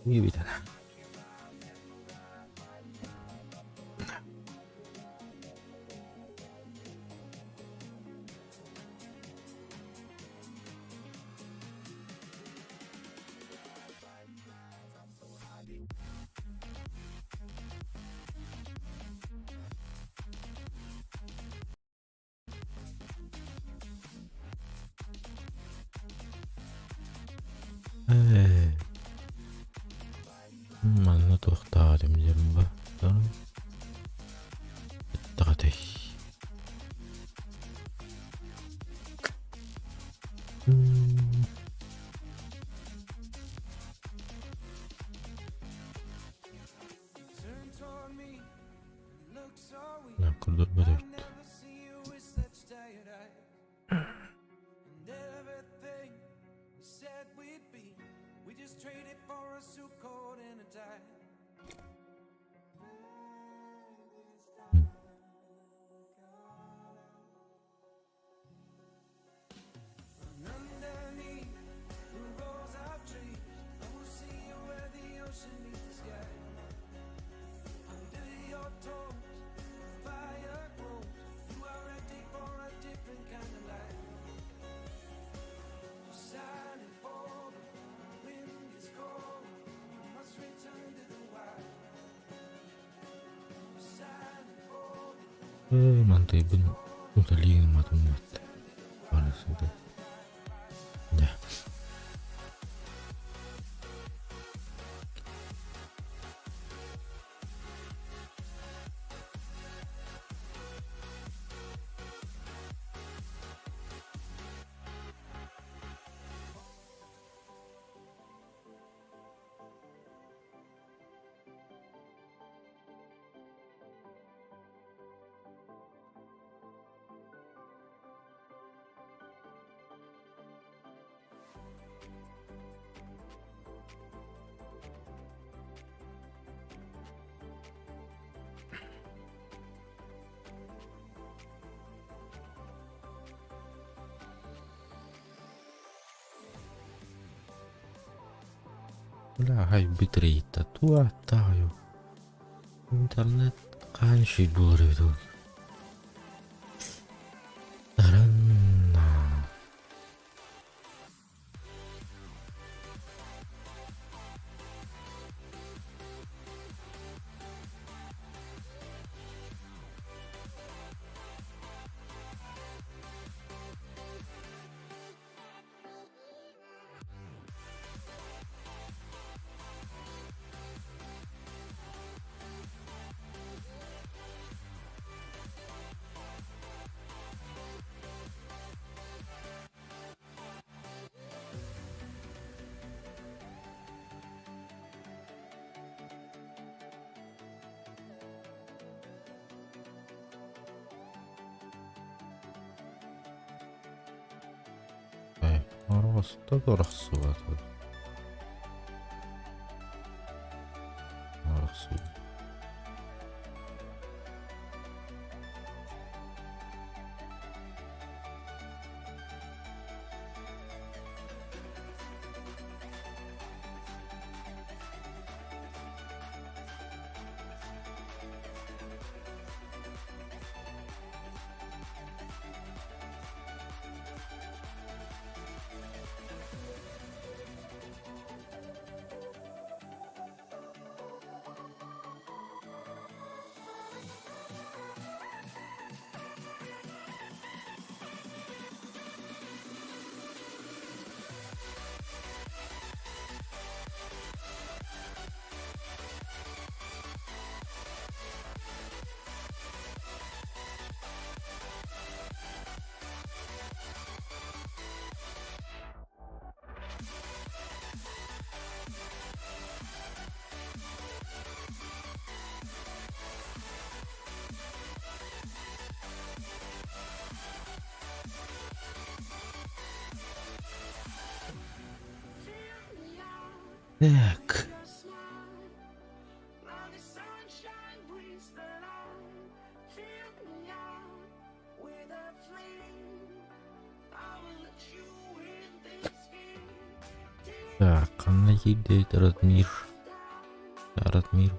Видно. Э, Манна туохтаатым диэн ба. Таҕатай. Курдук Мантайбын уталиин матуммат. Барасыда. Да. Бля, хай битрейта туаттаю. Интернет канши буолар эбит ол. Таранна. Оста арахсыбат. Арахсыбат. Так. Так, ханна киирдибит Ратмир. Ратмир.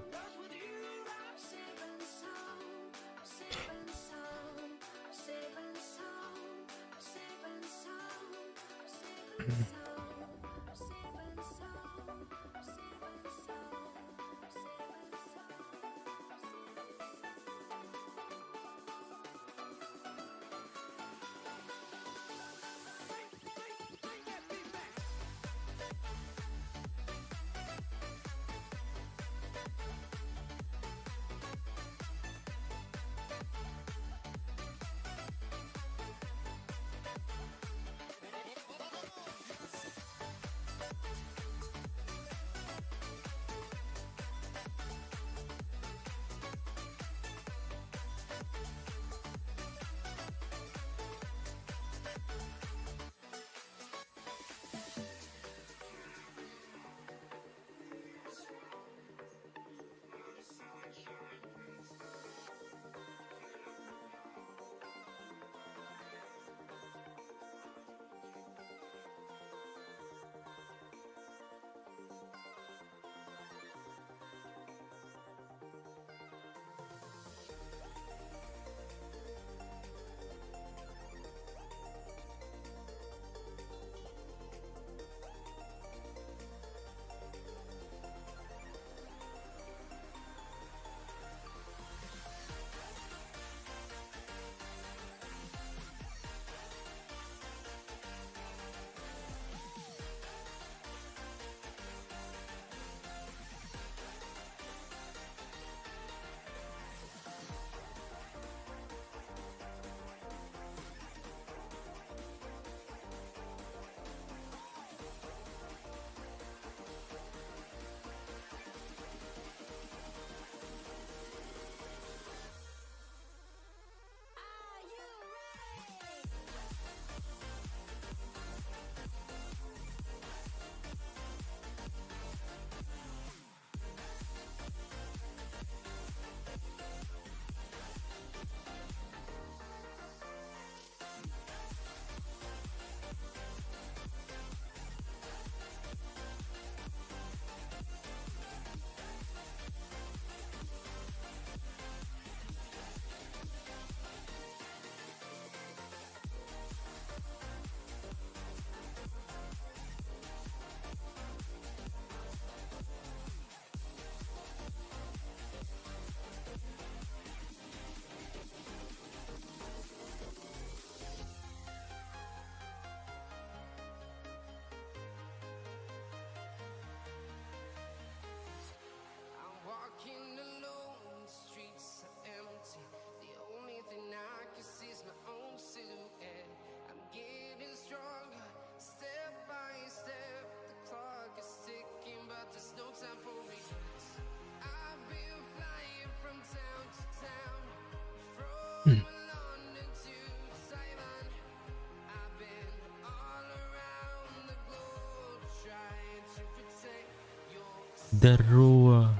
Здорово!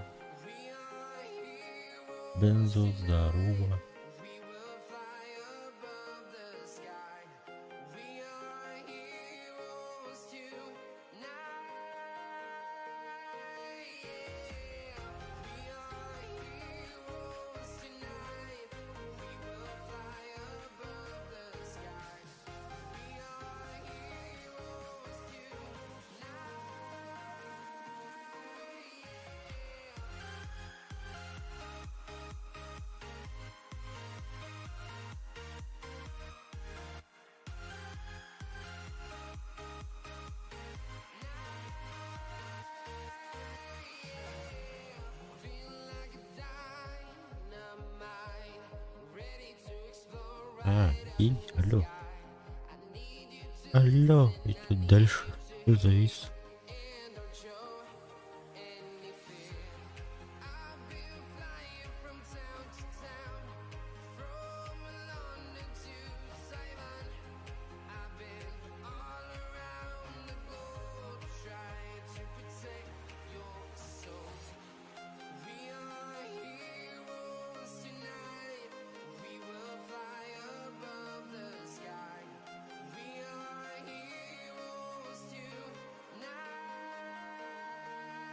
Бензо, здорово! А, и, алло. Алло, и что дальше? Ты завис.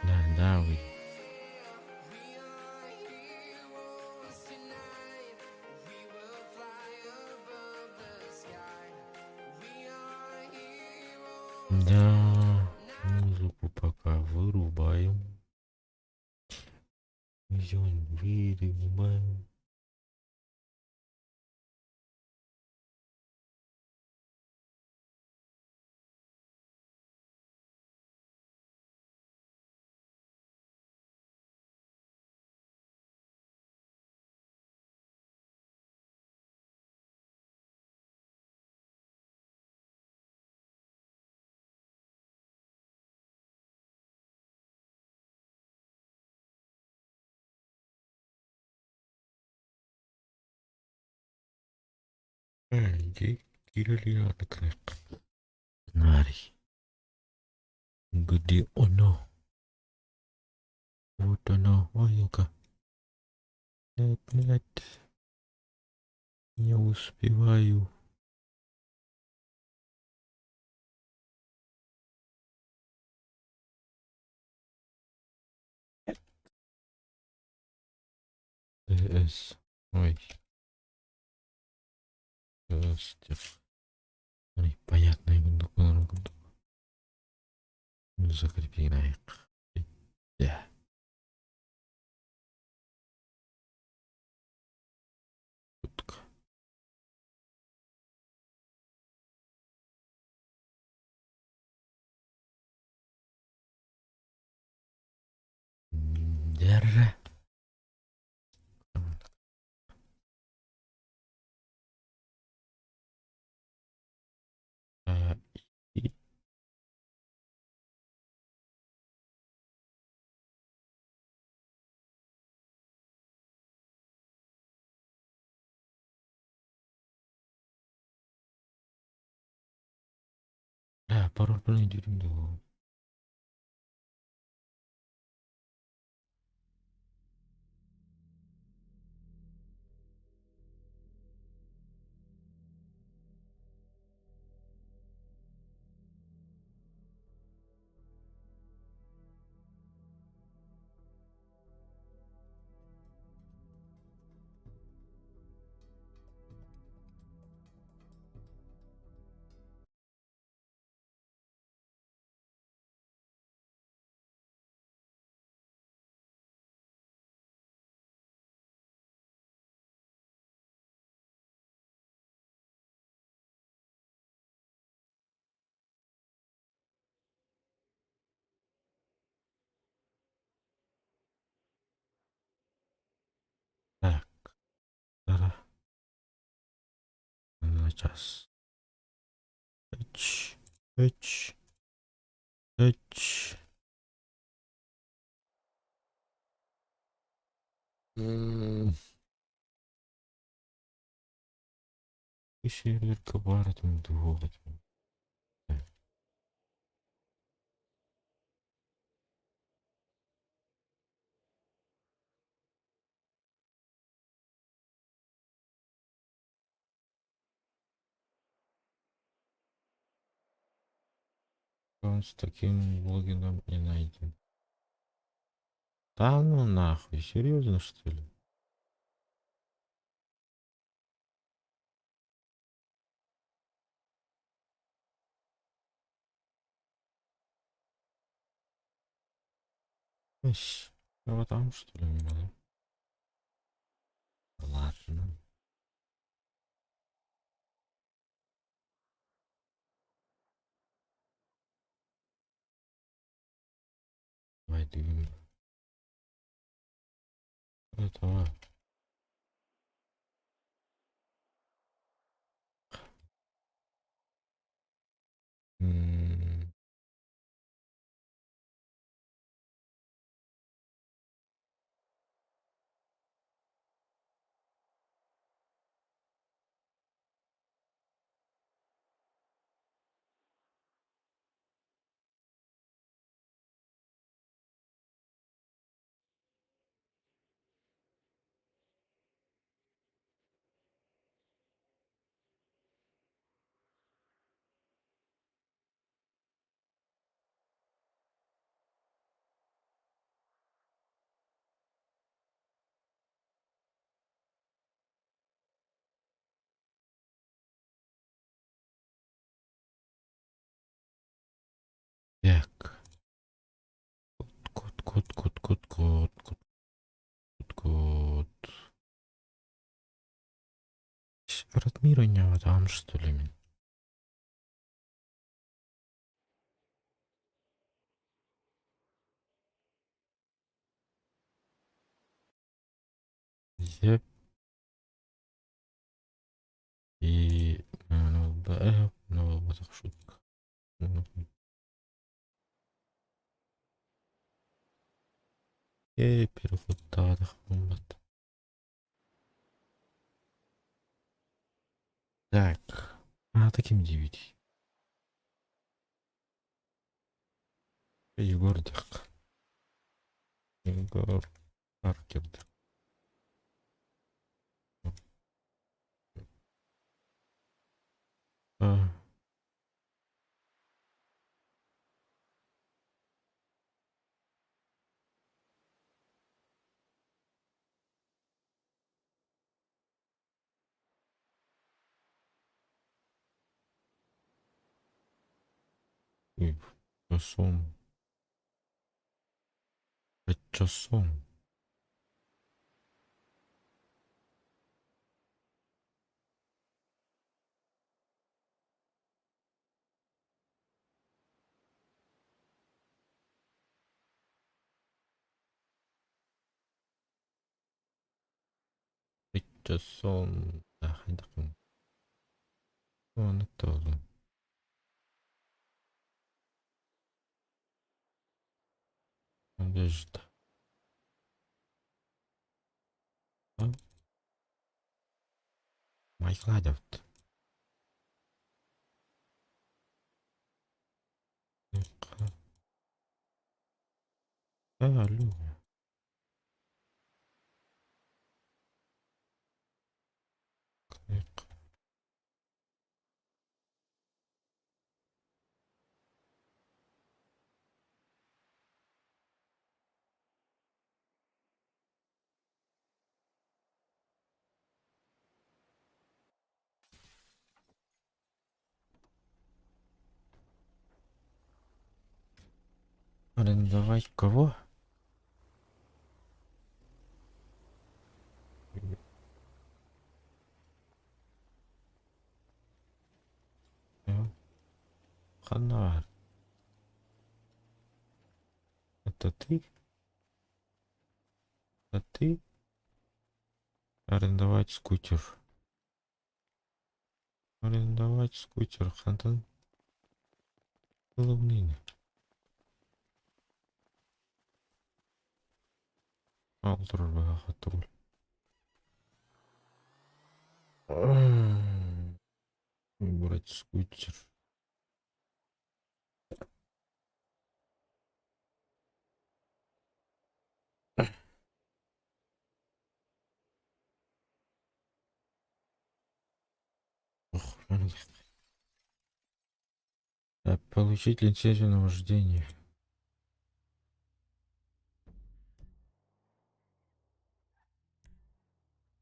Да, да, вы. Да, музыку пока вырубаем. Идем, вырубаем. Нари. Где оно? Вот оно. Ой, ну-ка. Нет, нет. Не успеваю. ТС. Ой. Ой, понятно. Закрепи на их. Да. Шутка. Держи. А, и... Да, пароль блин, да. Так. Да. Сейчас. H. H. H. Сервер кабаратым дуотым. Аккаунт с таким логином не найден. Да ну нахуй, серьезно, что ли? Ищ, а вот там, что ли, у меня, да? Ладно. Давай двинем. Этого. Так. Код, код, код, код, код, код, код, код. Ратмира не там, что ли? Мин? Зеп. И... Ну, да, ну, вот шутка. Э, переходтаах буолбат. Так. А, таким девять. Егор диэххэ. Егор Паркер. А. Сон. Сон. Сон. Ону тоҕо. Надежда. А? Майкладовт. Алло. Арендовать кого? Ханар. Это ты? Это ты? Арендовать скутер. Арендовать скутер. Хантан. Головныни. Алтырбаха хатырul. Выбрать скутер. Ох, Так, получить лицензию на вождение.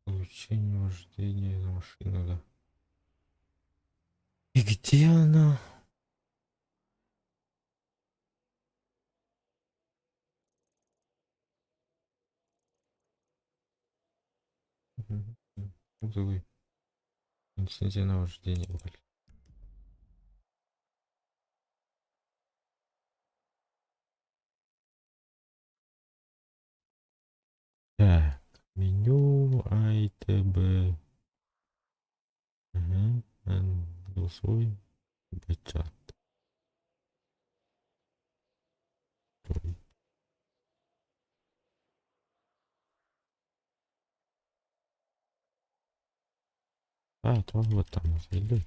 Получение вождения на машину, да. И где она? Мгм. Отзывы. Лицензия на вождение, блин. Так, меню А и Т, Б. Ага, Н, голосовой, Б, чат. Ой. А, то вот там вот, или?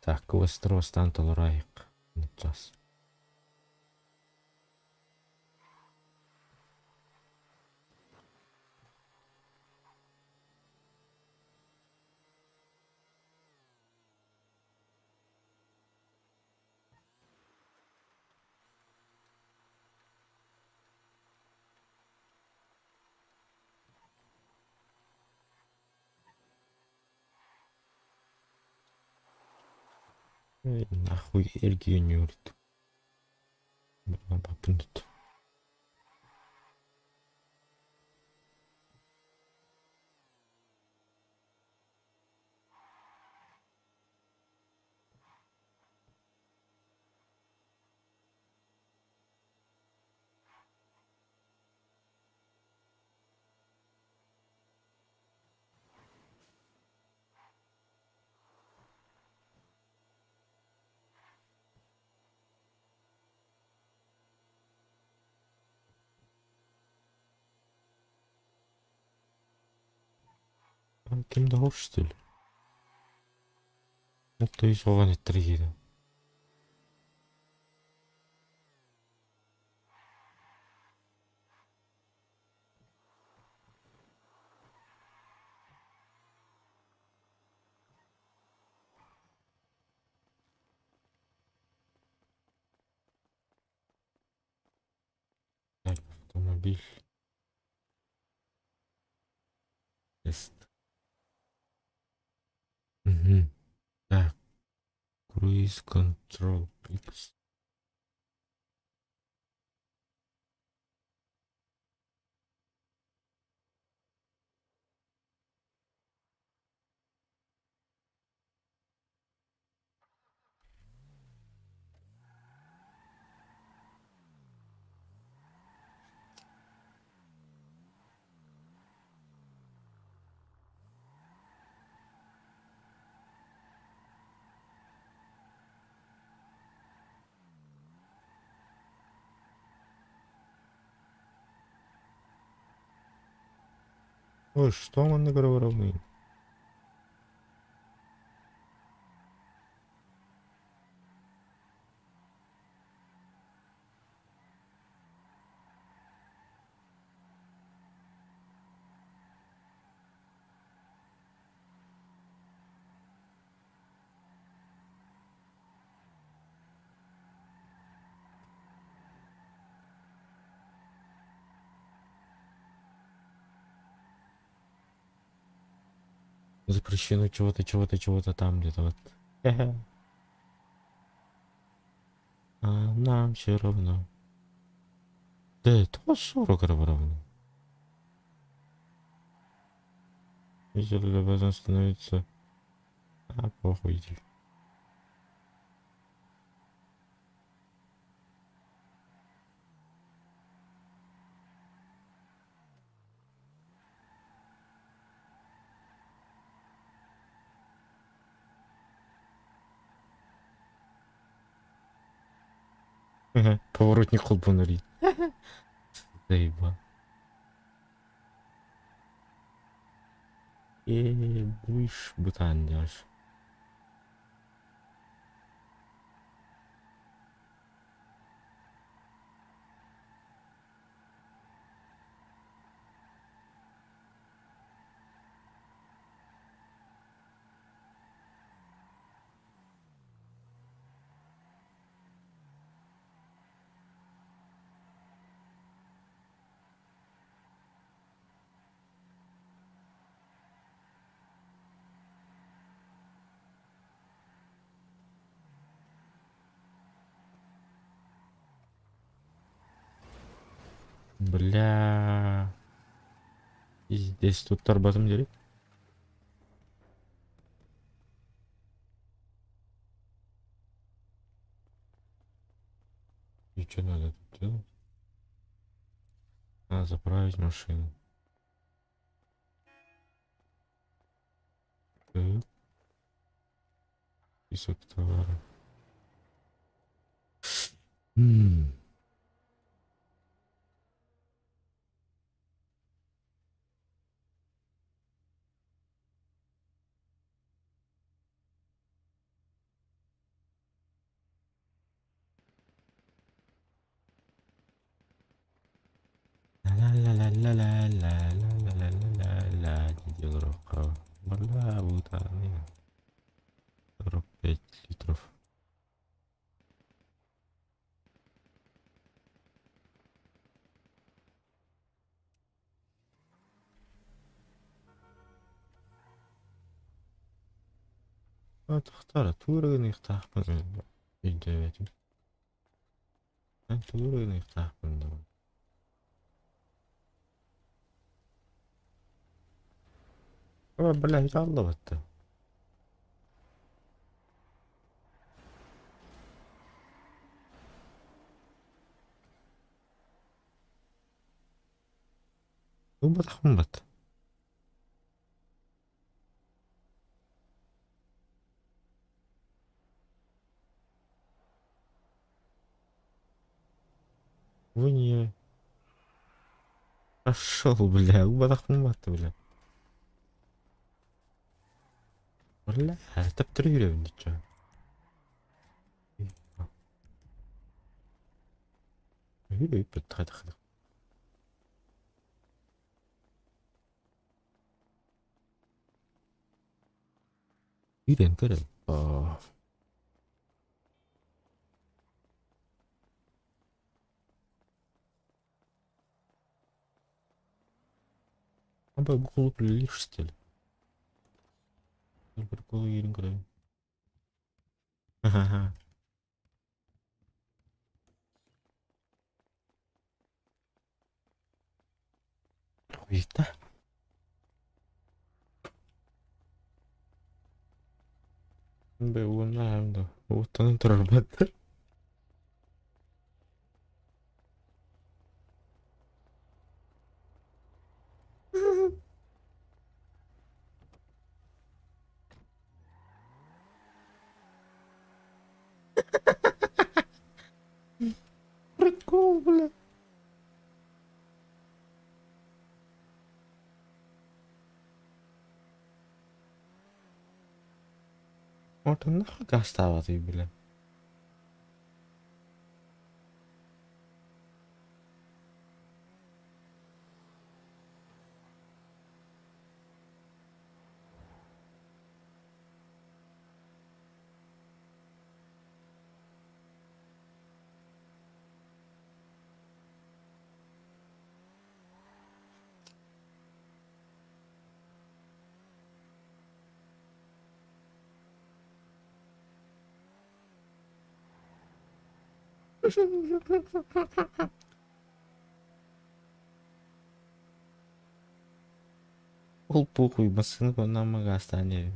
Так, Вестеростан толорайык. Сейчас. Эй, нахуй эргиэн Баппынут. Ким да что ли? Ну, то есть оған еттіргейді. Так, автомобиль. Тест. Угу. Так. Круиз контрол X. Ой, что он наговорил? Запрещено чего-то, чего-то, чего-то там где-то вот. А нам все равно. Да, это 40 равно. Видели, обязан становиться. А, похуй иди. Поворотник холбонарит. Заеба. Э, будешь бутан делаешь. Бля. Пиздец, туттарбатым дири. И что надо тут делать? Надо заправить машину. Так. Список товаров. М. Ла-ла-ла-ла-ла-ла-ла-ла-ла-ла-ла. Деловка. Бля, вот они. 45 литров. Тахтара туурагыныахтаахпын өйдөөбөтүм. Эн туурагыныахтаахпын дуо? О, бля, аллабатта. Убатахпын бат. Вы не... Пошел, бля, убатахпын бат, бля. Бля, таптыры yürüyorum чё. Yürüyorum көрөр. Аба бу кулуп лишь стиль. Прикол yürüyorum көрөм. Ха-ха. Хуйта. Бэ уонна да. Уоттанан турар баттар. Прикол, бля. Вот он нахуй гастааватый, бля. Ол похуй, массыына намага астане.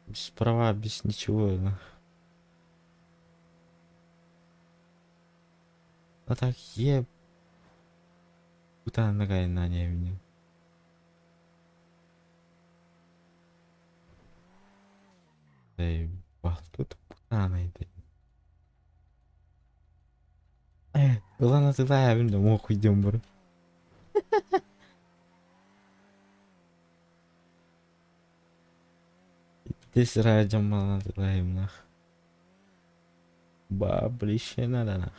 Без права, без ничего. Ну. А так е... Куда нога на не Тут путана это. Была называя, блин, ох, идем, бро. Здесь раджам называем нах. Баблище надо нах.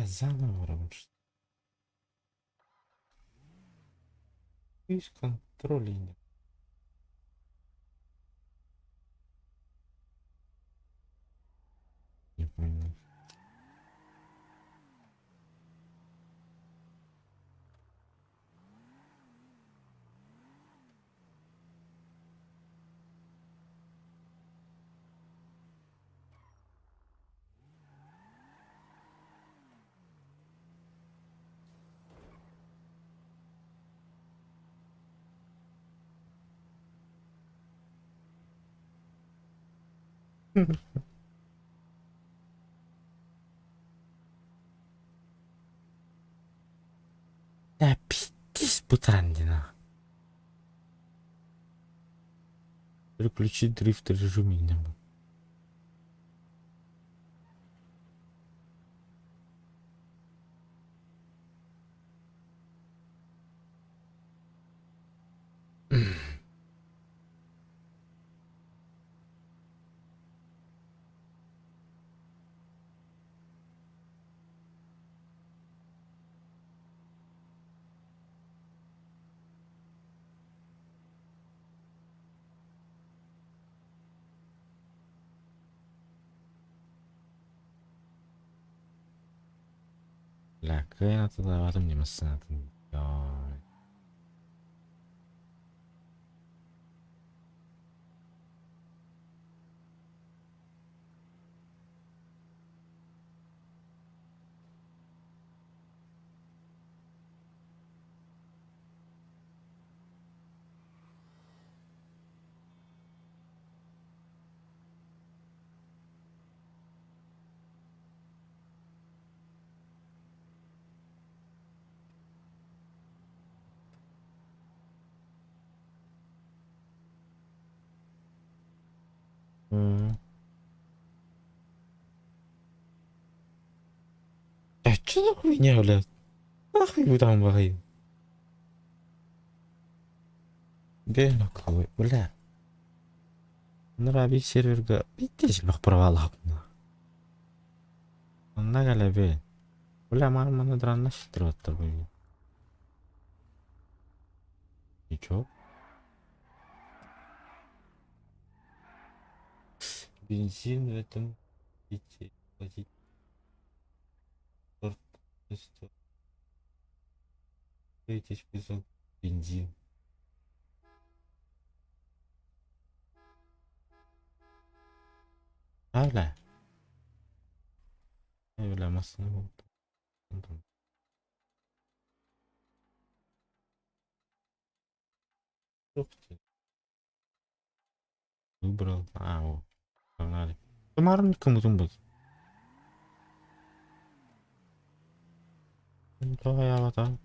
Заново работать. Из контроля. Не понял. Да пиздись бутандина. Переключить дрифт режим минимум. Бля, кыайан атылаабатым дии массыынатын. Йой. М. Да чё за хуйня, блядь? Нахуй вы там бай? Бля, бля. Нраби серверга биттес бах провалапна. Онна галабе. Бля, ман мана дранна шитыраттар бу. И чё? Бензин в этом идти платить. Третий список бензин. А, бля. Э, бля, массыына буолла. Выбрал. А, о. Погнали. Марник кому-то будет. Давай аватар.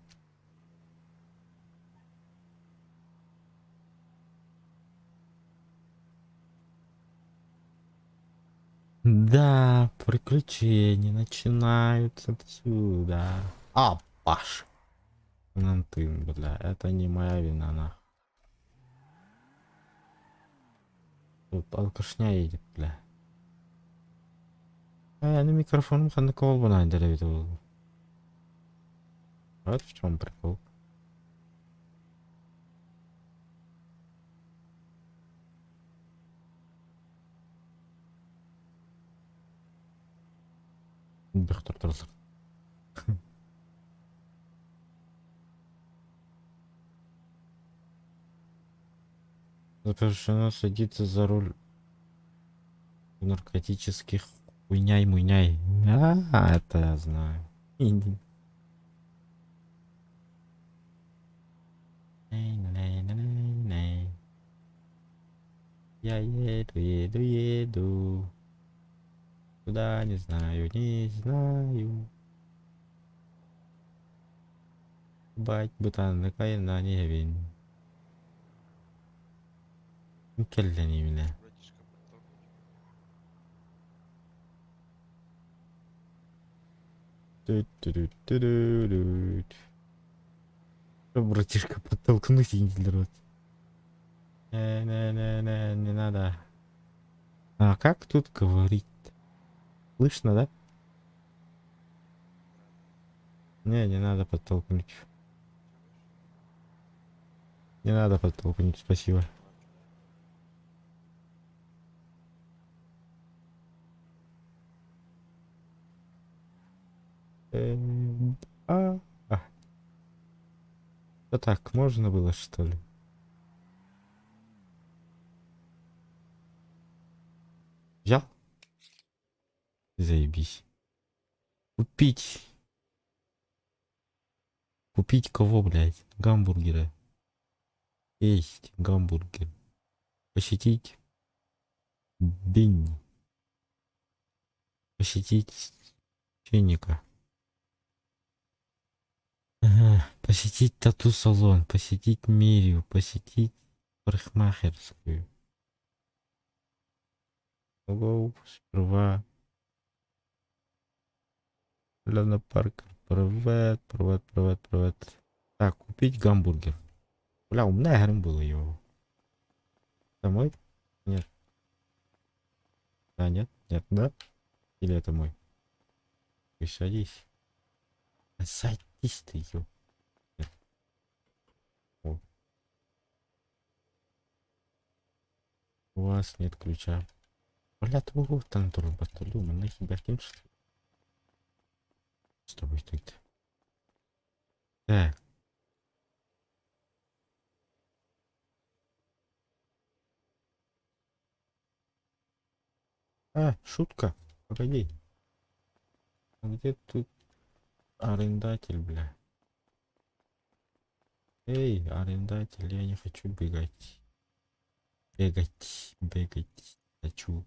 Да, приключения начинаются отсюда. А, Паш. Ну ты, бля, это не моя вина, нах. Тут алкашня едет, бля. А, ну микрофон ханнык буолбун эбит ол. Вот в чем прикол. Бөхтөр Запрещено садиться за руль наркотических хуйняй-муйняй. А, это я знаю. Иди. Я еду, еду, еду. Куда, не знаю, не знаю. Баать бытааннык айаннаан иһэбин. Кэллэниибинэ. Түт-тү-тү-тү-тү-түт. Братишка, подтолкнуть рот. Не-не-не-не, не надо. А как тут говорить? Слышно, да? Не, не надо подтолкнуть. Не надо подтолкнуть, спасибо. А, а. Да так, можно было, что ли? Взял? Заебись. Купить. Купить кого, блядь? Гамбургеры. Есть гамбургер. Посетить Бинни. Посетить священника. Ага. Посетить тату-салон, посетить Мирию, посетить парикмахерскую. Ого, сперва. Лена Паркер, привет, привет, привет, привет. Так, купить гамбургер. Бля, у меня грым было его. Это мой? Нет. Да, нет, нет, да? Или это мой? Ты садись. Садись ты, ё. Нет. О. У вас нет ключа. Бля, твоего там турбостолю, мы нахер что ли? С тобой тут. Так. А, шутка. Погоди. А где тут арендатель, бля? Эй, арендатель, я не хочу бегать. Бегать, бегать. Хочу.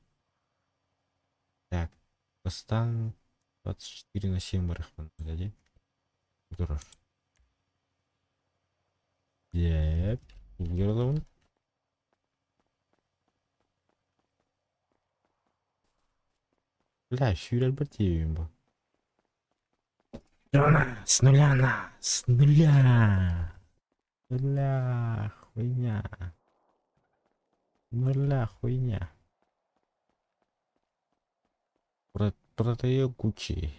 Так. Бастан 24 на 7 барахман. Погоди. Хорош. Еп. Выиграл. Бля, сүүрэр тиийбин бу. С нуля на, с нуля. Нуля, хуйня. Нуля, хуйня. Продаю Гуччи.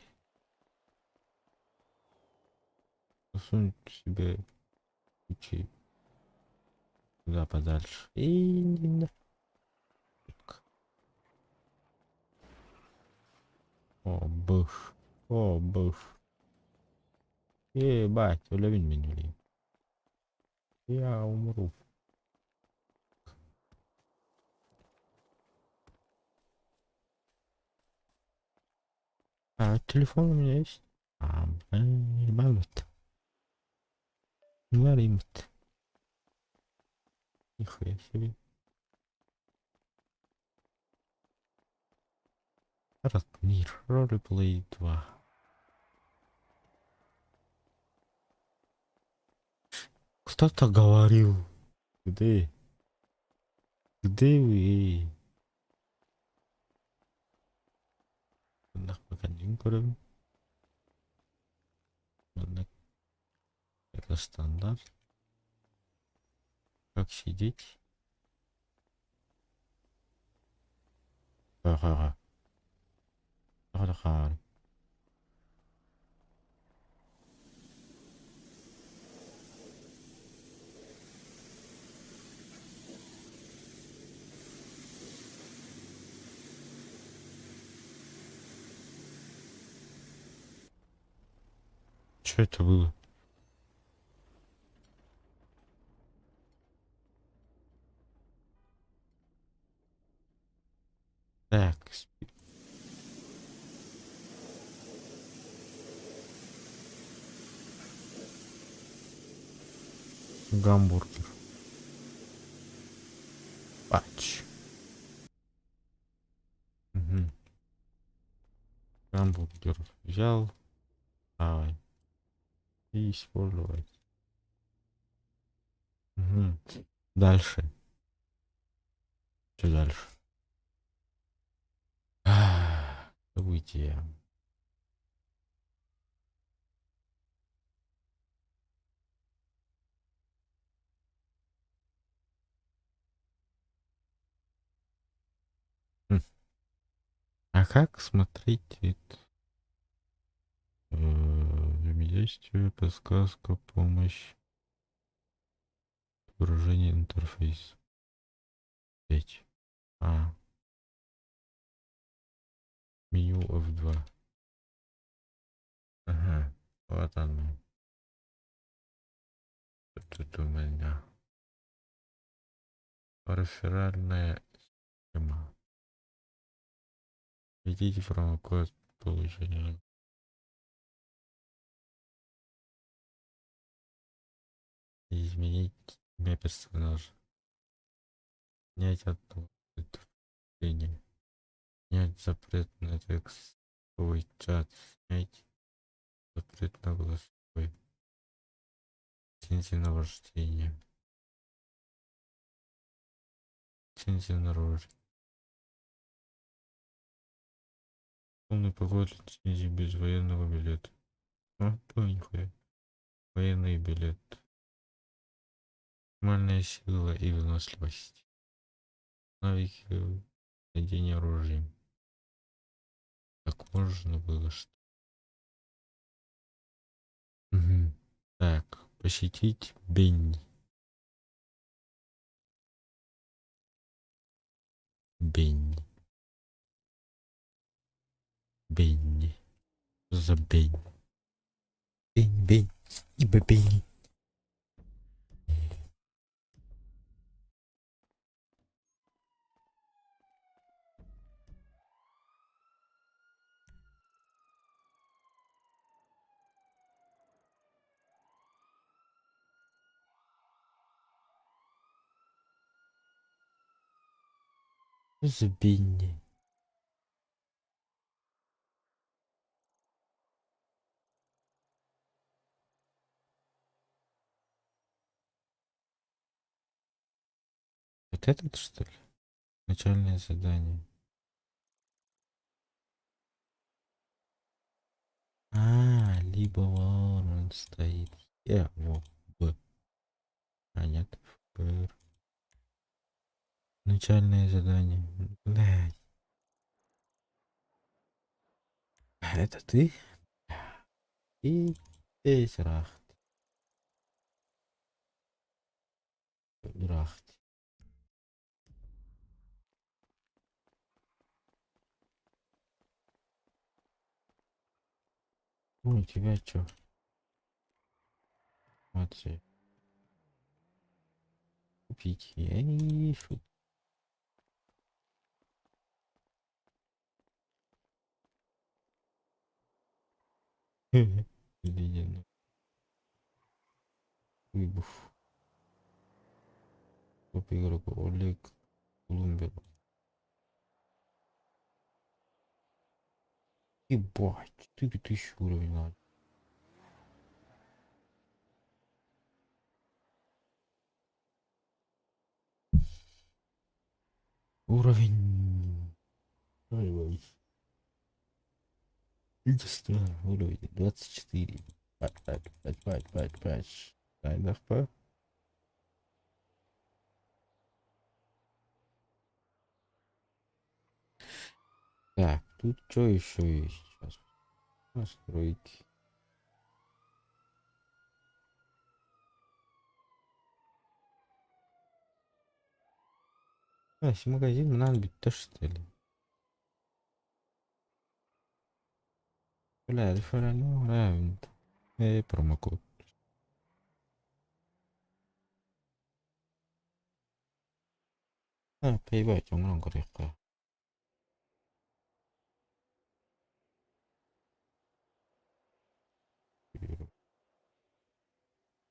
Засунуть себе Гуччи туда подальше. И не О, быш. О, быш. Ебать, өлөбүн мин өлейм. Я умру. А, телефон у меня есть? А, ебанут. Варимт. Нихуя себе. Ратмир, Roleplay 2. Кто-то говорил. Где? Где вы? Маннык Маннык это стандарт. Как сидеть? Ага. Ага. Что это было? Так. Гамбургер. Патч. Угу. Гамбургер взял. Давай. И использовать. Мгм. Дальше. Что дальше? События. М. А как смотреть вид? Взаимодействие, подсказка, помощь. Отображение интерфейс. 5. А. Меню F2. Ага, вот оно. Тут у меня. Реферальная схема. Введите промокод получения. Изменить имя персонажа. Снять одно предупреждение. Снять запрет на текстовый чат. Снять запрет на голосовой. Лицензия на вождение. Лицензия на оружие. Полный поход лицензии без военного билета. А, понял, нихуя. Военный билет. Максимальная сила и выносливость. Навыки владения оружием. Так можно было что? Угу. Так, посетить Бенни. Бенни. Бенни. За Бенни. Бень, Бень. И Бенни. За Бенни. Вот этот, что ли? Начальное задание. А, либо вон он стоит. Е, во, Б. А, нет, Ф, Р. Начальное задание. Блядь. Это ты? И здесь рахт. Рахт. Ну, у тебя чё? Молодцы. Купить. Я не шут. Ледяной. Выбух. Топ игроку Олег Блумберг. Ебать, 4000 уровень надо. Уровень. Ой, Единственное, уровень 24. 5, 5, 5, 5, 5, 5. Дай Так, тут что еще есть сейчас? Настройки. А, если магазин надо быть тоже что ли? Бля, реферальный раунд. Эй, промокод. А, поебать, он көрүөххэ.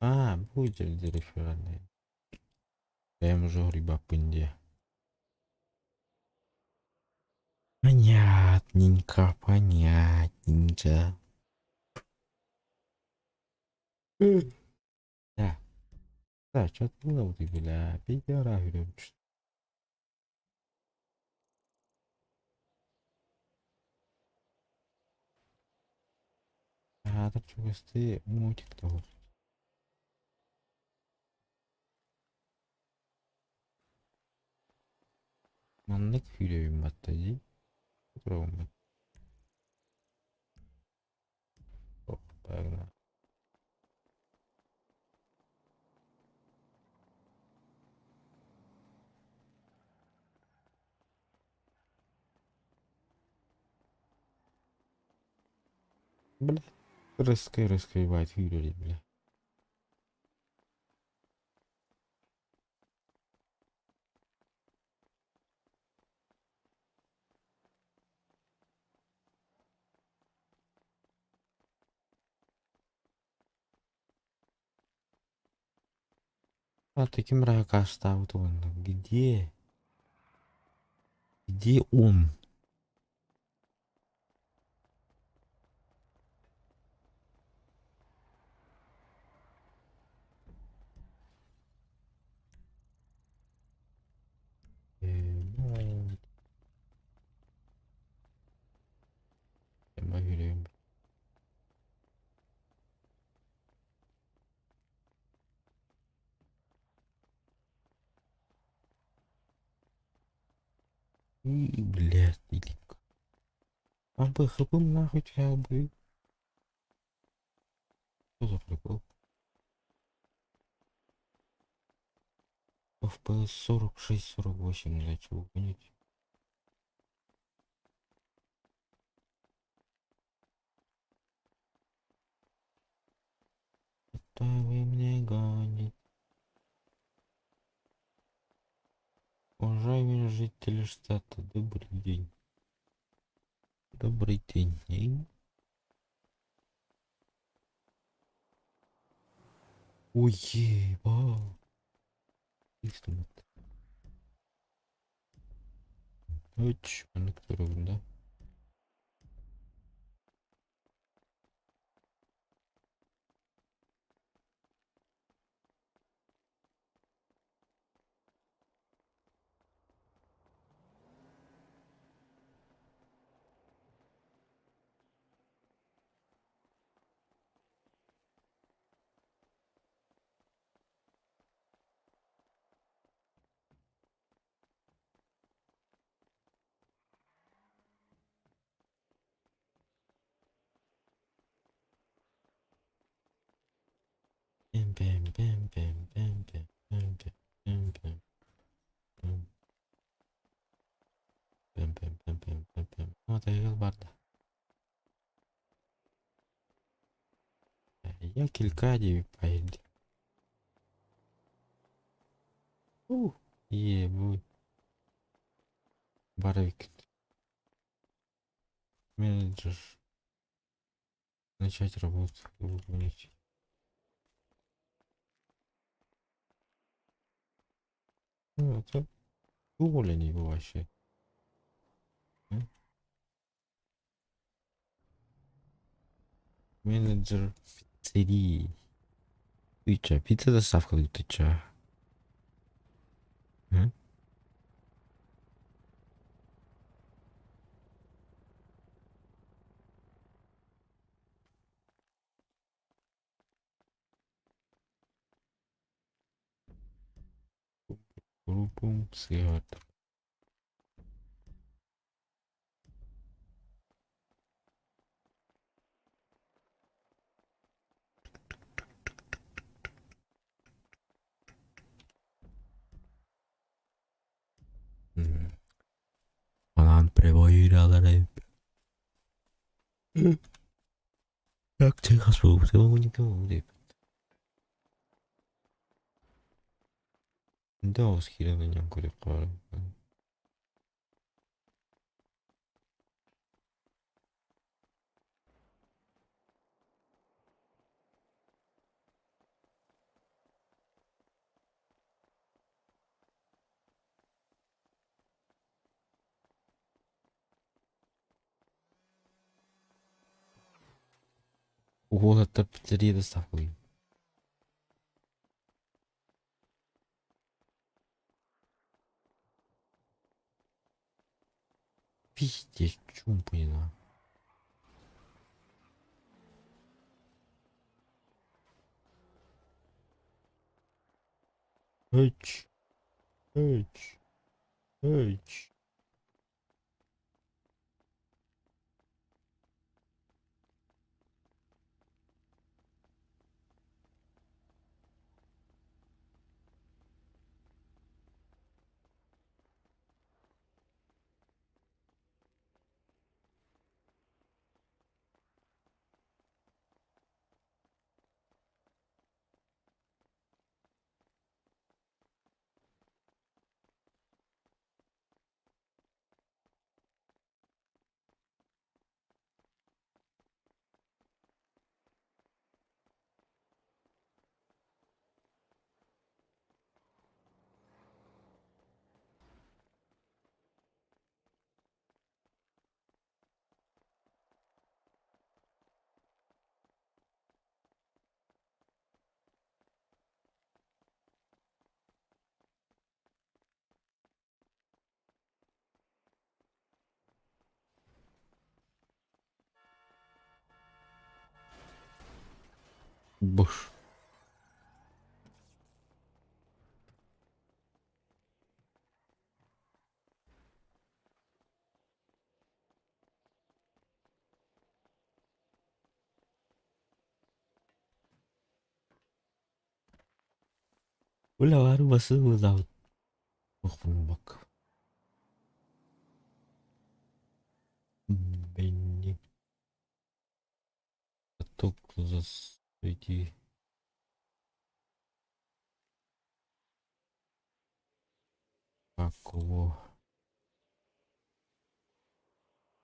А, будет реферальный. Я уже грибаппын дии. Понятненько, понятненько. Да. Да, что-то было вот, бля, пидора, говорю. Аатар чугастыы мультик тоҕус. Маннык күүрэбин батта дии. Туругум Погнали. Бля, рыскай, рыскай, ебать, күүрэр, бля. А таким рака ставит он. Где? Где он? Ну, я И, блядь, или... А бы хапым нахуй тебя бы. Что за прикол? FPS 46-48, для чего гоните? Это вы мне гоните. Уважаемые жители штата, добрый день. Добрый день. Ой, ебал. Үч, маннык көрөбүн да. Бэм бэм бэм бэм бэм бэм бэм бэм бэм бэм бэм бэм бэм бэм бэм бэм. Вот я барда. Я кількадію поїду. Ух, ебой. Боровик. Менеджер. Начать работу. Выполнить. Ну, это уволение его вообще. Менеджер пиццерии. Ты чё, пицца доставка, ты чё? М? Пум сигарет. Банан прибой Как Да, киирэн көрүөххэ Уолаттар пиццерия доставкалыы. Пиздец, чуумпуйна. Үч, үч, үч. Буш. Үлэҕэр басыылаабыт бак. Бенни. Каток засвети. Какого?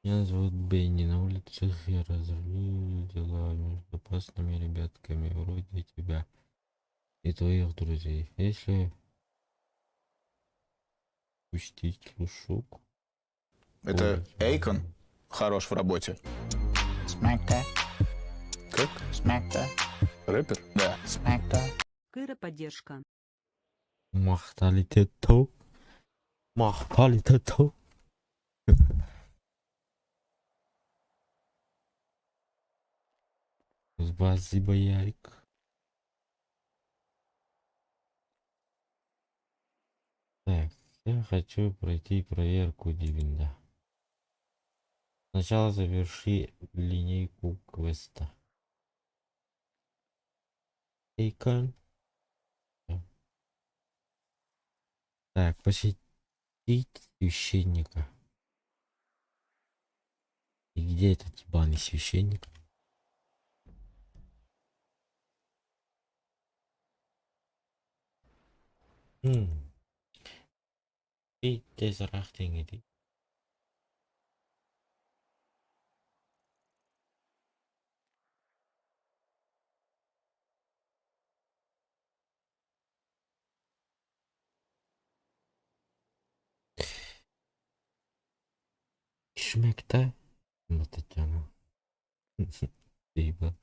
Меня зовут Бенни. На улицах я разрулю дела между опасными ребятками вроде тебя и твоих друзей. Если пустить слушок. Это Эйкон хорош в работе. Как? Рэпер? Да. Кыра поддержка. Махталитето. Махталитето. Спасибо, Ярик. Так, я хочу пройти проверку Дивинда. Сначала заверши линейку квеста. Эйкон. Так, посетить священника. И где этот ебаный священник? Пиздец рахтең. Schmeckt Татьяна. Спасибо.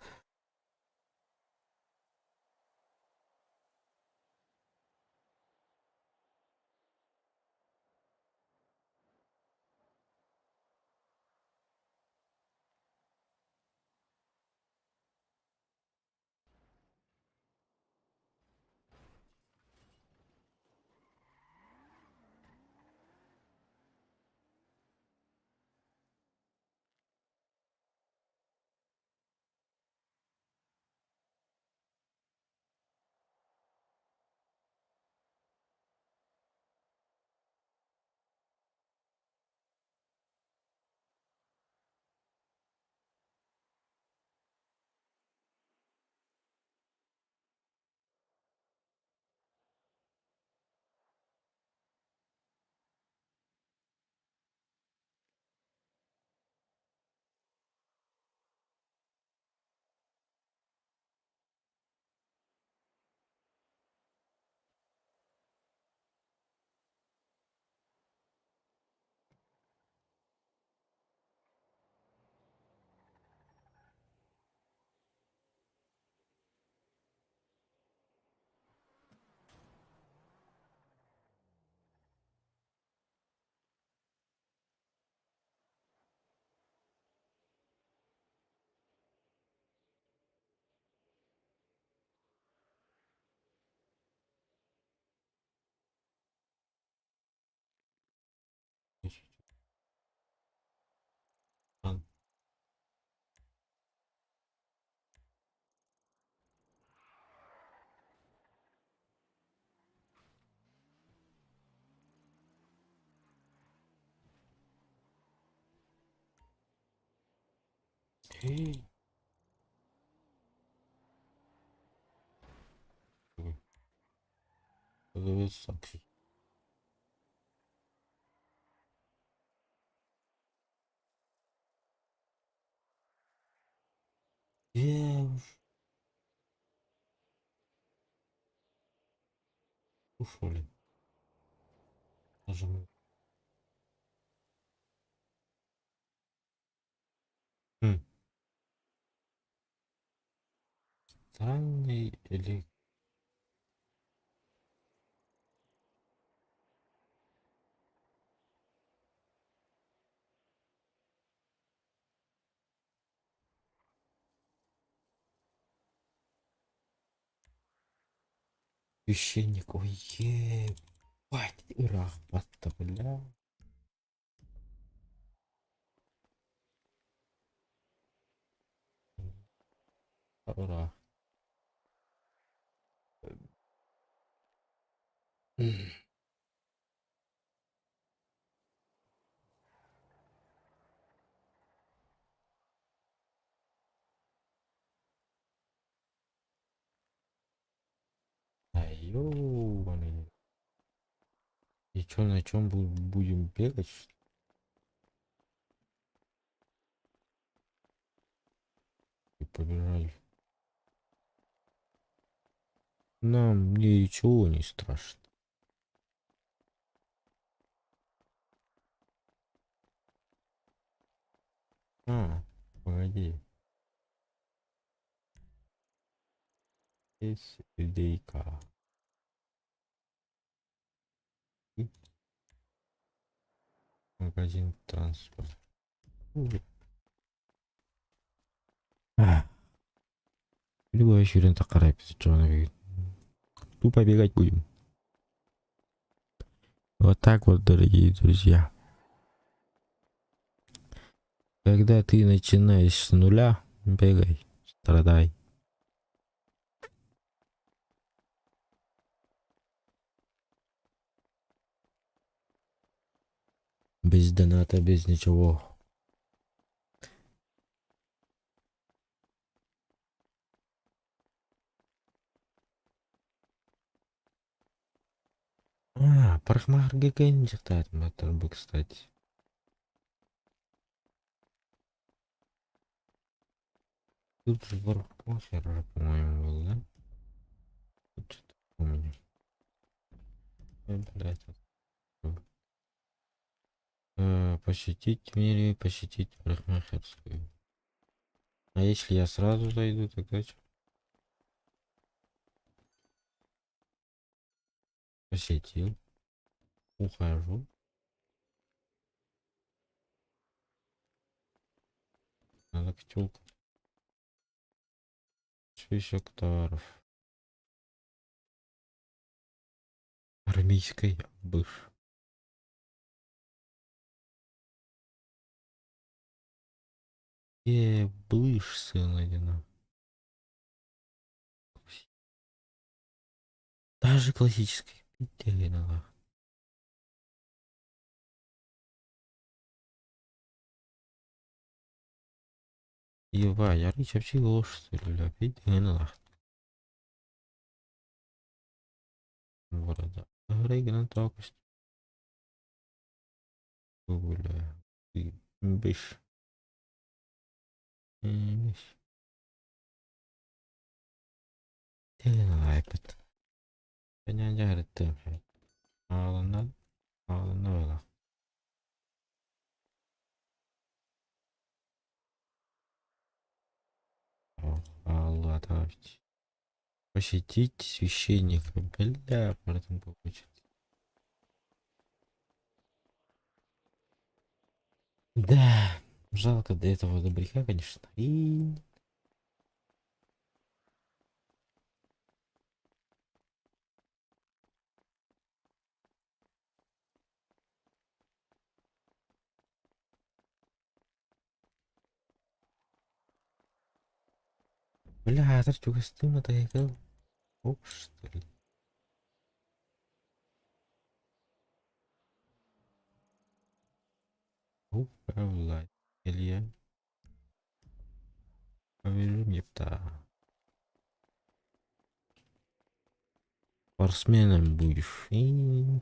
Девушка. Ушел. Нажму. Хм. Странный или священник. Ой, ебать, ыраах бля. Ура. А ёбаный. И чё, на чем будем бегать? Что ли? И побежали. Нам ничего не страшно. А, погоди. Есть идейка. И магазин транспорт. Любой сүүрэн таххарай. Тупо бегать будем. Вот так вот, дорогие друзья. Когда ты начинаешь с нуля, бегай, страдай. Без доната, без ничего. А, парикмахер бы, кстати. Тут же парикмахер, по-моему, был, да? Тут что-то помню. Ой, блядь, вот. Посетить в мире, посетить парикмахерскую. А если я сразу зайду, тогда чё? Посетил. Ухожу. Надо к тёлкам. Список товаров. Армейской быш. Е, блыш, сын один. Даже классический. Еба, я вообще ложь, что ли, бля, Города. Бля. Быш. Быш. Айпет. Ааланна. Ааланна была. Алла, давайте. Посетить священника. Бля, потом получит. Да, жалко до этого добряка, конечно. И... Бля, это что, стыма-то я Оп, что ли? Управлять. Илья. Поверим, епта. Спортсменом будешь. И...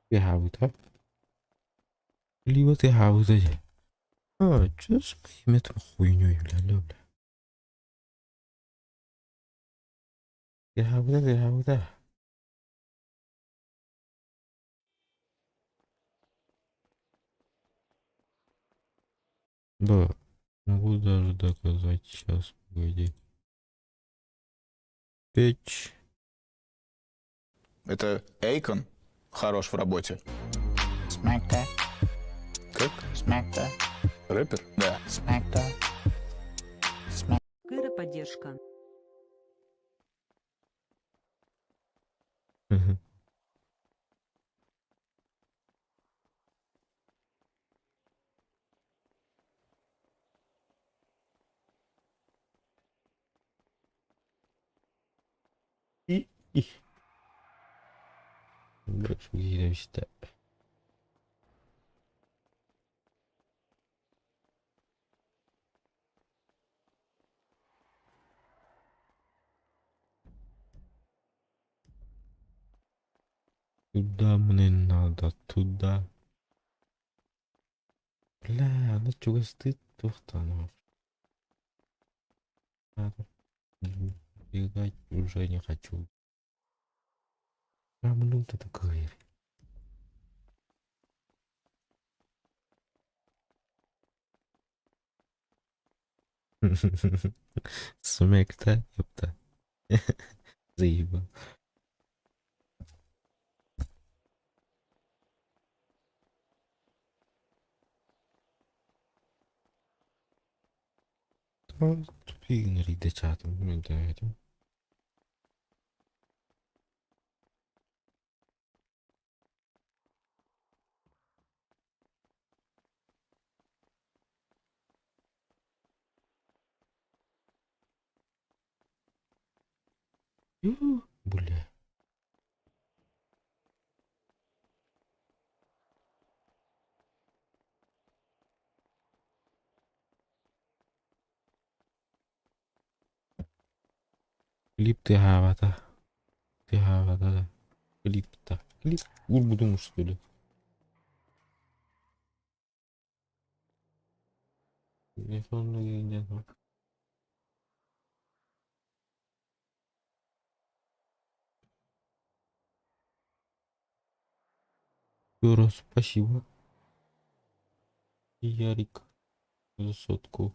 Тыаһаабыта. Либо тыаһаабыта дии. А, чё с моим этим хуйней, бля, бля, бля. Тыаһаабыта, тыаһаабыта. Да, могу даже доказать сейчас, погоди. Печь. Это Эйкон хорош в работе. Как? Рэпер? Да. Кыра поддержка. Мгм. И, и. Больше киирэ Куда мне надо? Туда. Бля, аны чугастыы туохтаан Надо бегать уже не хочу. А минута такая. Смекта, ёпта. Заебал. Игнорить чатом, этим. Бля. Клип тыаһаабата. Тыаһаабата да. Клип-та. Клип уурбутуҥ что ли? Телефон Юра, спасибо. Ярик за сотку.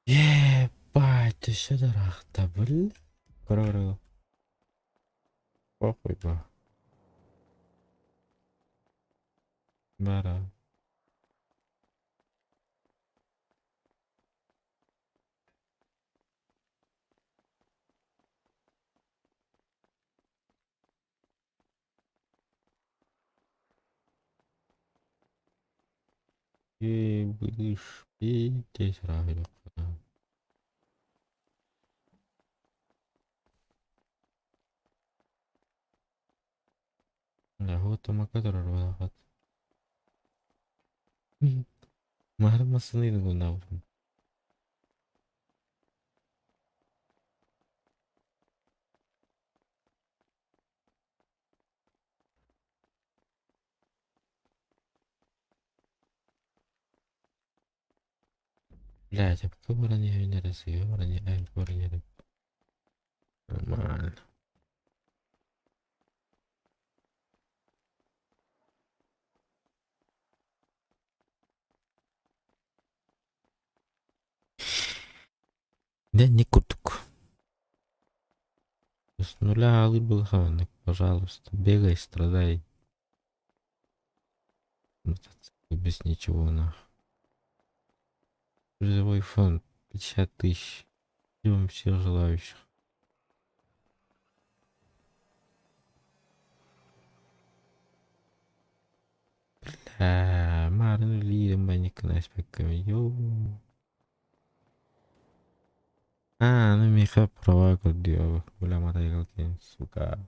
Ебать. Өссө да ыраахта, бля. Кыра-кыра. Похуй ба. Бара. И будешь пить правильно. Ла Маармасыны гуннаабытым. Блядь, а пока баран иһэбин эрэ сыыһа баран иһэбин баран иһэбин. Нормально. Да не курдук. С нуля аҕалыыр былахааннык, пожалуйста, бегай, страдай. Мотоцикл без ничего нах. Призовой фонд 50 тысяч. Ждем всех желающих. Бля, Марын үлэлиирин манньыккын ааспакка йоо. А, ну миэхэ права көрдүө, бля, матайгал диэн, сука.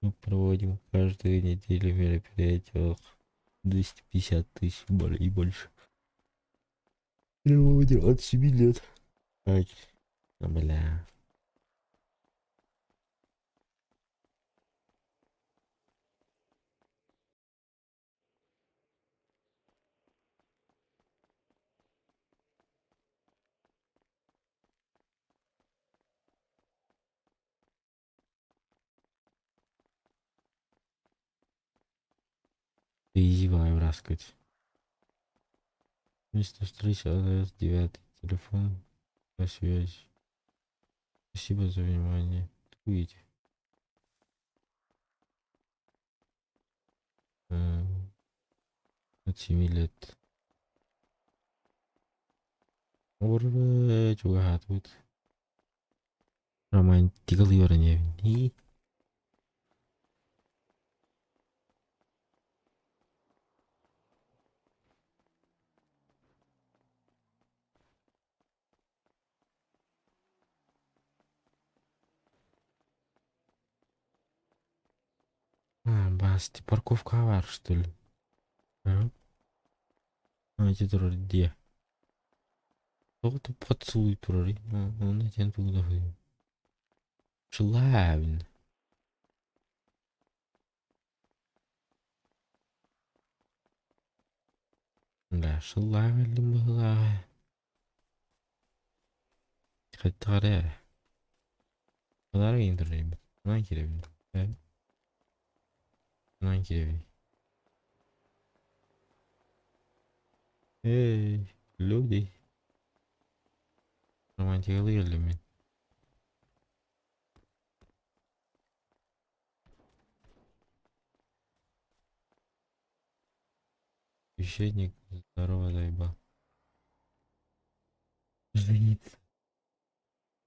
Мы проводим каждую неделю мероприятие 250 тысяч и больше. Переводим от 7 лет. Ай, а, бля. Изи раскать. Место встречи адрес 9. Телефон на связь. Спасибо за внимание. Увидите. От 7 лет. Ура, чугаһаатыбыт. Романтикалыы баран иһэбин. А, басти, парковка бар, что ли? А? А, ити турар дии. Тоҕо поцелуй турарый? Оны этэн тугу Шылаабын. Да, шылаабын быһыылааҕа. Хайдах эрэ. Ханара индирейбит. Ханан киирэбин? Э? Ханан киирэбин? Эй, люди. Романтикалыы кэллим мин. Священник, здорово, заебал. Жениться.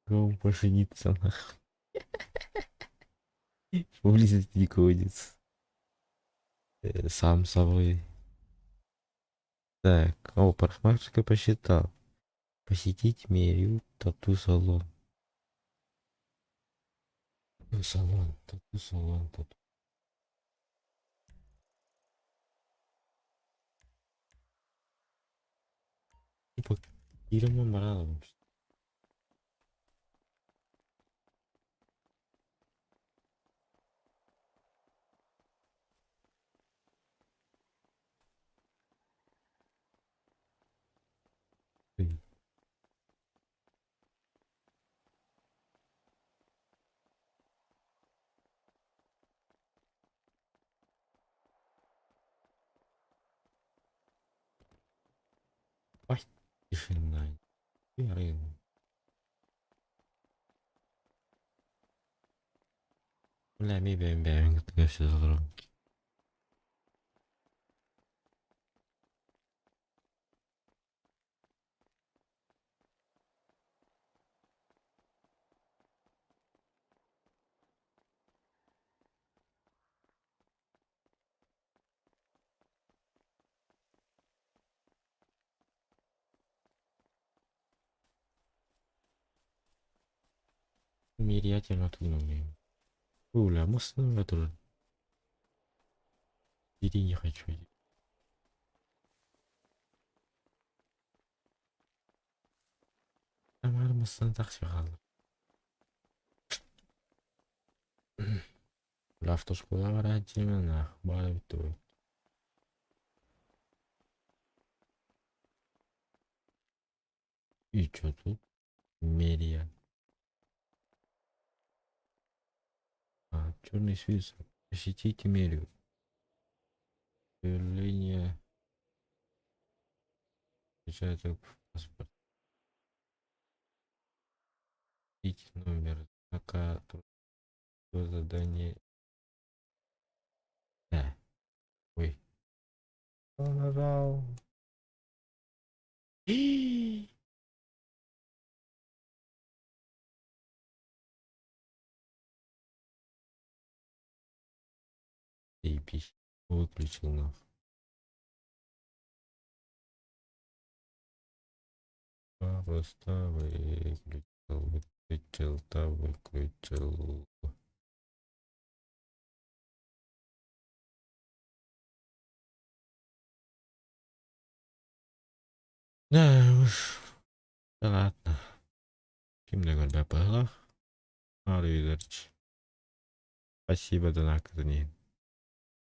Кого пожениться нахуй? Поблизости никого нет. Сам собой. Так, о, парикмахерская посчитал. Посетить Мерю тату-салон. Салон, тату-салон, тату. Типа, киирэммин баран Ой, тишина. Бля, эмиэ бэйэм бэйэбин кытта кэпсэтэ олоробун. Мириятельно трудно. Бля, мусор тоже. Иди не хочу. Тамар мусор так хаалла. Бля, автошкола барааччы нах, баара бүттэ. И чё тут? Мерия. А, черный список. Посетите мерию. Появление. Печаток в паспорт. Введите номер знака задание. Да. Ой. Он нажал. Заебись. Выключил нах. Просто выключил, выключил, да выключил. Да уж. Да ладно. Ким да көрбөт быһыылаах. Arrivederci. Спасибо донаккытын иһин.